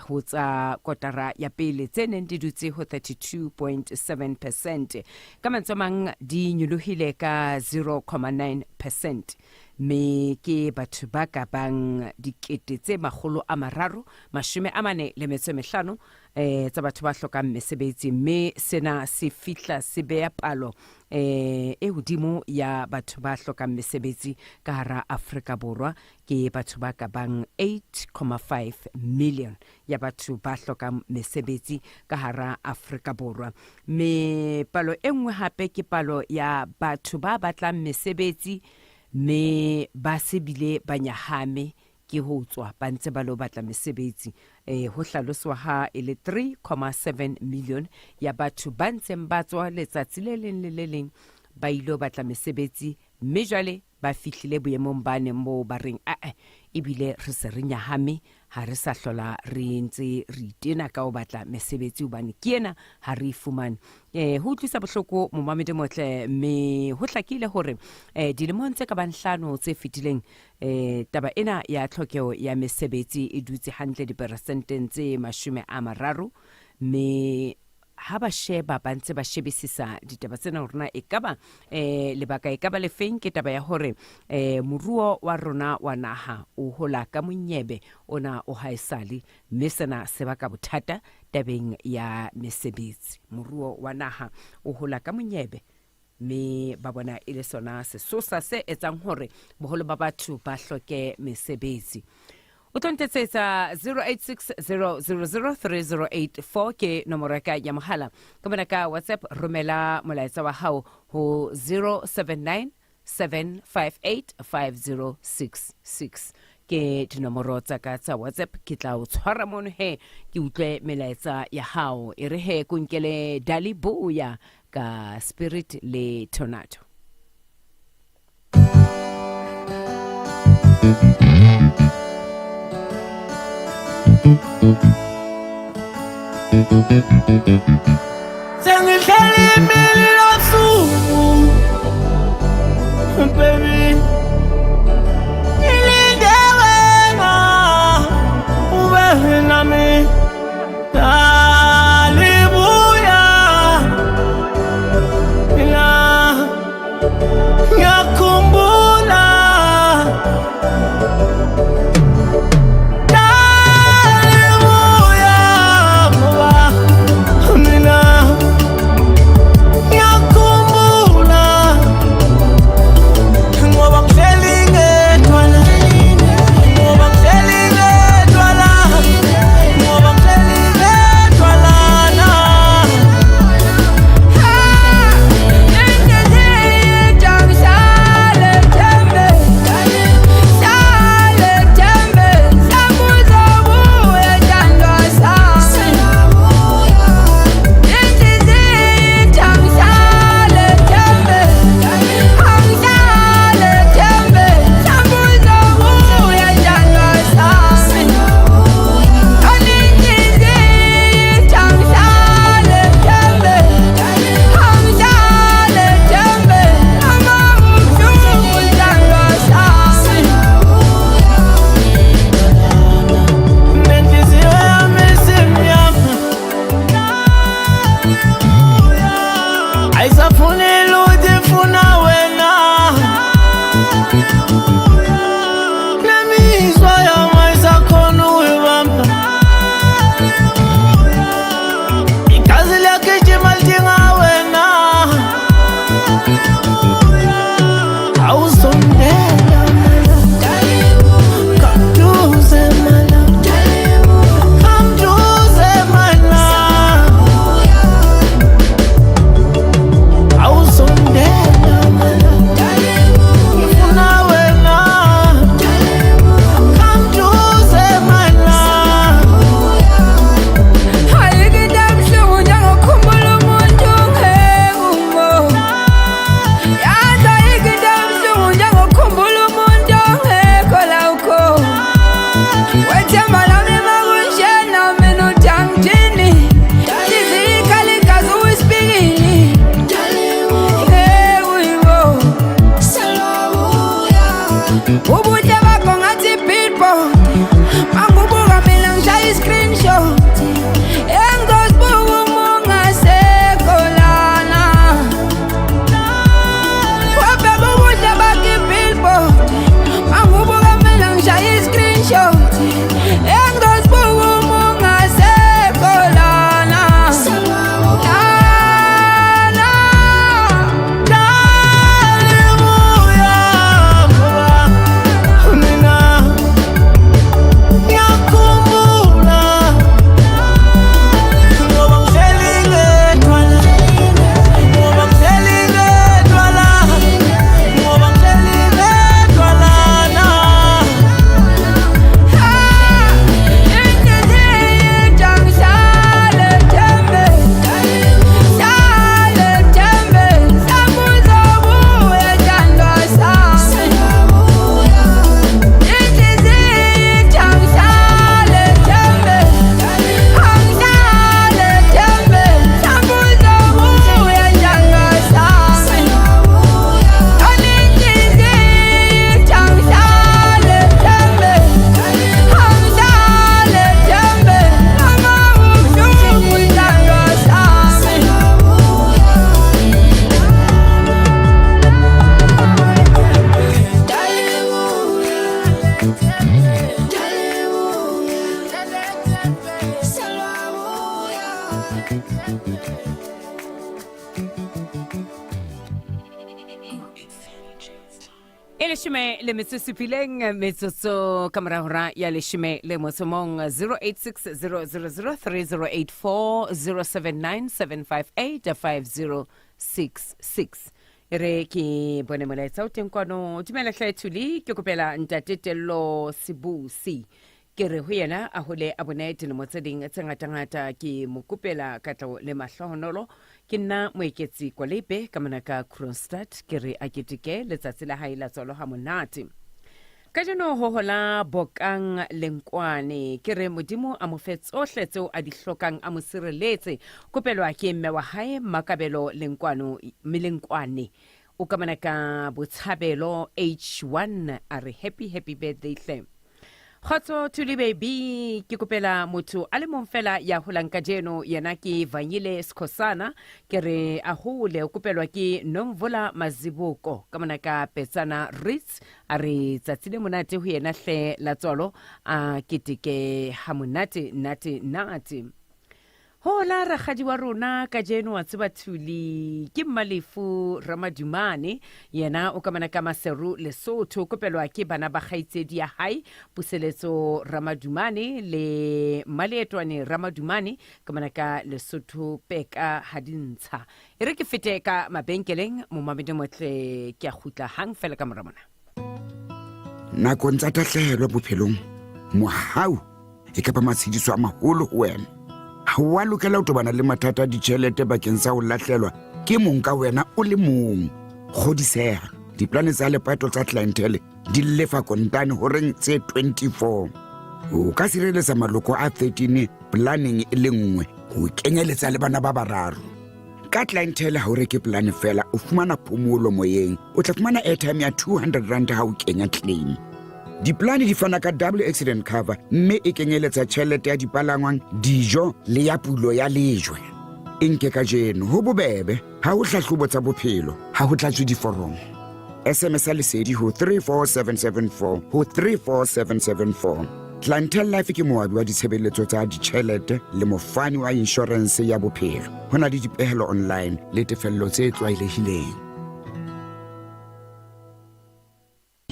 ho tsa kotara ya pele tse neng di dutse ho 32.7 percent. Ka mantswe a mang di nyolohile ka 0.9 percent. Mme ke batho ba ka bang dikete tse makgolo a mararo mashome a mane le metso e mehlano tsa batho ba hlokang mesebetsi. Mme sena se fihla se beha palo e hodimo ya batho ba hlokang mesebetsi ka hara Afrika Borwa. Ke batho ba ka bang 8.5 million ya batho ba hlokang mesebetsi ka hara Afrika Borwa. Mme palo e nngwe hape ke palo ya batho ba batlang mesebetsi mme ba se bile ba nyahame ke ho tswa ba ntse ba lo batla mesebetsi. Ho hlaloswa ha e le 3.7 million ya batho ba ntseng ba tswa letsatsi le leng le le leng ba ilo batla mesebetsi, mme jwale ba fihlile boemong ba neng moo ba reng ae ebile re se re nyahame, ha re sa hlola re ntse re itena ka ho batla mesebetsi hobane ke ena ha re e fumane. Ho utlwisa bohloko momamedi motle, mme ho hlakile hore dilemong tse ka bang hlano tse fetileng taba ena ya tlhokeho ya mesebetsi e dutse hantle diperesenteng tse 30, mme ha ba sheba ba ntse ba shebisisa ditaba tsena hore na ekaba um lebaka e ka ba lefeng ke taba ya hore um moruo wa rona wa naha o hola ka monyebe ona o haesale mme sena se baka bothata tabeng ya mesebetsi moruo wa naha o hola ka monyebe mme ba bona e le sona sesosa se etsang hore boholo ba batho ba hloke mesebetsi o tlo ntetsetsa 0860003084 ke nomoro ya ka ya mohala ka mona ka whatsapp romela molaetsa wa hao ho 079 758 5066 ke dinomoro tsa ka tsa whatsapp ke tla o tshwara mono he ke utlwe melaetsa ya hao e re he ko nkele dali boya ka spirit le tornado Sengihleli imini nobusuku baby ngilinde wena ube nami Dalibuya mina ngiyakhumbula Dalibuya ngoba mina ngiyakhumbula. leshome le metso supileng metsotso ka mora hora ya leshome le motso mong 086 000 3084 079 758 5066 e re ke bone molaetsa o teng kwano dumela hle thuli ke kopela ntate tello sebusi ke re ho yena a hole a bone dilemo tse ding tse ngatangata ke mo kopela katleho le mahlohonolo Ke nna Moeketsi Kwalepe ka mona ka Kroonstad ke re a keteke letsatsi la hae la tswalo ha monate. Kajeno ho hola Bokang Lenkwane ke re Modimo a mo fe tsohle tseo a di hlokang a mo sireletse. Kopelwa ke mme wa hae Makabelo Lenkwano Melenkwane o ka mona ka Botshabelo H1 a re happy happy birthday hle. Kgotso Thuli baby ke kopela motho a le mong fela ya holang kajeno yena ke Vanyile Skhosana ke re a hole o kopelwa ke Nomvula Mazibuko ka mona ka Petsana Ritz a re tsatsi le monate ho yena hle la tswalo a keteke ha monate nate nate. Hola rakgadi wa rona kajeno wa tseba Thuli ke Mmalefu Ramadumane yena o kamana ka Maseru Lesotho kopelwa ke bana ba kgaitsedi ya hae Puseletso Ramadumane le Mmaleetwane Ramadumane kamana ka Lesotho Peka ha dintsha e re ke fete ka mabenkeleng momamedi motle ke a kgutla hang fela ka mora mona. Nakong tsa tahlehelo bophelong mohau e ka ba matshediso a maholo ho wena. Ha o a lokela ho tobana le mathata a ditjhelete bakeng sa ho lahlelwa ke mong ka wena o le mong. Kgodiseha, diplane tsa lepato tsa Clientele di lefa kontane horeng tse 24. O ka sireletsa maloko a 13 planeng e le nngwe ho kenyeletsa le bana ba bararo. Ka Clientele ha o reke polane fela, o fumana phomolo moyeng. O tla fumana airtime ya 200 rand ha o kenya claim. Diplane di fana ka double accident cover mme e kenyeletsa tjhelete ya dipalangwang, dijo le ya pulo ya lejwe. E nke kajeno, ho bobebe, ha ho hlahlobo tsa bophelo, ha ho tlatswe diforomo. SMS ya lesedi ho 34774 ho 34774. Clientele Life ke moabi wa ditshebeletso tsa ditjhelete le mofani wa inshorense ya bophelo. Ho na le dipehelo online le tefello tse tlwaelehileng.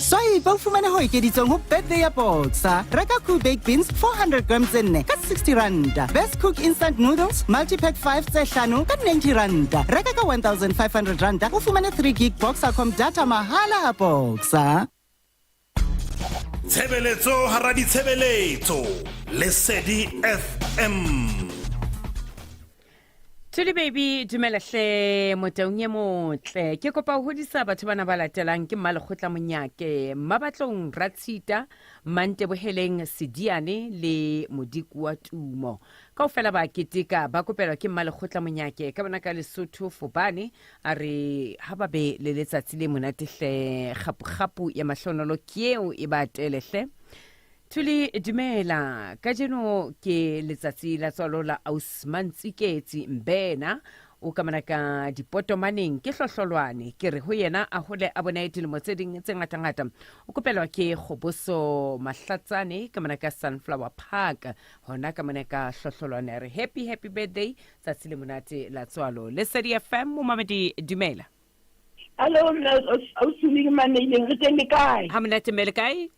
Swipe o fumane ho ekeditsweng ho birthday ya Boxer. Reka Cool Baked Beans 400 grams tse nne ka 60 ranta. Best Cook Instant Noodles Multipack 5 tse hlano ka 90 ranta. Reka ka 1500 ranta o fumane 3 gig Boxercom data mahala ha Boxer. Tshebeletso hara ditshebeletso. Lesedi FM. Thuli baby dumela hle motaung e motle ke kopa ho hodisa batho bana ba latelang ke mmalekgotla monyake mmabatlong ratshita manteboheleng sediane le modiko wa tumo kaofela ba keteka ba kopelwa ke mmalekgotla monyake ka bona ka lesotho fobane a re ha ba be le letsatsi le monate hle kgapu-kgapu ya mahlonolo ke eo e ba tele hle Thuli dumela kajeno ke letsatsi la tswalo la Ausman Tsiketsi Mbena o ka mona ka dipotomaneng ke hlohlolwane ke re ho yena a hole a bone dilemo tse ding tse ngatangata o kopelwa ke kgoboso mahlatsane ka mona ka sunflower park hona ka mona ka hlohlolwane re happy happy birthday tsatsi le monate la tswalo lesedi fm momamedi dumela Hallo, ausi ke maneileng re teng le kae? Ha monate mme le kae?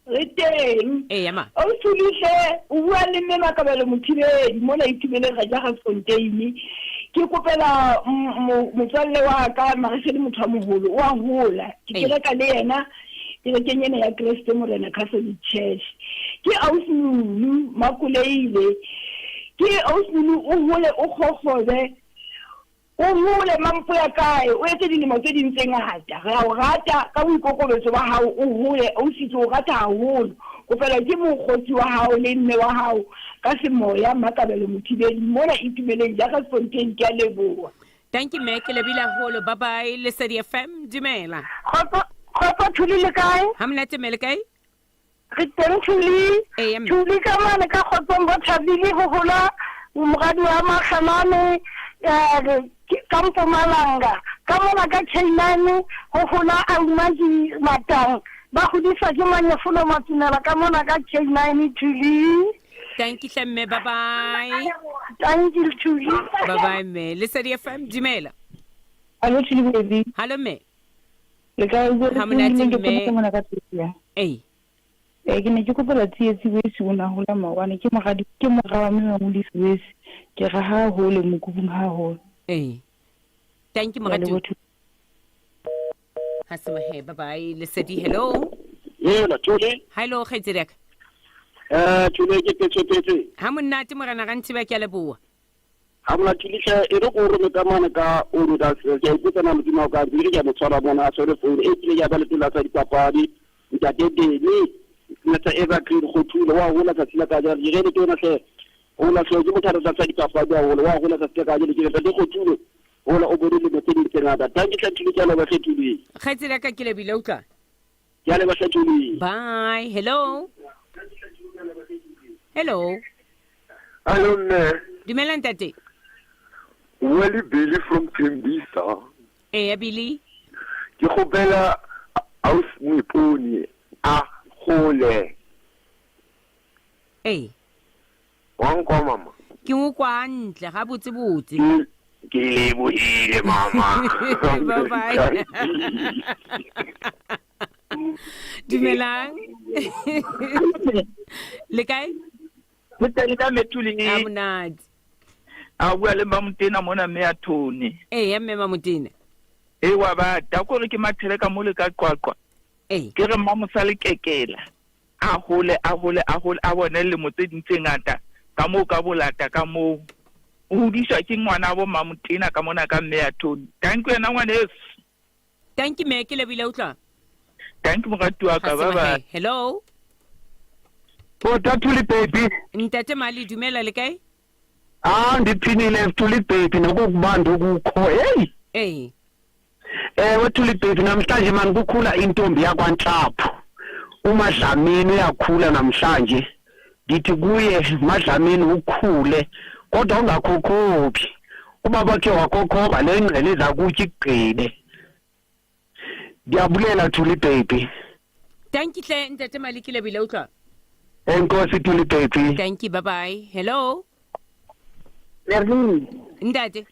Re teng. Eya ma. Ausi Lihle, o bua le mme Makabelo Mothibedi mona Itumeleng ga ja ga Fonteine. Ke kopela motswalle wa ka mare se le motho a moholo, o a hola. Ke kereka le yena kerekeng ena ya Kreste Morena Catholic Church. Ke ausi Lulu Makoleile. Ke ausi Lulu o hole o kgokgobe. O hole mampo ya kae, o etse dilemo tse ding tse ngata. Re a o rata ka boikokobetso ba hao, o hole ausi ke o rata haholo. Kopela ke mokgotsi wa hao le mme wa hao ka semoya Mmakabelo Mothibeli mona Itumeleng Jagersfontein ke a leboha. Thank you mme ke lebile haholo bye bye Lesedi FM dumela. Kgotso kgotso Thuli le kae? Ha monate mme le kae? Re teng Thuli. Thuli ka mane ka kgotsong bo thabile ho hola moradi wa Makgamane eh, ka Mpumalanga. Ka mona ka K9 ho hola Aumaki Matang. Ba hodiswa ke Manyefolo Matsumela ka mona ka K9 Thuli. Thank you hle mme bye bye. Thank you Thuli. Bye bye mme. Lesedi FM dumela. Hallo Thuli baby. Hallo mme. Le kae o Ha monate ke mme. ke mona ka Tsia. Ee. Eh ke ne ke kopela tsietsi wesi o na hola maobane ke moradi ke mora wa mme wa Molisi wesi. Ke re ha hole mokubung ha hole. Ee. Thank you Ke a moratuwa. leboha. Ha se he bye bye Lesedi hello. Yena Thuli. Hello kgaitsedi ya ka. Eh Thuli ke petse petse. Ha monate morena Ranthiba ke a leboha. Ha mona Thuli hle e re ko rome ka mane ka o ne ka ke a ipotsa na Modimo wa ka ke ke a mo tshwara mona a tshwere founu e kile ya ba letona tsa dipapadi ntate Deni Mr Evergreen Kgothule wa hola tsatsi la kajeno ke re letona hle hola hle ke motho a ratang tsa dipapadi haholo wa hola tsatsi la kajeno ke re ntate Kgothule hola o bone lemo tse ding tse ngata tanki hle Thuli ke a leboha hle Thuli. Kgaitsedi ya ka ke lebile utlwa. Ke a leboha hle Thuli. Bye. Hello. Hello. Hello mme. Dumela ntate. O bua le Billy from Tembisa. Eya Billy. Ke kgopela ausi Moipone a gole. Ee. Wa nkwa mama? Ke o kwa ntle ga botse botse. Ke lebohile mama. Bye bye. Dumelang. Le kae? Le teng ka Methuli. A monate. A bua le Mamotena mona mme ya Tony. Ee, ya mme Mamotena. Ee wa bata kore ke mathele ka mole ka Qwaqwa. Ee. Ke re Mmamosale kekela. A hole a hole a hole a bone lemo tse ding tse ngata ka moo ka bolata ka moo. O hodiswa ke ngwana bo Mamotena ka mona ka mme ya Tony. Thank you wena ngwaneso. Thank you mme ke lebile utlwa. Thank you moratuwa ka bye bye. Hello. Bota Thuli baby. Ntate Mali dumela le kae? Ah ndiphinile Thuli baby nokukubanda okukho. Hey. Hey. Ewe Thuli baby namhlanje mani kukhula intombi yakwaNhlapho. UMadlamini uyakhula namhlanje. Ngithi kuye Madlamini ukhule kodwa ungakhokhobi. Ubaba wakhe wakhokhoba le ngqele iza kutya ikugqibe. Ndiyabulela Thuli baby. Thank you hle ntate Mali ke lebile utlwa. Enkosi Thuli baby. Thank you bye bye. Hello. Merlin. Ntate.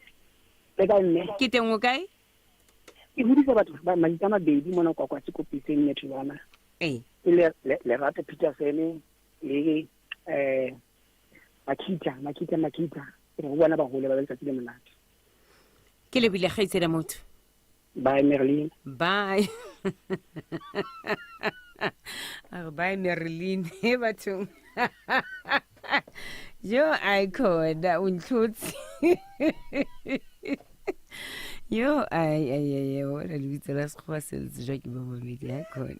Le kae mme? Ke teng o kae? Ke hodisa batho ba mabitso a mabedi mona kwa kwa Sekopiseng mme Thulwana. Ee. Ke le Lerato Peterson le eh Makhitha, Makhitha, Makhitha. Ke re ho bona baholo ba letsatsi le monate. Ke lebile kgaitsedi motho. Bye Merlin. Bye. A re bye Merlin he bathong. Yo ai khona o ntlhotse. Yo ai ai ai bona lebitso la sekgowa se le tsejwa ke ba babedi ha khona.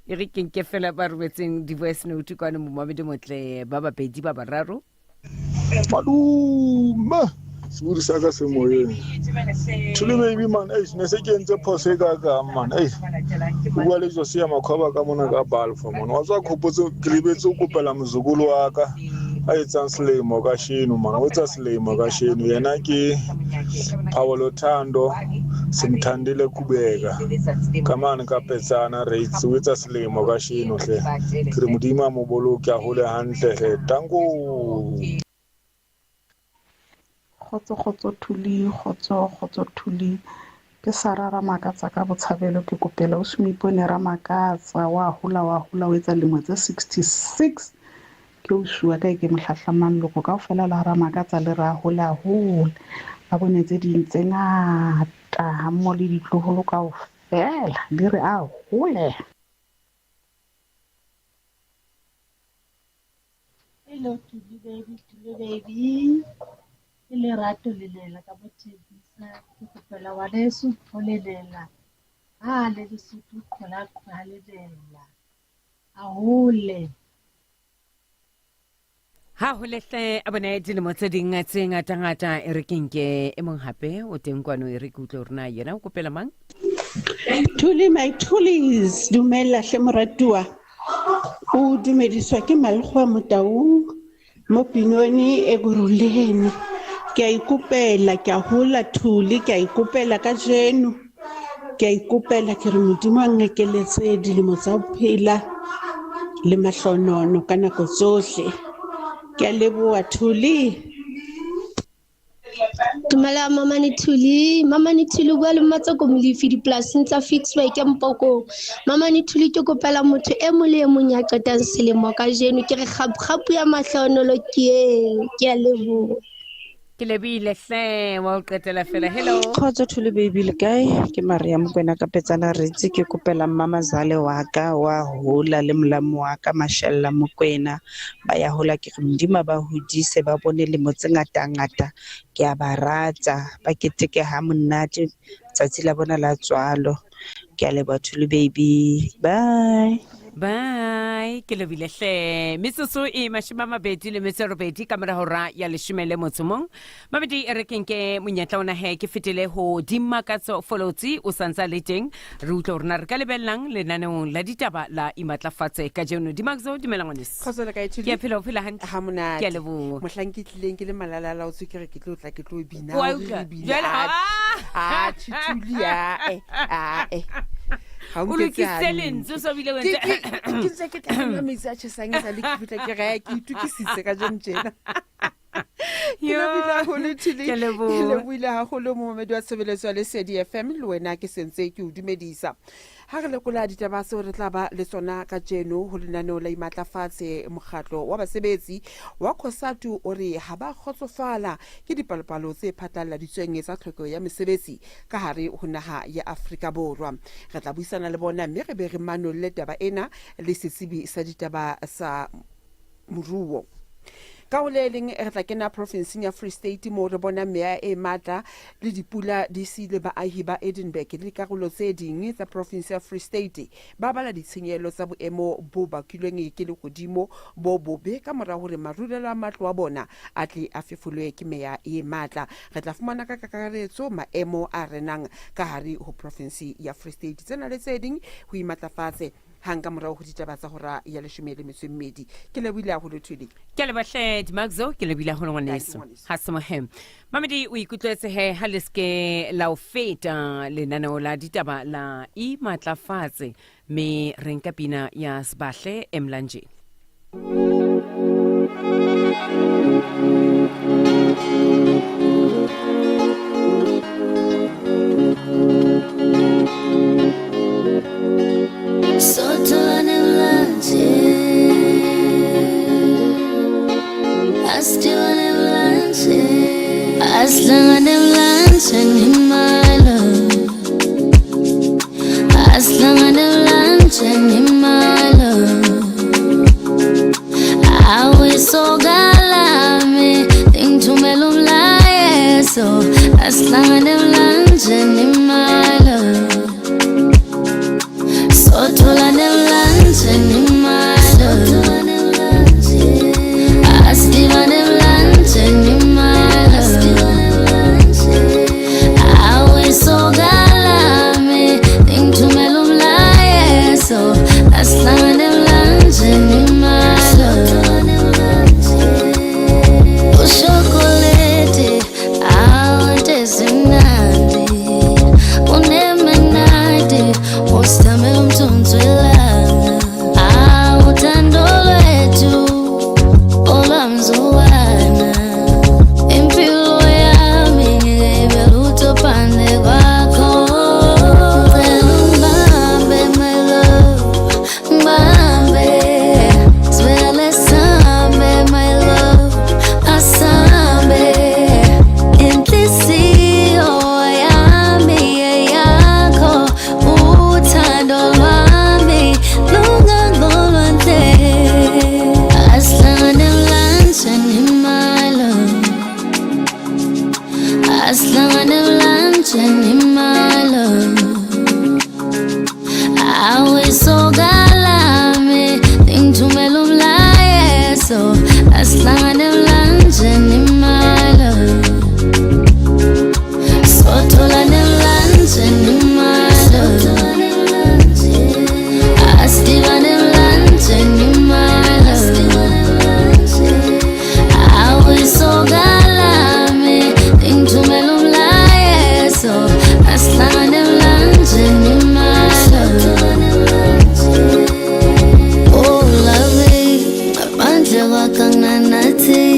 E re ke nke fela ba rometseng di-voice note kwano momamedi motle ba babedi ba bararo. Madume sebodi sa ka se moyeng Thuli baby man eish ne se ke entse phoso e kakang man eish o bua le Josia Makhoba ka mona ka Balfour man wa tswa khopotse ke lebetse ho kopela mozukulu wa ka a etsang selemo kasheno man o etsa selemo kasheno yena ke Paolo Thando Simthandile Kubeka ka mane ka Petsana Rates o etsa selemo kasheno hle ke re Modimo a mo boloke a hole hantle hle tanko. Kgotso kgotso Thuli kgotso kgotso Thuli ke Sara Ramakatsa ka Botshabelo ke kopela o Semoipone Ramakatsa wa hola wa hola o etsa lemo tse 66 ke o sua kae ke mohlahlamang loko kaofela la Ramakatsa le ra hola hola ba bone tse ding tse ngata hammoho le ditloholo kaofela di re a hole. Hello Thuli baby, Thuli baby. Ke lerato le lela ka bothebisa ke kopela ngwaneso o le lela ha le Lesotho qhola qhola le lela a hole. Ha ho lehle a bone dilemo tse ding tse ngata-ngata e re ke nke e mong hape o teng kwano e re ke utlwe hore na yena o kopela mang. Thuli my Thulis dumela hle moratuwa o dumediswa ke Malkgowa Motaung mo Pinoni e Kuruleni. Ke a ikopela ke a hola Thuli ke a ikopela kajeno ke a ikopela ke re Modimo a nkekeletse dilemo tsa ho phela le mahlonono ka nako tsohle. Ke a leboha Thuli. Dumela Mamane Thuli, Mamane Thuli o bua le Mmatseko Molefi dipolasing tsa Ficksburg Mpokong. Mamane Thuli ke kopela motho e mong le e mong ya qetang selemo kajeno ke re kgapu ya mahlohonolo ke eo. Ke a leboha. Ke lebile hle wa o qetela fela. Hello. Kgotso Thuli baby le kae? Ke Maria Mokwena ka Petsana Ritsi ke kopela mmamazale wa ka wa hola le molamu wa ka Mashalla Mokwena ba ya hola ke re Modimo a ba hodise ba bone lemo tse ngata ngata ke a ba rata ba keteke ha monate tsatsi la bona la tswalo ke a leboha Thuli baby bye. Bye ke lebile hle metsotso e 28 ka mora hora ya leshome le motso mong mabedi e re ke nke monyetla ona he ke fetele ho Dimakatso Folotsi o santsa le teng re utlwe hore na re ka lebellang lenaneong la ditaba la imatlafatse kajeno. Dimakatso dumela ngwaneso. Kgotso le kae Thuli? Ke a phela o phela hantle. Ha monate. Ke a leboha. Mohlang ke tlileng ke le malalala o tswe ke re ke tlo tla ke tlo bina. Wa Re utlwa? bina. Jwale ha- Ah, Thuli, ah, eh, ah, eh. Ga O nketse lokisitse hantle. lentswe, so bile o Ke- entse- ke ntse ke tla nwa metsi a tjhesang e sale ke fihla ke re, ke itokisitse kajeno tjena. Ke Yo. lebohile haholo, Thuli. Ke leboha. Ke lebohile haholo momamedi wa tshebeletso ya Lesedi FM, le wena ke sentse ke o dumedisa. Ha re lekola ditaba tseo re tla ba le tsona kajeno ho lenaneo la Imatlafatse, mokgatlo wa basebetsi wa COSATU o re ha ba kgotsofala ke dipalopalo tse phatlalladitsweng tsa tlhokeho ya mesebetsi ka hare ho naha ya Afrika Borwa. Re tla buisana le bona mme re be re manolle taba ena le setsebi sa ditaba sa moruo. Ka ho le leng re tla kena profinseng ya Free State moo re bona meya e matla le dipula di siile baahi ba Edinburgh le dikarolo tse ding tsa profinse ya Free State ba bala ditshenyehelo tsa boemo bo bakilweng ke lehodimo bo bobe ka mora hore marulelo a matlo a bona a tle a fefolwe ke meya e matla. Re tla fumana ka kakaretso maemo a renang ka hare ho profinse ya Free State. Tsena le tse ding ho imatlafatse hang ka morao ho ditaba tsa hora ya leshome le metso e mmedi. Ke lebohile haholo Thuli. Ke a leboha hle Dimakzo, ke lebohile haholo ngwaneso. Ha se mohe. Mamedi o ikutlwetse he ha le seke la o feta lenaneo la ditaba la imatlafatse mme re nka pina ya Sbahle Emlanjeni. Oh, lovey, ngaphandle kwakho anginanathi.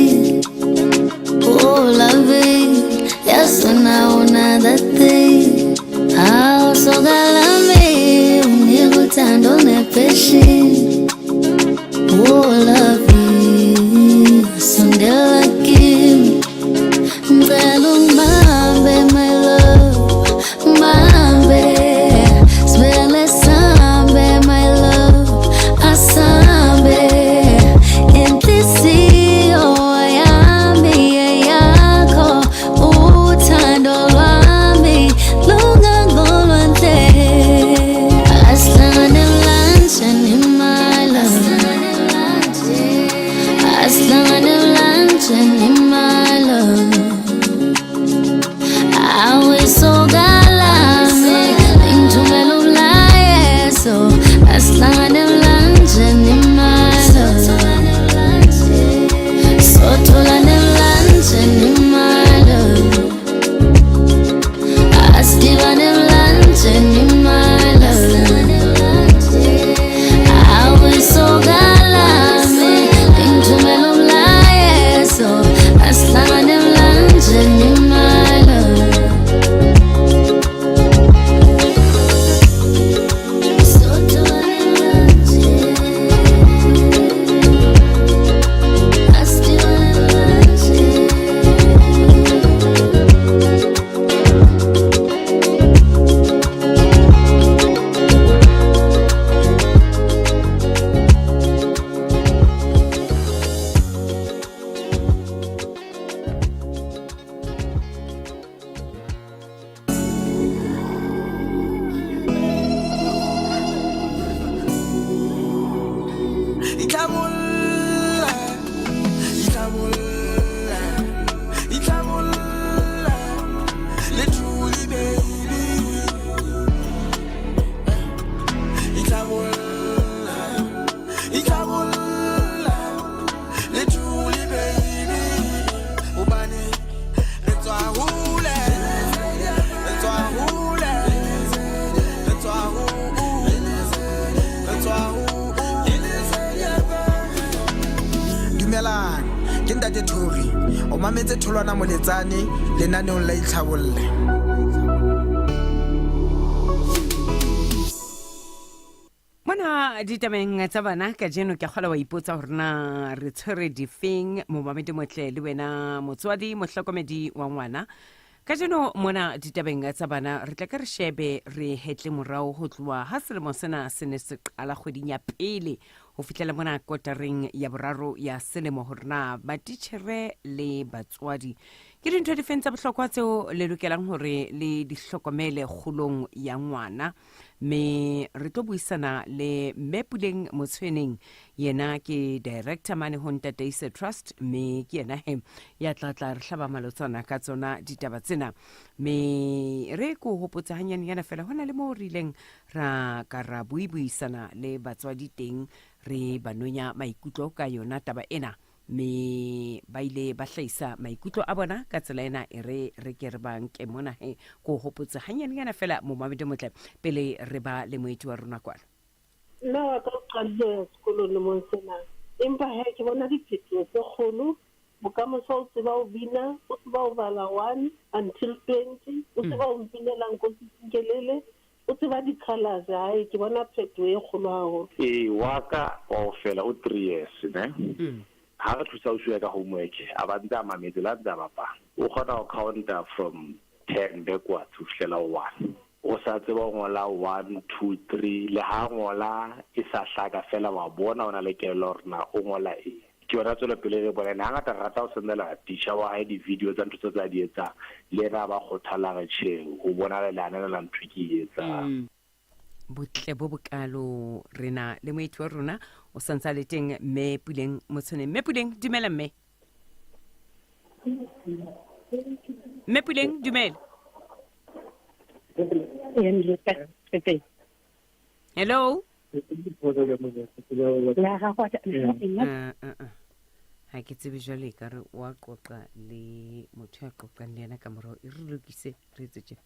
ntate Thori. O mametse Tholwana Moletsane lenaneong la Itlhabolle. Mona ditabeng tsa bana kajeno ke kgola wa ipotsa gore na re tshwere difeng momamedi motle le wena motswadi mohlokomedi wa ngwana. Kajeno mona ditabeng tsa bana re tla ke re shebe re hetle morao ho tloha ha selemo sena se ne se qala kgweding ya pele ho fihlela mona kotareng ya boraro ya selemo hore na batitjhere le batswadi ke dintho difeng tsa bohlokwa tseo le lokelang hore le di hlokomele kgolong ya ngwana. Mme re tlo buisana le Mme Puleng Motshweneng, yena ke director mane ho Ntataise Trust, mme ke yena he ya tla tla re hlaba malotsana ka tsona ditaba tsena. Mme re ko hopotse hanyanenyana fela ho na le moo re ileng ra ka ra buibuisana le batswadi teng, re ba nonya maikutlo ka yona taba ena, mme ba ile ba hlahisa maikutlo a bona ka tsela ena. E re re ke re ba nke mona he ko hopotse hanyanenyana fela momamedi motle pele re ba le moeti wa rona kwana. Nna wa ka o qadile ho ya sekolong lemong sena, empa he ke bona diphetoho tse kgolo. Bokamoso o tseba ho bina, o tseba ho bala 1 until 20, o tseba ho mpinela Nkosi Sikelele, o tseba di-colours. Hae, ke bona phetoho e kgolo haholo. Ee, wa ka wa ho fela o 3 years ne. Ha re thusa ausi wa ka homework, a ba ntse a mametse le ha ntse a bapala. O kgona ho counta from 10 backwards ho fihlela ho 1. O sa tseba ho ngola 1, 2, 3, le ha a ngola e sa hlaka fela wa bona o na le kelello hore na o ngola eng. Ke yona tswelopele e re e bonang. Hangata re rata ho sendela teacher wa hae di-video tsa ntho tseo tse a di etsang, le yena a ba kgothala a re tjhe, ho bonahala le ananela ntho e ke e etsang. Botle bo bokalo. Re na le moeti wa rona o santse a le teng, Mme Puleng Motshweneng. Mme Puleng, dumela mme. Mme Puleng, dumela. Hello. Ha ke tsebe jwale e ka re wa qoqa le motho ya qoqang le yena ka morao, e re lokise re etse tje.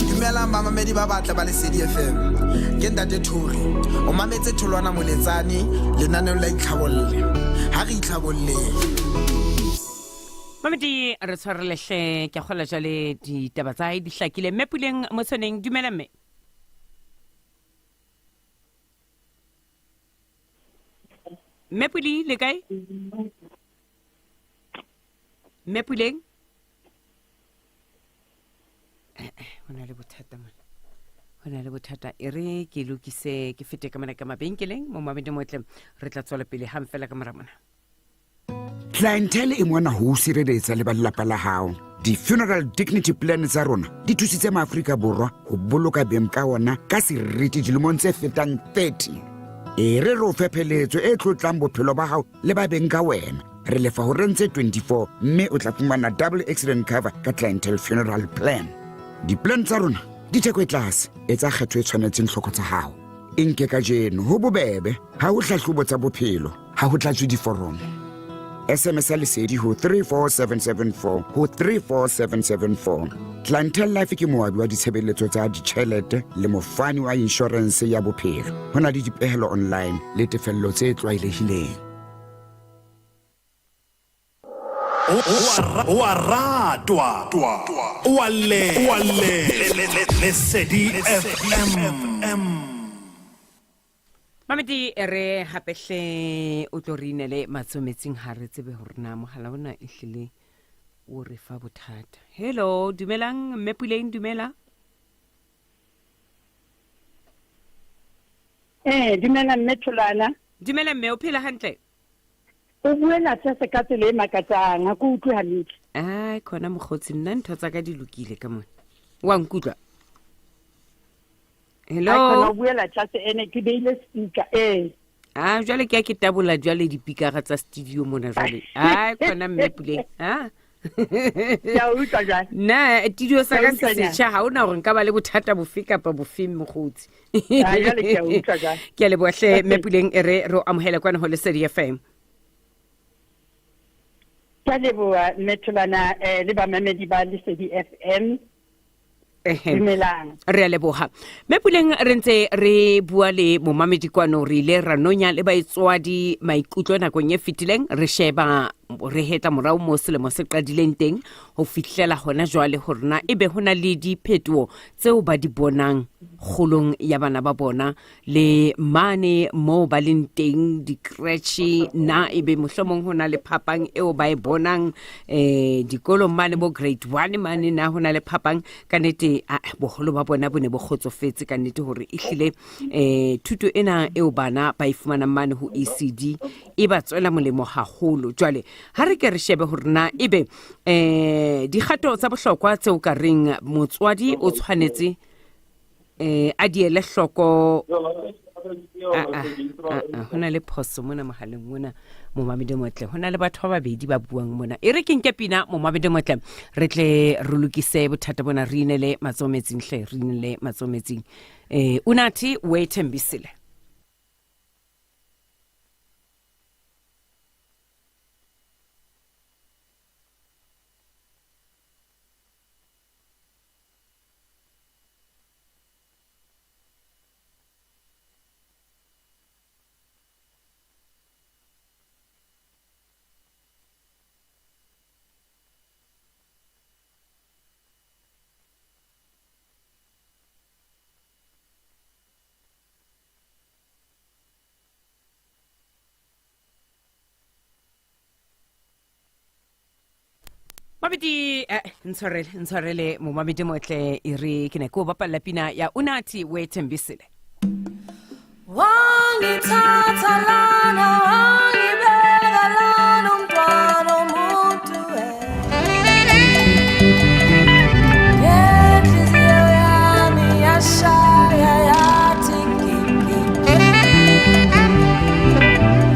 Dumelang bamamedi ba batle ba Lesedi FM. Ke Ntate Thori. O mametse Tholwana Moletsane lenaneong la Itlhabolle. Ha re itlhabolleng. Mamedi re tshwarelehle ke kgola jwale ditaba tsa hae di hlakile. Mme Puleng Motshweneng, dumela mme. Mme Puli le kae? Mme Puleng? Ho na le bothata mona. Ho na le bothata. E re ke lokise ke fete ka mona ka mabenkeleng mo mamedi motle re tla tswela pele hang fela ka mora mona. Clientele e mona ho o sireletsa le ba lelapa la hao. Di-funeral dignity plan tsa rona di thusitse maAfrika Borwa ho boloka beng ka ona ka seriti dilemong tse fetang 30. E re re o fe pheletso e tlotlang bophelo ba hao le ba beng ka wena. Re lefa ho reng tse 24 mme o tla fumana double accident cover ka Clientele Funeral Plan. Di-plan tsa rona di theko e tlase, etsa kgetho e tshwanetseng tlhoko tsa hao. E nke kajeno ho bobebe, ha ho hlahlobo tsa bophelo, ha ho tlatswe diforomo. SMS ya Lesedi ho 34774 ho 34774. Clientele Life ke moabi wa ditshebeletso tsa ditjhelete le mofani wa inshorense ya bophelo. Ho na le dipehelo online le tefello tse tlwaelehileng. O a ratwa, o a llelwa. Lesedi FM. Mamedi e re hape hle o tlo re inele matsoho metsing, ha re tsebe hore na mohala ona e hlile o re fa bothata. Hello, dumelang mme Puleng, dumela. Eh, dumela mme Tholwana. Dumela mme, o phela hantle? O buela tlase ka tsela e makatsang, ha ke utlwe hantle. Ai, khona mokgotsi, nna ntho tsa ka di lokile ka mona. Wa nkutlwa? Hello. A kgona ho buela tlase ene ke beile speaker ee. A jwale ke ya ke tabola jwale dipikara tsa studio mona jwale. Ai khona mme Puleng. Ha? Ke a utlwa jwale. Nna studio sa Ke a ka se utlwa nyana. setjha ha ona hore nka ba le bothata bofe kapa bofe mokgotsi. Ah, jwale ke a utlwa jwale. Ke a leboha hle mme Puleng e re re o amohele kwana ho Lesedi FM. Ke a leboha mme Tholwana le bamamedi ba Lesedi FM. Dumelang. Re a leboha. Mme Puleng re ntse re bua le momamedi kwano, re ile ra nonya le baetswadi maikutlo nakong e fetileng, re sheba re hetla morao mo selemo se qadileng teng ho fihlela hona jwale hore na ebe ho na le diphetoho tseo ba di bonang kgolong ya bana ba bona le mane moo ba leng teng di-creche, na ebe mohlomong ho na le phapang eo ba e bonang dikolong mane bo grade 1 mane, na ho na le phapang? Ka nnete, boholo ba bona bo ne bo kgotsofetse ka nnete hore ehlile thuto ena eo bana ba e fumanang mane ho ECD e ba tswela molemo haholo. Jwale ha re ke re shebe hore na ebe dikgato tsa bohlokwa tseo ka reng motswadi o tshwanetse a di ele hloko. Ho na le phoso mona mohaleng mona, momamedi motle, ho na le batho ba babedi ba buang mona. E re ke nke pina, momamedi motle, re tle re lokise bothata bona, re inele matsoho metsing hle, re inele matsoho metsing. Unathi we Thembisile. Mabedi, ntshwarele, ntshwarele momamedi motle, e re ke ne ke o bapalla pina ya Unathi we Thembisile. Wangithatha lana, wangibeka lana umntwana omuntu, Ngenhliziyo yami yashaya yathi gigi.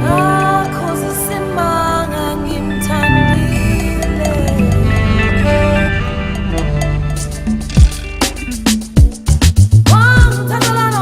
Ngakhoza isimanga ngimthandile. Wangithatha lana,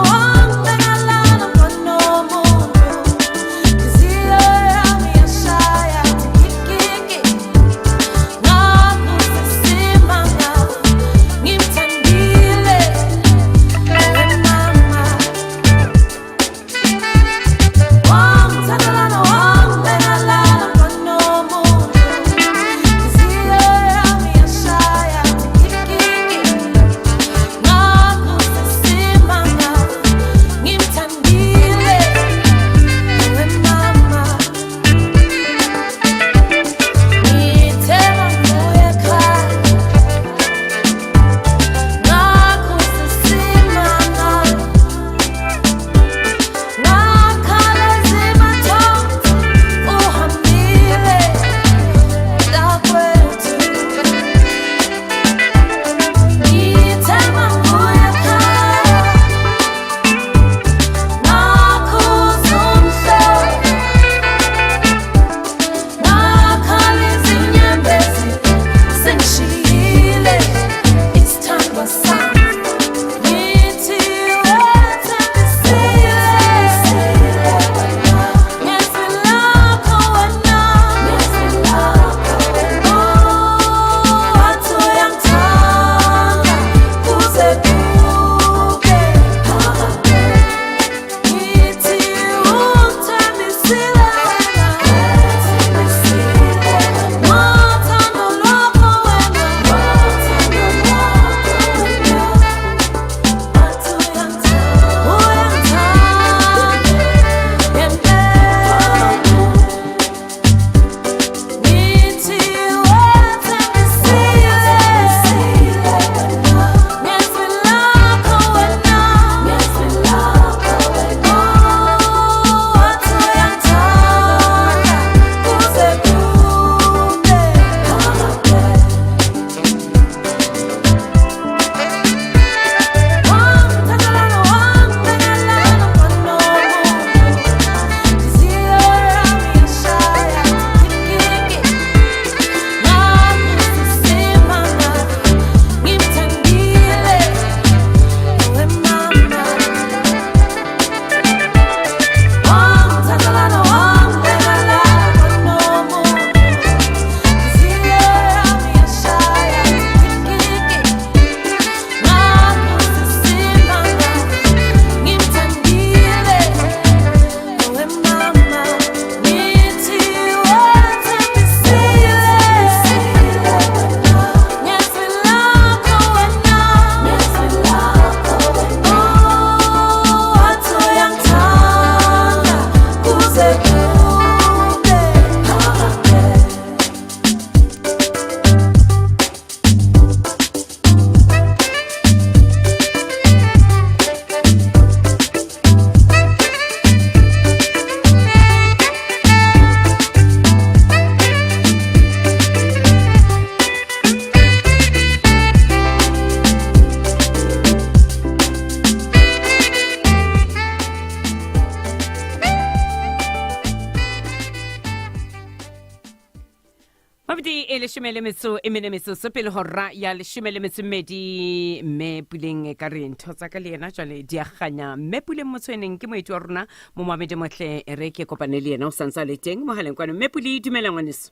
Mabedi e leshome le metso e mene metsotso pele hora ya leshome le metso e mmedi mme Puleng e ka re ntho tsa ka le yena jwale di a kganya. Mme Puleng Motshweneng ke moeti wa rona momamedi motle e re ke kopane le yena o santse a le teng mohaleng kwano. Mme Pule dumela ngwaneso.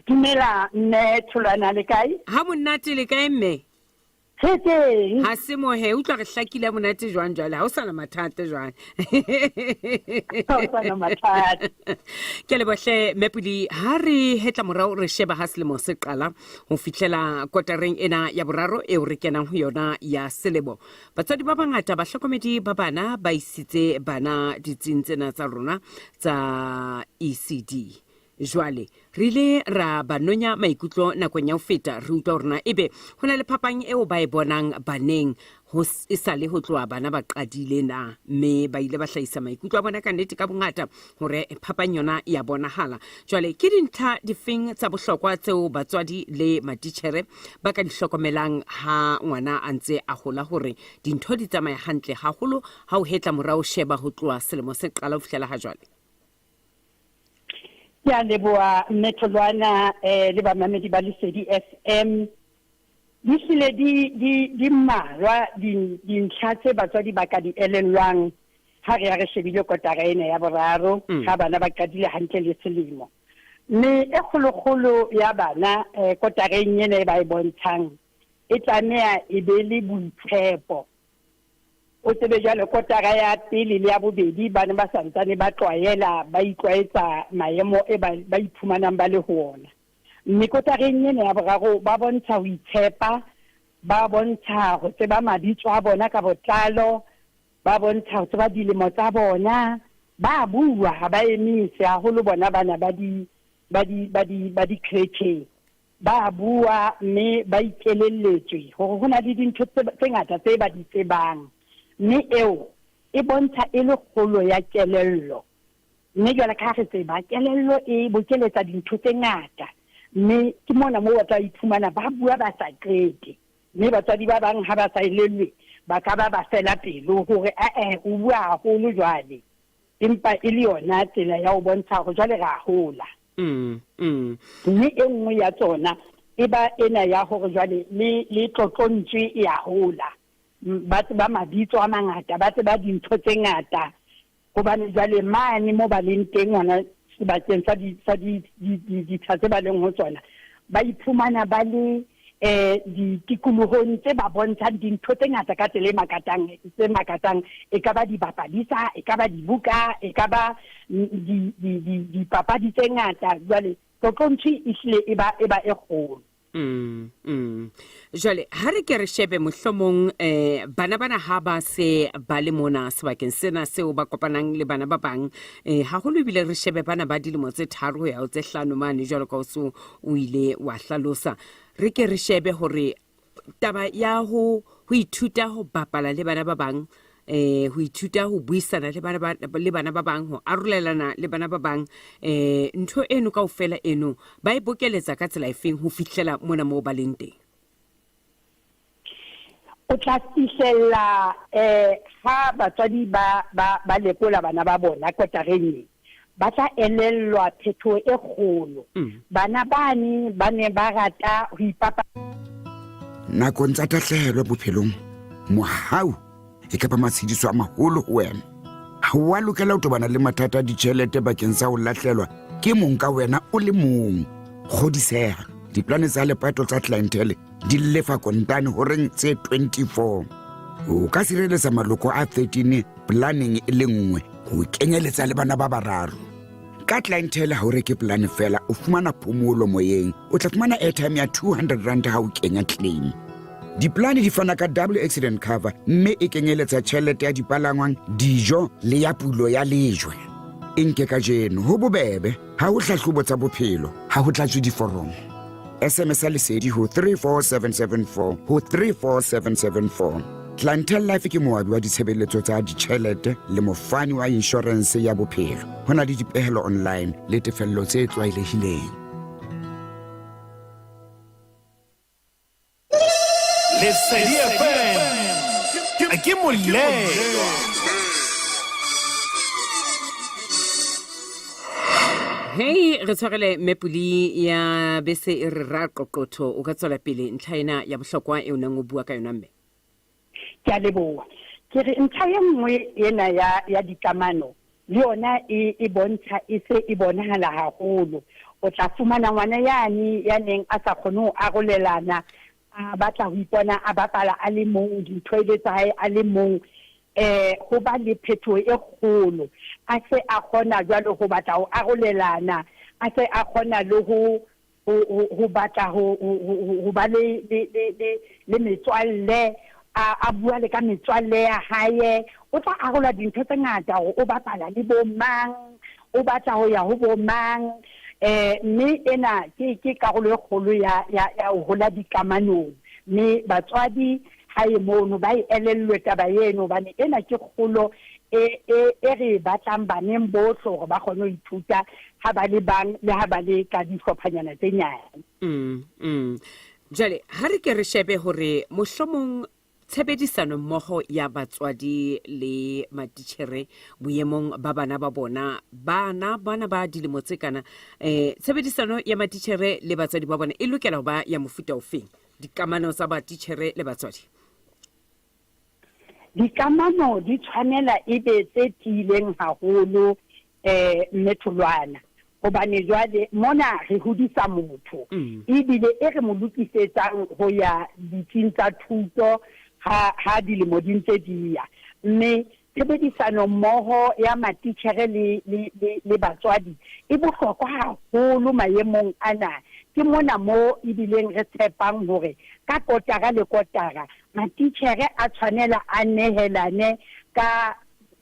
Dumela mme Tholwana le kae? Ha monate le kae mme? Re teng. Ha se mohe utlwa re hlakile monate jwang jwale ha o sana mathata jwang. Ha o sana mathata. Ke lebohle Mepuli ha re hetla morao re sheba ha selemo se qala ho fihlela kotareng ena ya boraro eo re kenang ho yona ya selemo. Batswadi ba bangata bahlokomedi ba bana ba isitse bana ditsing tsena tsa rona tsa ECD. Jwale, re ile ra ba nonya maikutlo nakong ya ho feta, re utlwa hore na ebe ho na le phapang eo ba e bonang baneng ho e sale ho tloha bana ba qadile na, mme ba ile ba hlahisa maikutlo a bona ka nnete ka bongata hore phapang yona ya bonahala. Jwale, ke dintlha difeng tsa bohlokwa tseo batswadi le matitjhere ba ka di hlokomelang ha ngwana a ntse a hola hore dintho di tsamaye hantle haholo ha o hetla morao sheba ho tloha selemo se qala ho fihlela ha jwale? Ke a leboha mme Tholwana eh le bamamedi ba Lesedi FM. Di hlile di di di mmalwa dintlha tse batswadi ba ka di elellwang ha re ya re shebile kotara ena ya boraro mm. ha bana ba qadile hantle le selemo. Mme e kgolokgolo ya bana eh, kotareng ena e ba e bontshang e tlameha e be le boitshepo. O tsebe jwale kotara ya pele le ya bobedi ba ne ba sa ntsane ba tlwaela, ba itlwaetsa maemo e ba, ba iphumanang ba le ho ona. Mme kotareng ena ya boraro ba bontsha ho itshepa, ba bontsha ho tseba mabitso a bona ka botlalo, ba bontsha ho tseba dilemo tsa bona, ba bua ha ba emise, haholo bona bana ba di, ba di, ba di, ba di-creche. Ba bua mme ba ikelelletswe hore ho na le dintho tse ngata tse ba di tsebang, mme eo e bontsha e le kgolo ya kelello. Mme jwale ka ha re tseba, kelello e bokeletsa dintho tse ngata, mme ke mona moo ba tla iphumana ba bua ba sa qete. Mme batswadi ba bang ha ba sa elellwe, ba ka ba ba fela pelo hore, E-e, o bua haholo jwale. Empa e le yona tsela ya ho bontsha hore jwale re a hola. Mm, mm. Mme e nngwe ya tsona e ba ena ya hore jwale le, le tlotlontswe e a hola. Ba tseba mabitso a mangata, ba tseba dintho tse ngata. Hobane jwale mane mo ba leng teng hona sebakeng sa di, sa di, di, di, ditsha tse ba leng ho tsona, ba iphumana ba le eh ditikolohong tse ba bontshang dintho tse ngata ka tsela e makatang, tse makatsang, e ka ba dibapadisa, e ka ba dibuka, e ka ba dipapadi tse ngata. Jwale tlotlontshwe e hlile e ba e ba e kgolo. Mm, mm. Jwale ha re ke re shebe mohlomong eh bana bana ha ba se ba le mona sebakeng sena seo ba kopanang le bana ba bang eh haholo ebile re shebe bana ba dilemo tse tharo ho ya ho tse hlano mane jwalo ka o so o ile wa hlalosa. Re ke re shebe hore taba ya ho ho ithuta ho bapala le bana ba bang eh ho ithuta ho buisana le bana ba le bana ba bang ho arolelana le bana ba bang eh ntho eno kaofela eno ba e bokeletsa ka tsela efeng ho fihlela mona moo ba leng teng. O tla fihlella eh ha batswadi ba ba ba lekola bana ba bona kotareng e ba tla elellwa phetoho e kgolo. Mm. Bana bane ba ne ba rata ho ipapa. Nakong tsa tahlehelo bophelong, mohau e ka ba matshediso a maholo ho wena. Ha o a lokela ho tobana le mathata a ditjhelete bakeng sa ho lahlelwa ke mong ka wena o le mong. Kgodiseha, diplane tsa lepato tsa Clientele di lefa kontane horeng tse 24. O ka sireletsa maloko a 13 planeng e le nngwe ho kenyeletsa le bana ba bararo. Ka Clientele ha o reke polane fela, o fumana phomolo moyeng. O tla fumana airtime ya 200 rand ha o kenya claim. Diplane di fana ka double accident cover mme e kenyeletsa tjhelete ya dipalangwang, dijo le ya pulo ya lejwe. E nke kajeno, ho bobebe, ha ho hlahlobo tsa bophelo, ha ho tlatswe diforomo. SMS ya lesedi ho 34774 ho 34774. Clientele Life ke moabi wa ditshebeletso tsa ditjhelete le mofani wa inshorense ya bophelo. Ho na le dipehelo online le tefello tse tlwaelehileng. Lesedi FM ke molelwa. Hei, re tshwarele mme Puli ya bese e re ra qoqotho o ka tswela pele ntlha ena ya bohlokwa e o neng o bua ka yona mme. Ke a leboha. Ke re ntlha e nngwe ena ya ya dikamano le yona e e bontsha e se e bonahala haholo. O tla fumana ngwana yane ya neng a sa kgone ho arolelana a batla ho ipona a bapala a le mong dintho e le tsa hae a le mong eh ho ba le phetoho e kgolo a se a kgona jwalo ho batla ho arolelana a se a kgona le ho ho batla ho ho ba le le le le metswalle a a bua le ka metswalle ya hae o tla arola dintho tse ngata hore o bapala le bo mang o batla ho ya ho bo mang eh mme ena ke ke karolo e kgolo ya ya ya ho hola dikamanong mme batswadi hae mono ba e elellwe taba eno hobane ena ke kgolo e e e re e batlang baneng bohle hore ba kgone ho ithuta ha ba le bang le ha ba le ka dihlophanyana tse nyane. Mm, mm. Jwale ha re ke re shebe hore mohlomong tshebedisano mmoho ya batswadi le matitjhere boemong ba bana ba bona bana bana ba dilemo tse kana eh tshebedisano ya matitjhere le batswadi ba bona e lokela ho ba ya mofuta ofeng dikamano tsa batitjhere le batswadi Dikamano di tshwanela e be tse tiileng haholo eh mme Tholwana hobane jwale mona re hodisa motho ebile e re mo lokisetsang ho ya ditsing tsa thuto ha ha dilemo di ntse di ya mme tshebedisano mmoho ya matitjhere le le le le batswadi e bohlokwa haholo maemong ana ke mona mo ebileng re tshepang hore ka kotara le kotara matitjhere a tshwanela a nehelane ka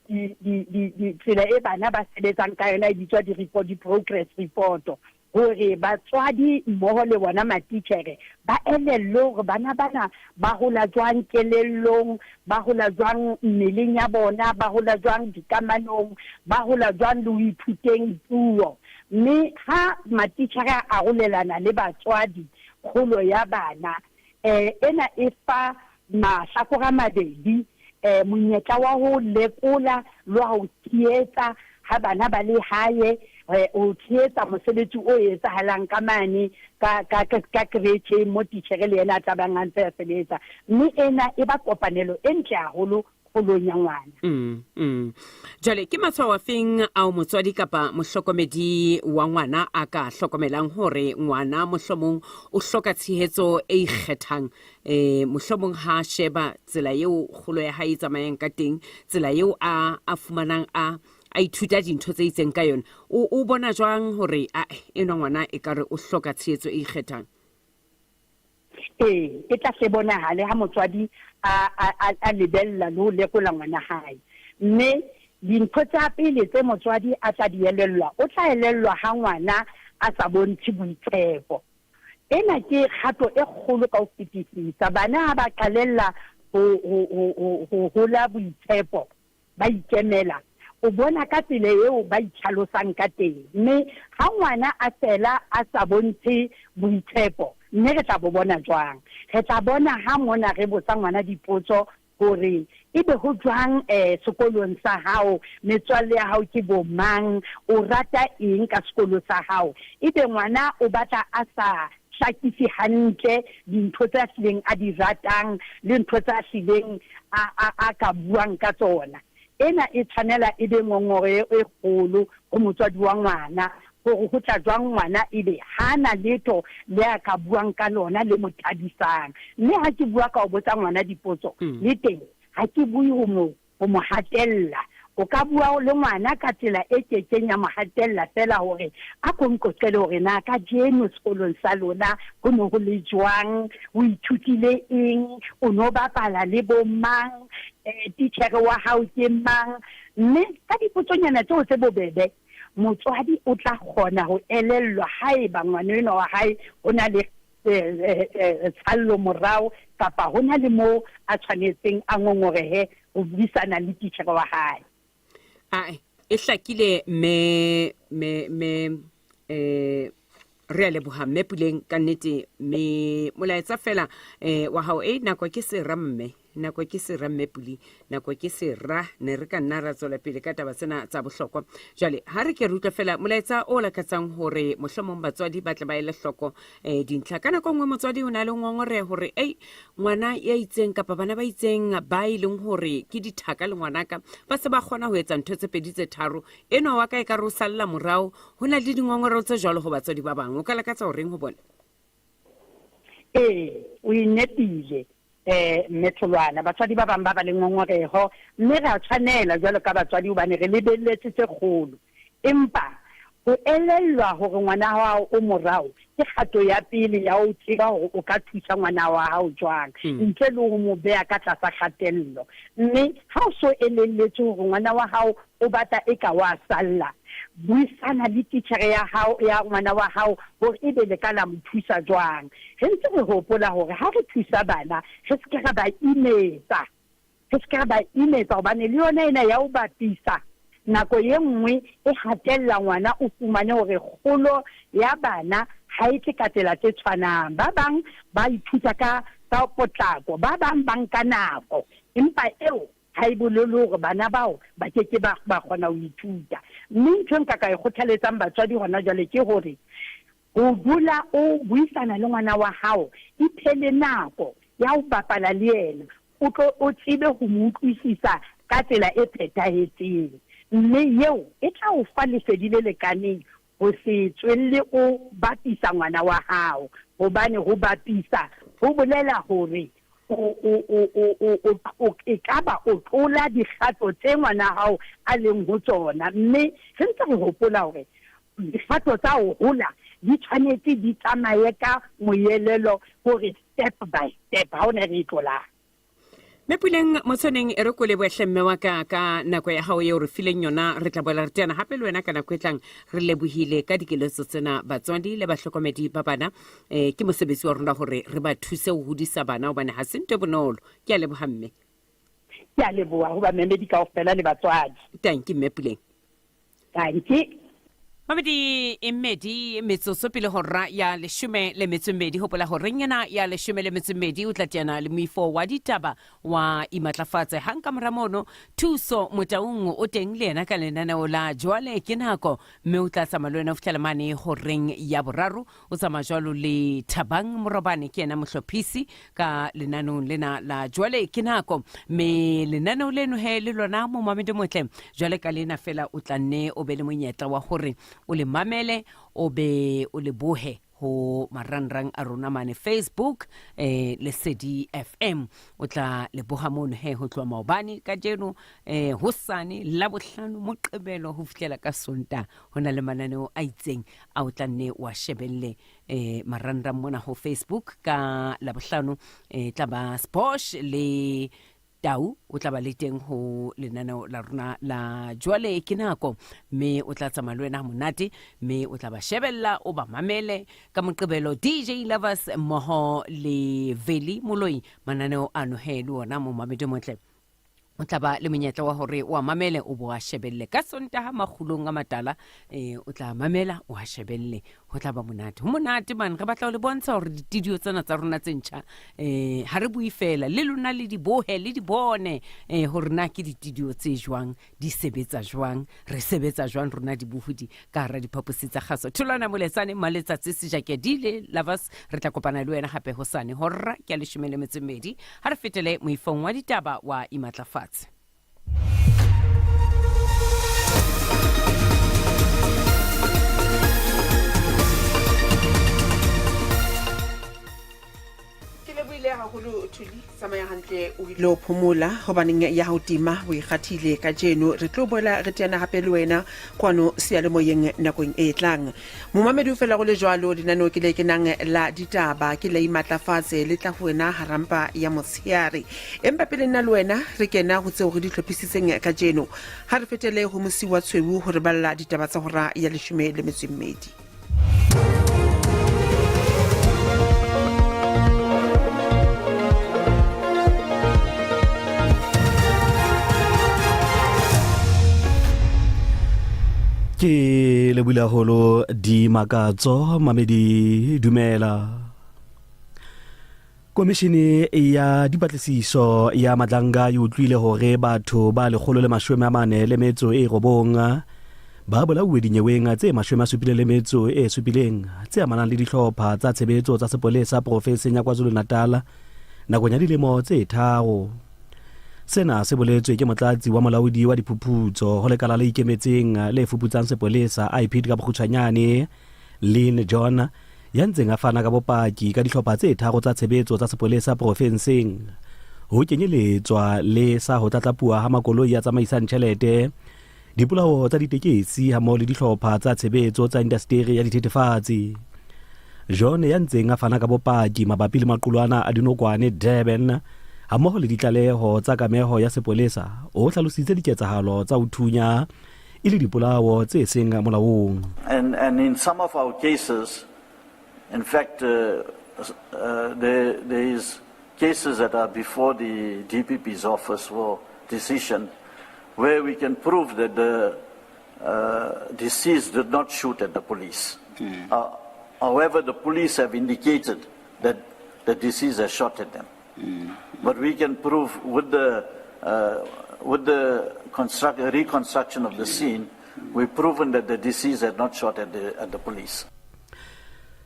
tsela e bana ba sebetsang ka yona e bitswa di-report di-progress report hore batswadi mmoho le bona matitjhere ba elellwe hore bana bana ba hola jwang kelellong ba hola jwang mmeleng ya bona ba hola jwang dikamanong ba hola jwang le ho ithuteng puo mme ha matitjhere a arolelana le batswadi kgolo ya bana eh ena e fa mahlakore a mabedi eh monyetla wa ho lekola le wa ho tshehetsa ha bana ba le hae ho tshehetsa mosebetsi o etsahalang ka mane ka ka ka creche mo titjhere le yena a tla bang a ntse a sebetsa mme ena e ba kopanelo e ntle haholo kgolong ya ngwana. Mm, mm. Jwale ke matshwao a feng ao motswadi kapa mohlokomedi wa ngwana a ka hlokomelang hore ngwana mohlomong o hloka tshehetso e ikgethang eh mohlomong ha sheba tsela eo kgolo ya hae e tsamayang ka teng tsela eo a a fumanang a a ithuta dintho tse itseng ka yona o o bona jwang hore a enwa ngwana e ka re o hloka tshehetso e ikgethang Ee, e tla hle bonahale ha motswadi a, a, a lebella le ho lekola ngwana hae. Mme dintho tsa pele tse motswadi a tla di elellwa, o tla elellwa ha ngwana a sa bontshe boitshepo. Ena ke kgato e kgolo ka ho fetisisa. Bana ha ba qalella ho, ho, ho, ho, ho hola boitshepo, ba ikemela, o bona ka tsela eo ba itlhalosang ka teng. Mme ha ngwana a fela a sa bontshe boitshepo, mme re tla bo bona jwang? Re tla bona ha mona re botsa ngwana dipotso hore ebe ho jwang eh sekolong sa hao, metswalle ya hao ke bo mang, o rata eng ka sekolo sa hao? Ebe ngwana o batla a sa hlakise hantle dintho tse a hlileng a di ratang le ntho tse a hlileng a, a, a ka buang ka tsona. Ena e tshwanela e be ngongore e kgolo ho motswadi wa ngwana hore ho tla jwang ngwana ebe ha na letho le a ka buang ka lona le mo thabisang. Mme ha ke bua ka ho botsa ngwana dipotso le teng ha ke bue ho mo ho mo hatella. O ka bua le ngwana ka tsela e ke keng ya mo hatella feela hore a ko nqoqele hore na kajeno sekolong sa lona ho ne ho le jwang, o ithutile eng, o no bapala le bo mang, titjhere wa hao ke mang. Mme ka dipotsonyana tseo tse bobebe, motswadi o tla kgona ho elellwa haeba ngwana enwa wa hae o na le tshallo morao kapa ho na le moo a tshwanetseng a ngongorehe ho buisana le titjhere wa hae. Ae, e hlakile mme me me eh re a leboha mme Puleng ka nnete mme molaetsa fela eh wa hao e nako ke sera mme. Nako ke sera mme Puli, nako ke sera. Ne re ka nna ra tswela pele ka taba tsena tsa bohlokwa. Jwale ha re ke re utlwe fela molaetsa o lakatsang hore mohlomong batswadi ba tle ba ele hloko eh, dintlha. Ka nako nngwe motswadi o na le ngongoreho hore ei ngwana ya itseng kapa bana ba itseng ba e leng hore ke dithaka le ngwanaka ba se ba kgona ho etsa ntho tse pedi tse tharo, enwa wa ka e ka re o salla morao. Ho na le dingongoreho tse jwalo ho batswadi ba bang. O ka lakatsa horeng ho bona? Ee, o e nepile um mme Tholwana. Batswadi ba bang ba ba le ngongoreho, mme re a tshwanela jwalo ka batswadi hobane re lebelletse tse kgolo. Empa ho elellwa hore ngwana wa hao o morao ke kgato ya pele ya ho tseba hore o ka thusa ngwana wa hao jwang ntle le ho mo beha ka tlasa kgatello. Mme ha o so elelletswe hore ngwana wa hao o batla eka wa salla, buisana le titjhere ya hao ya ngwana wa hao hore ebe le ka la mo thusa jwang. Re ntse re hopola hore ha re thusa bana re se ke ra ba imetsa, re se ke ra ba imetsa hobane le yona ena ya ho bapisa nako ye nngwe e hatella ngwana, o fumane hore kgolo ya bana ha e tle ka tsela tse tshwanang. Ba bang ba ithuta ka ka potlako, ba bang ba nka nako, empa eo ha e bolele hore bana bao ba ke ke ba ba kgona ho ithuta. Mme ntho e nka ka e kgothaletsang batswadi hona jwale ke hore ho dula o buisana le ngwana wa hao, iphe le nako ya ho bapala le yena, o tlo o tsebe ho mo utlwisisa ka tsela e phethahetseng, mme eo e tla o fa lesedi le lekaneng ho se tswelle o bapisa ngwana wa hao, hobane ho bapisa ho bolela hore o, o, o, o, o, o, o, ekaba o tlola dikgato tse ngwana hao a leng ho tsona. Mme re ntse re hopola hore dikgato tsa ho hola di tshwanetse di tsamaye ka moelelo hore step by step, ha o ne re e tlolang. Mme Puleng Motshweneng, e re ko lebohe mme wa ka ka nako ya gago eo re fileng yona. Re tla boela re teana gape le wena ka nako e tlang. Re lebohile ka dikeletso tsena batswadi le bahlokomedi ba bana. Um ke mosebetsi wa rona gore re ba thuse ho hodisa bana, hobane ga se ntho e bonolo. Ke a leboga mme. Ke a leboha ho bamemedi kaofela le batswadi. Tanki mme Puleng. Tanki. Mamedi e mmedi metsotso pele hora ya leshome le metso mmedi. Hopola horeng ena ya leshome le metso mmedi o tla teana le moifo wa ditaba wa imatlafatse. Hang ka mora mono, Thuso Motaung o teng le yena ka lenaneo la Jwale ke Nako, mme o tla tsamaya le wena ho fihlela mane horeng ya boraro. O tsamaya jwalo le Thabang Morobane, ke yena mohlophisi ka lenaneong lena la Jwale ke Nako. Mme lenaneo leno he le lona momamedi motle, jwale ka lena fela o tla nne o be le monyetla wa hore o le mamele, o be o le bohe ho marangrang a rona mane Facebook, Lesedi FM. O tla leboha mono he ho tloha maobane, kajeno, hosane, Labohlano, Moqebelo ho fihlela ka Sontaha. Ho na le mananeo a itseng a o tla nne wa shebelle marangrang mona ho Facebook. Ka Labohlano tla ba Sposh le Tau, o tla ba le teng ho lenaneo la rona la Jwale ke Nako, mme o tla tsamaya le wena monate, mme o tla ba shebella, o ba mamele. Ka Moqebelo DJ Lovers mmoho le Veli Moloi, mananeo ano he le ona momamedi motle o tla ba le monyetla wa hore o a mamele o bo a shebelle. Ka Sontaha makgulong a matala o tla mamela o a shebelle, ho tla ba monate. Ho monate man, re batla ho le bontsha hore ditudio tsena tsa rona tse ntjha, ha re bue fela le lona, le di bohe le di bone, hore na ke ditudio tse jwang, di sebetsa jwang, re sebetsa jwang rona dibohodi ka hara diphaposi tsa kgaso. Tholwana Moletsane, Maletsatsi Sejake Dile Lovers, re tla kopana le wena gape hosane horra ke ya leshome le metso e mmedi. Ha re fetele moifong wa ditaba wa imatlafatse. Ke lebohile haholo Thuli, tsamaya hantle o ile o phomola gobaneng ya gago tima o ikgathile ka jeno. Re tlo boela re teana gape le wena kwano seyalemoyeng nakong e tlang. Momamedi o fela go le jwalo, lenaneo ke le kenang la ditaba ke la imatlafatse, le tla go wena harampa ya motsheare. Empa pele nna le wena re kena go tseo re di hlophisitseng ka jeno, ga re fetele go mosi wa tshweu go re balla ditaba tsa hora ya leshome le metso e mmedi. Ke lebula holo di makatso mamedi dumela. Komishene ya dipatlisiso ya Madlanga e utlwile hore batho ba 149 ba bolauwe dinyeweng tse 77 tse amanang le dihlopha tsa tshebetso tsa sepolesa profenseng ya KwaZulu-Natal nakong ya dilemo tse tharo. Sena se boletswe ke motlatsi wa molaodi wa diphuphutso ho lekala le ikemetseng le fuputsang sepolesa IPID ka bokgutshwanyane, Lynn John, ya ntseng a fana ka bopaki ka dihlopha tse tharo tsa tshebetso tsa sepolesa profenseng, ho kenyeletswa le sa ho tlatlapuwa ha makoloi a tsamaisang tjhelete, dipolao tsa ditekesi hammoho le dihlopha tsa tshebetso tsa indasteri ya dithethefatsi. John ya ntseng a fana ka bopaki mabapi le maqulwana a dinokwane Durban hammoho le ditlaleho tsa kameho ya sepolesa, o hlalositse diketsahalo tsa ho thunya e le dipolao tse seng molaong. And, and in some of our cases, in fact, uh, uh, there, there is cases that are before the DPP's office for decision where we can prove that the uh, deceased did not shoot at the police. Mm. Uh, however, the police have indicated that the deceased has shot at them. Mm. But we can prove with the, uh, with the construct, reconstruction of the scene, we've proven that the deceased had not shot at the, at the police.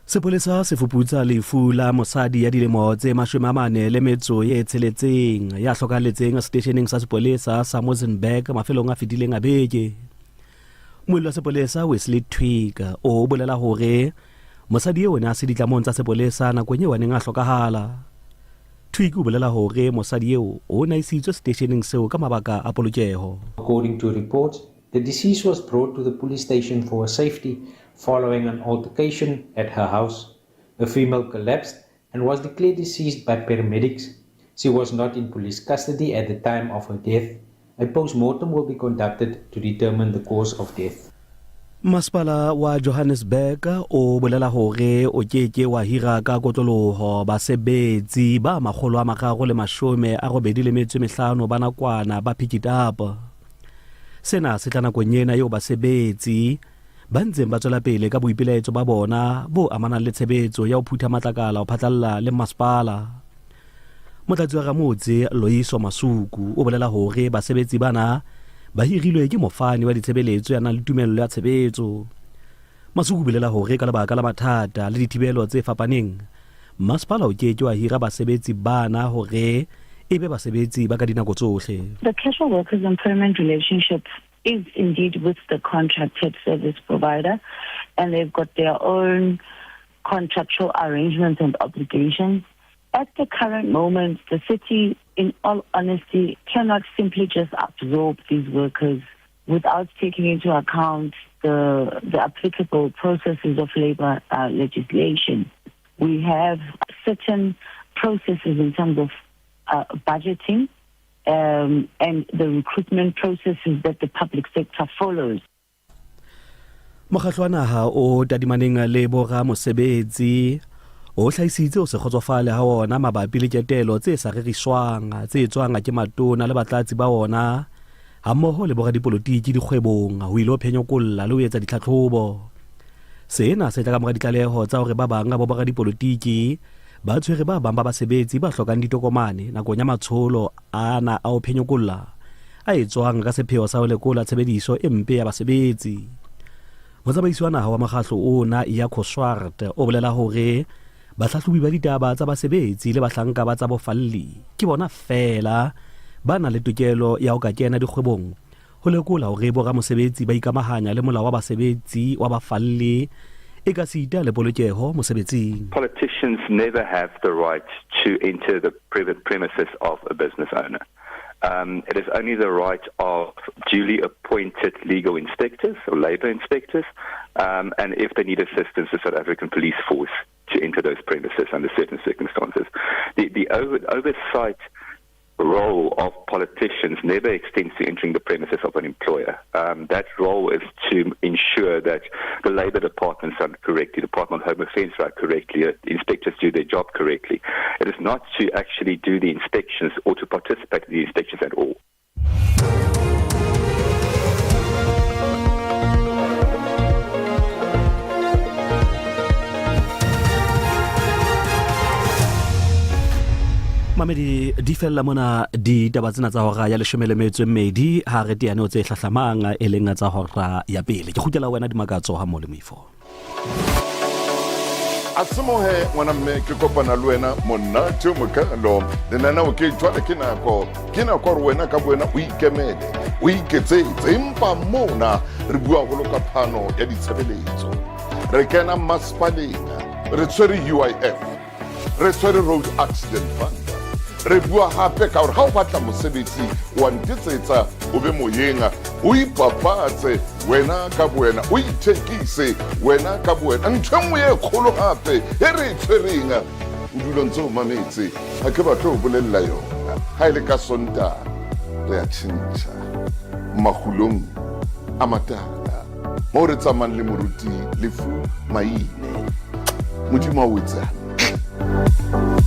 Sepolesa se fuputsa lefu la mosadi ya dilemo tse 46 ya hlokahalletseng seteisheneng sa sepolesa sa Muizenberg mafelong a fetileng a beke. Moelli wa sepolesa Wesley Twigg o bolela hore mosadi eo o ne a se ditlamong tsa sepolesa nakong eo a neng a hlokahala. Twigg o bolela hore mosadi eo o ne a isitswe seteisheneng seo ka mabaka a polokeho. According to reports, the deceased was brought to the police station for her safety following an altercation at her house. The female collapsed and was declared deceased by paramedics. She was not in police custody at the time of her death. A post-mortem will be conducted to determine the cause of death. Masepala wa Johannesburg o bolela hore o ke ke wa hira ka kotloloho basebetsi ba 385 ba nakwana ba Pikitup. Sena se tla nakong ena eo basebetsi ba ntseng ba tswela pele ka boipelaetso ba bona bo amanang le tshebetso ya ho phutha matlakala ho phatlalla le masepala. Motlatsi wa ramotse Loyiso Masuku o bolela hore basebetsi bana ba hirilwe ke mofani wa ditshebeletso ya nang le tumello ya tshebetso. Masuku o bolela hore ka lebaka la mathata le dithibelo tse fapaneng, masepala o ke ke wa hira basebetsi bana hore e be basebetsi ba ka dinako tsohle. The casual workers employment relationship is indeed with the contracted service provider, and they've got their own contractual arrangements and obligations. At the current moment, the city, in all honesty, cannot simply just absorb these workers without taking into account the, the applicable processes of labor uh, legislation. We have certain processes in terms of uh, budgeting um, and the recruitment processes that the public sector follows. Mokgatlo wa naha o tadimaneng le boramosebetsi o hlahisitse ho se kgotsofale ha ona mabapi le ketelo tse sa reriswang tse etswang ke matona le batlatsi ba ona hammoho le boradipolotiki dikgwebong ho ilo phenyokolla le ho etsa ditlhatlhobo. Sena se tla ka mora ditlaleho tsa hore ba bang ba boradipolotiki ba tshwere ba bang ba basebetsi ba hlokang ditokomane nakong ya matsholo ana a ho phenyokolla a etswang ka sepheo sa ho lekola tshebediso e mpe ya basebetsi. Motsamaisi wa naha wa mokgatlo ona Jaco Swart o bolela hore bahlahlobi ba ditaba tsa basebetsi le bahlanka ba tsa bofalli ke bona feela ba nang le tokelo ya ho ka kena dikgwebong ho lekola hore boramosebetsi ba ikamahanya le molao wa basebetsi wa bafalli ekasita le polokeho mosebetsing. Politicians never have the right to enter the private premises of a business owner. Um, it is only the right of duly appointed legal inspectors or labor inspectors, um, and if they need assistance, the South African Police Force to enter those premises under certain circumstances. The, the over, oversight role of politicians never extends to entering the premises of an employer. Um, that role is to ensure that the Labour Department's done correctly, Department of Home Affairs run correctly, uh, inspectors do their job correctly. It is not to actually do the inspections or to participate in the inspections at all. Momamedi di fella mona ditaba tsena tsa hora ya leshome le metso e mmedi ha re teane ho tse hlahlamang e leng tsa hora ya pele. Ke kgutlela wena Dimakatso ha mmoho le Moifo. A semohe ngwana mme ke kopana le wena monate o mokalo lenaneo ke jwale ke nako ke nako gore wena ka bowena o ikemele o iketsetse empa mona re bua holo ka phano ya ditshebeletso re kena masepaleng re tshwere uif re tshwere road accident fund re bua hape ka gore ga o batla mosebetsi wa ntetsetsa o be moyeng o ipapatse wena ka bowena o ithekise wena ka bowena ntho e nngwe e kgolo gape e re e tshwereng o dula ntse o mametse ga ke batle o bolelela yona ga e le ka sontaga re a tšhentšha magulong a matala mo re tsamayng le moruti lefu maine modimo a o etse hantle.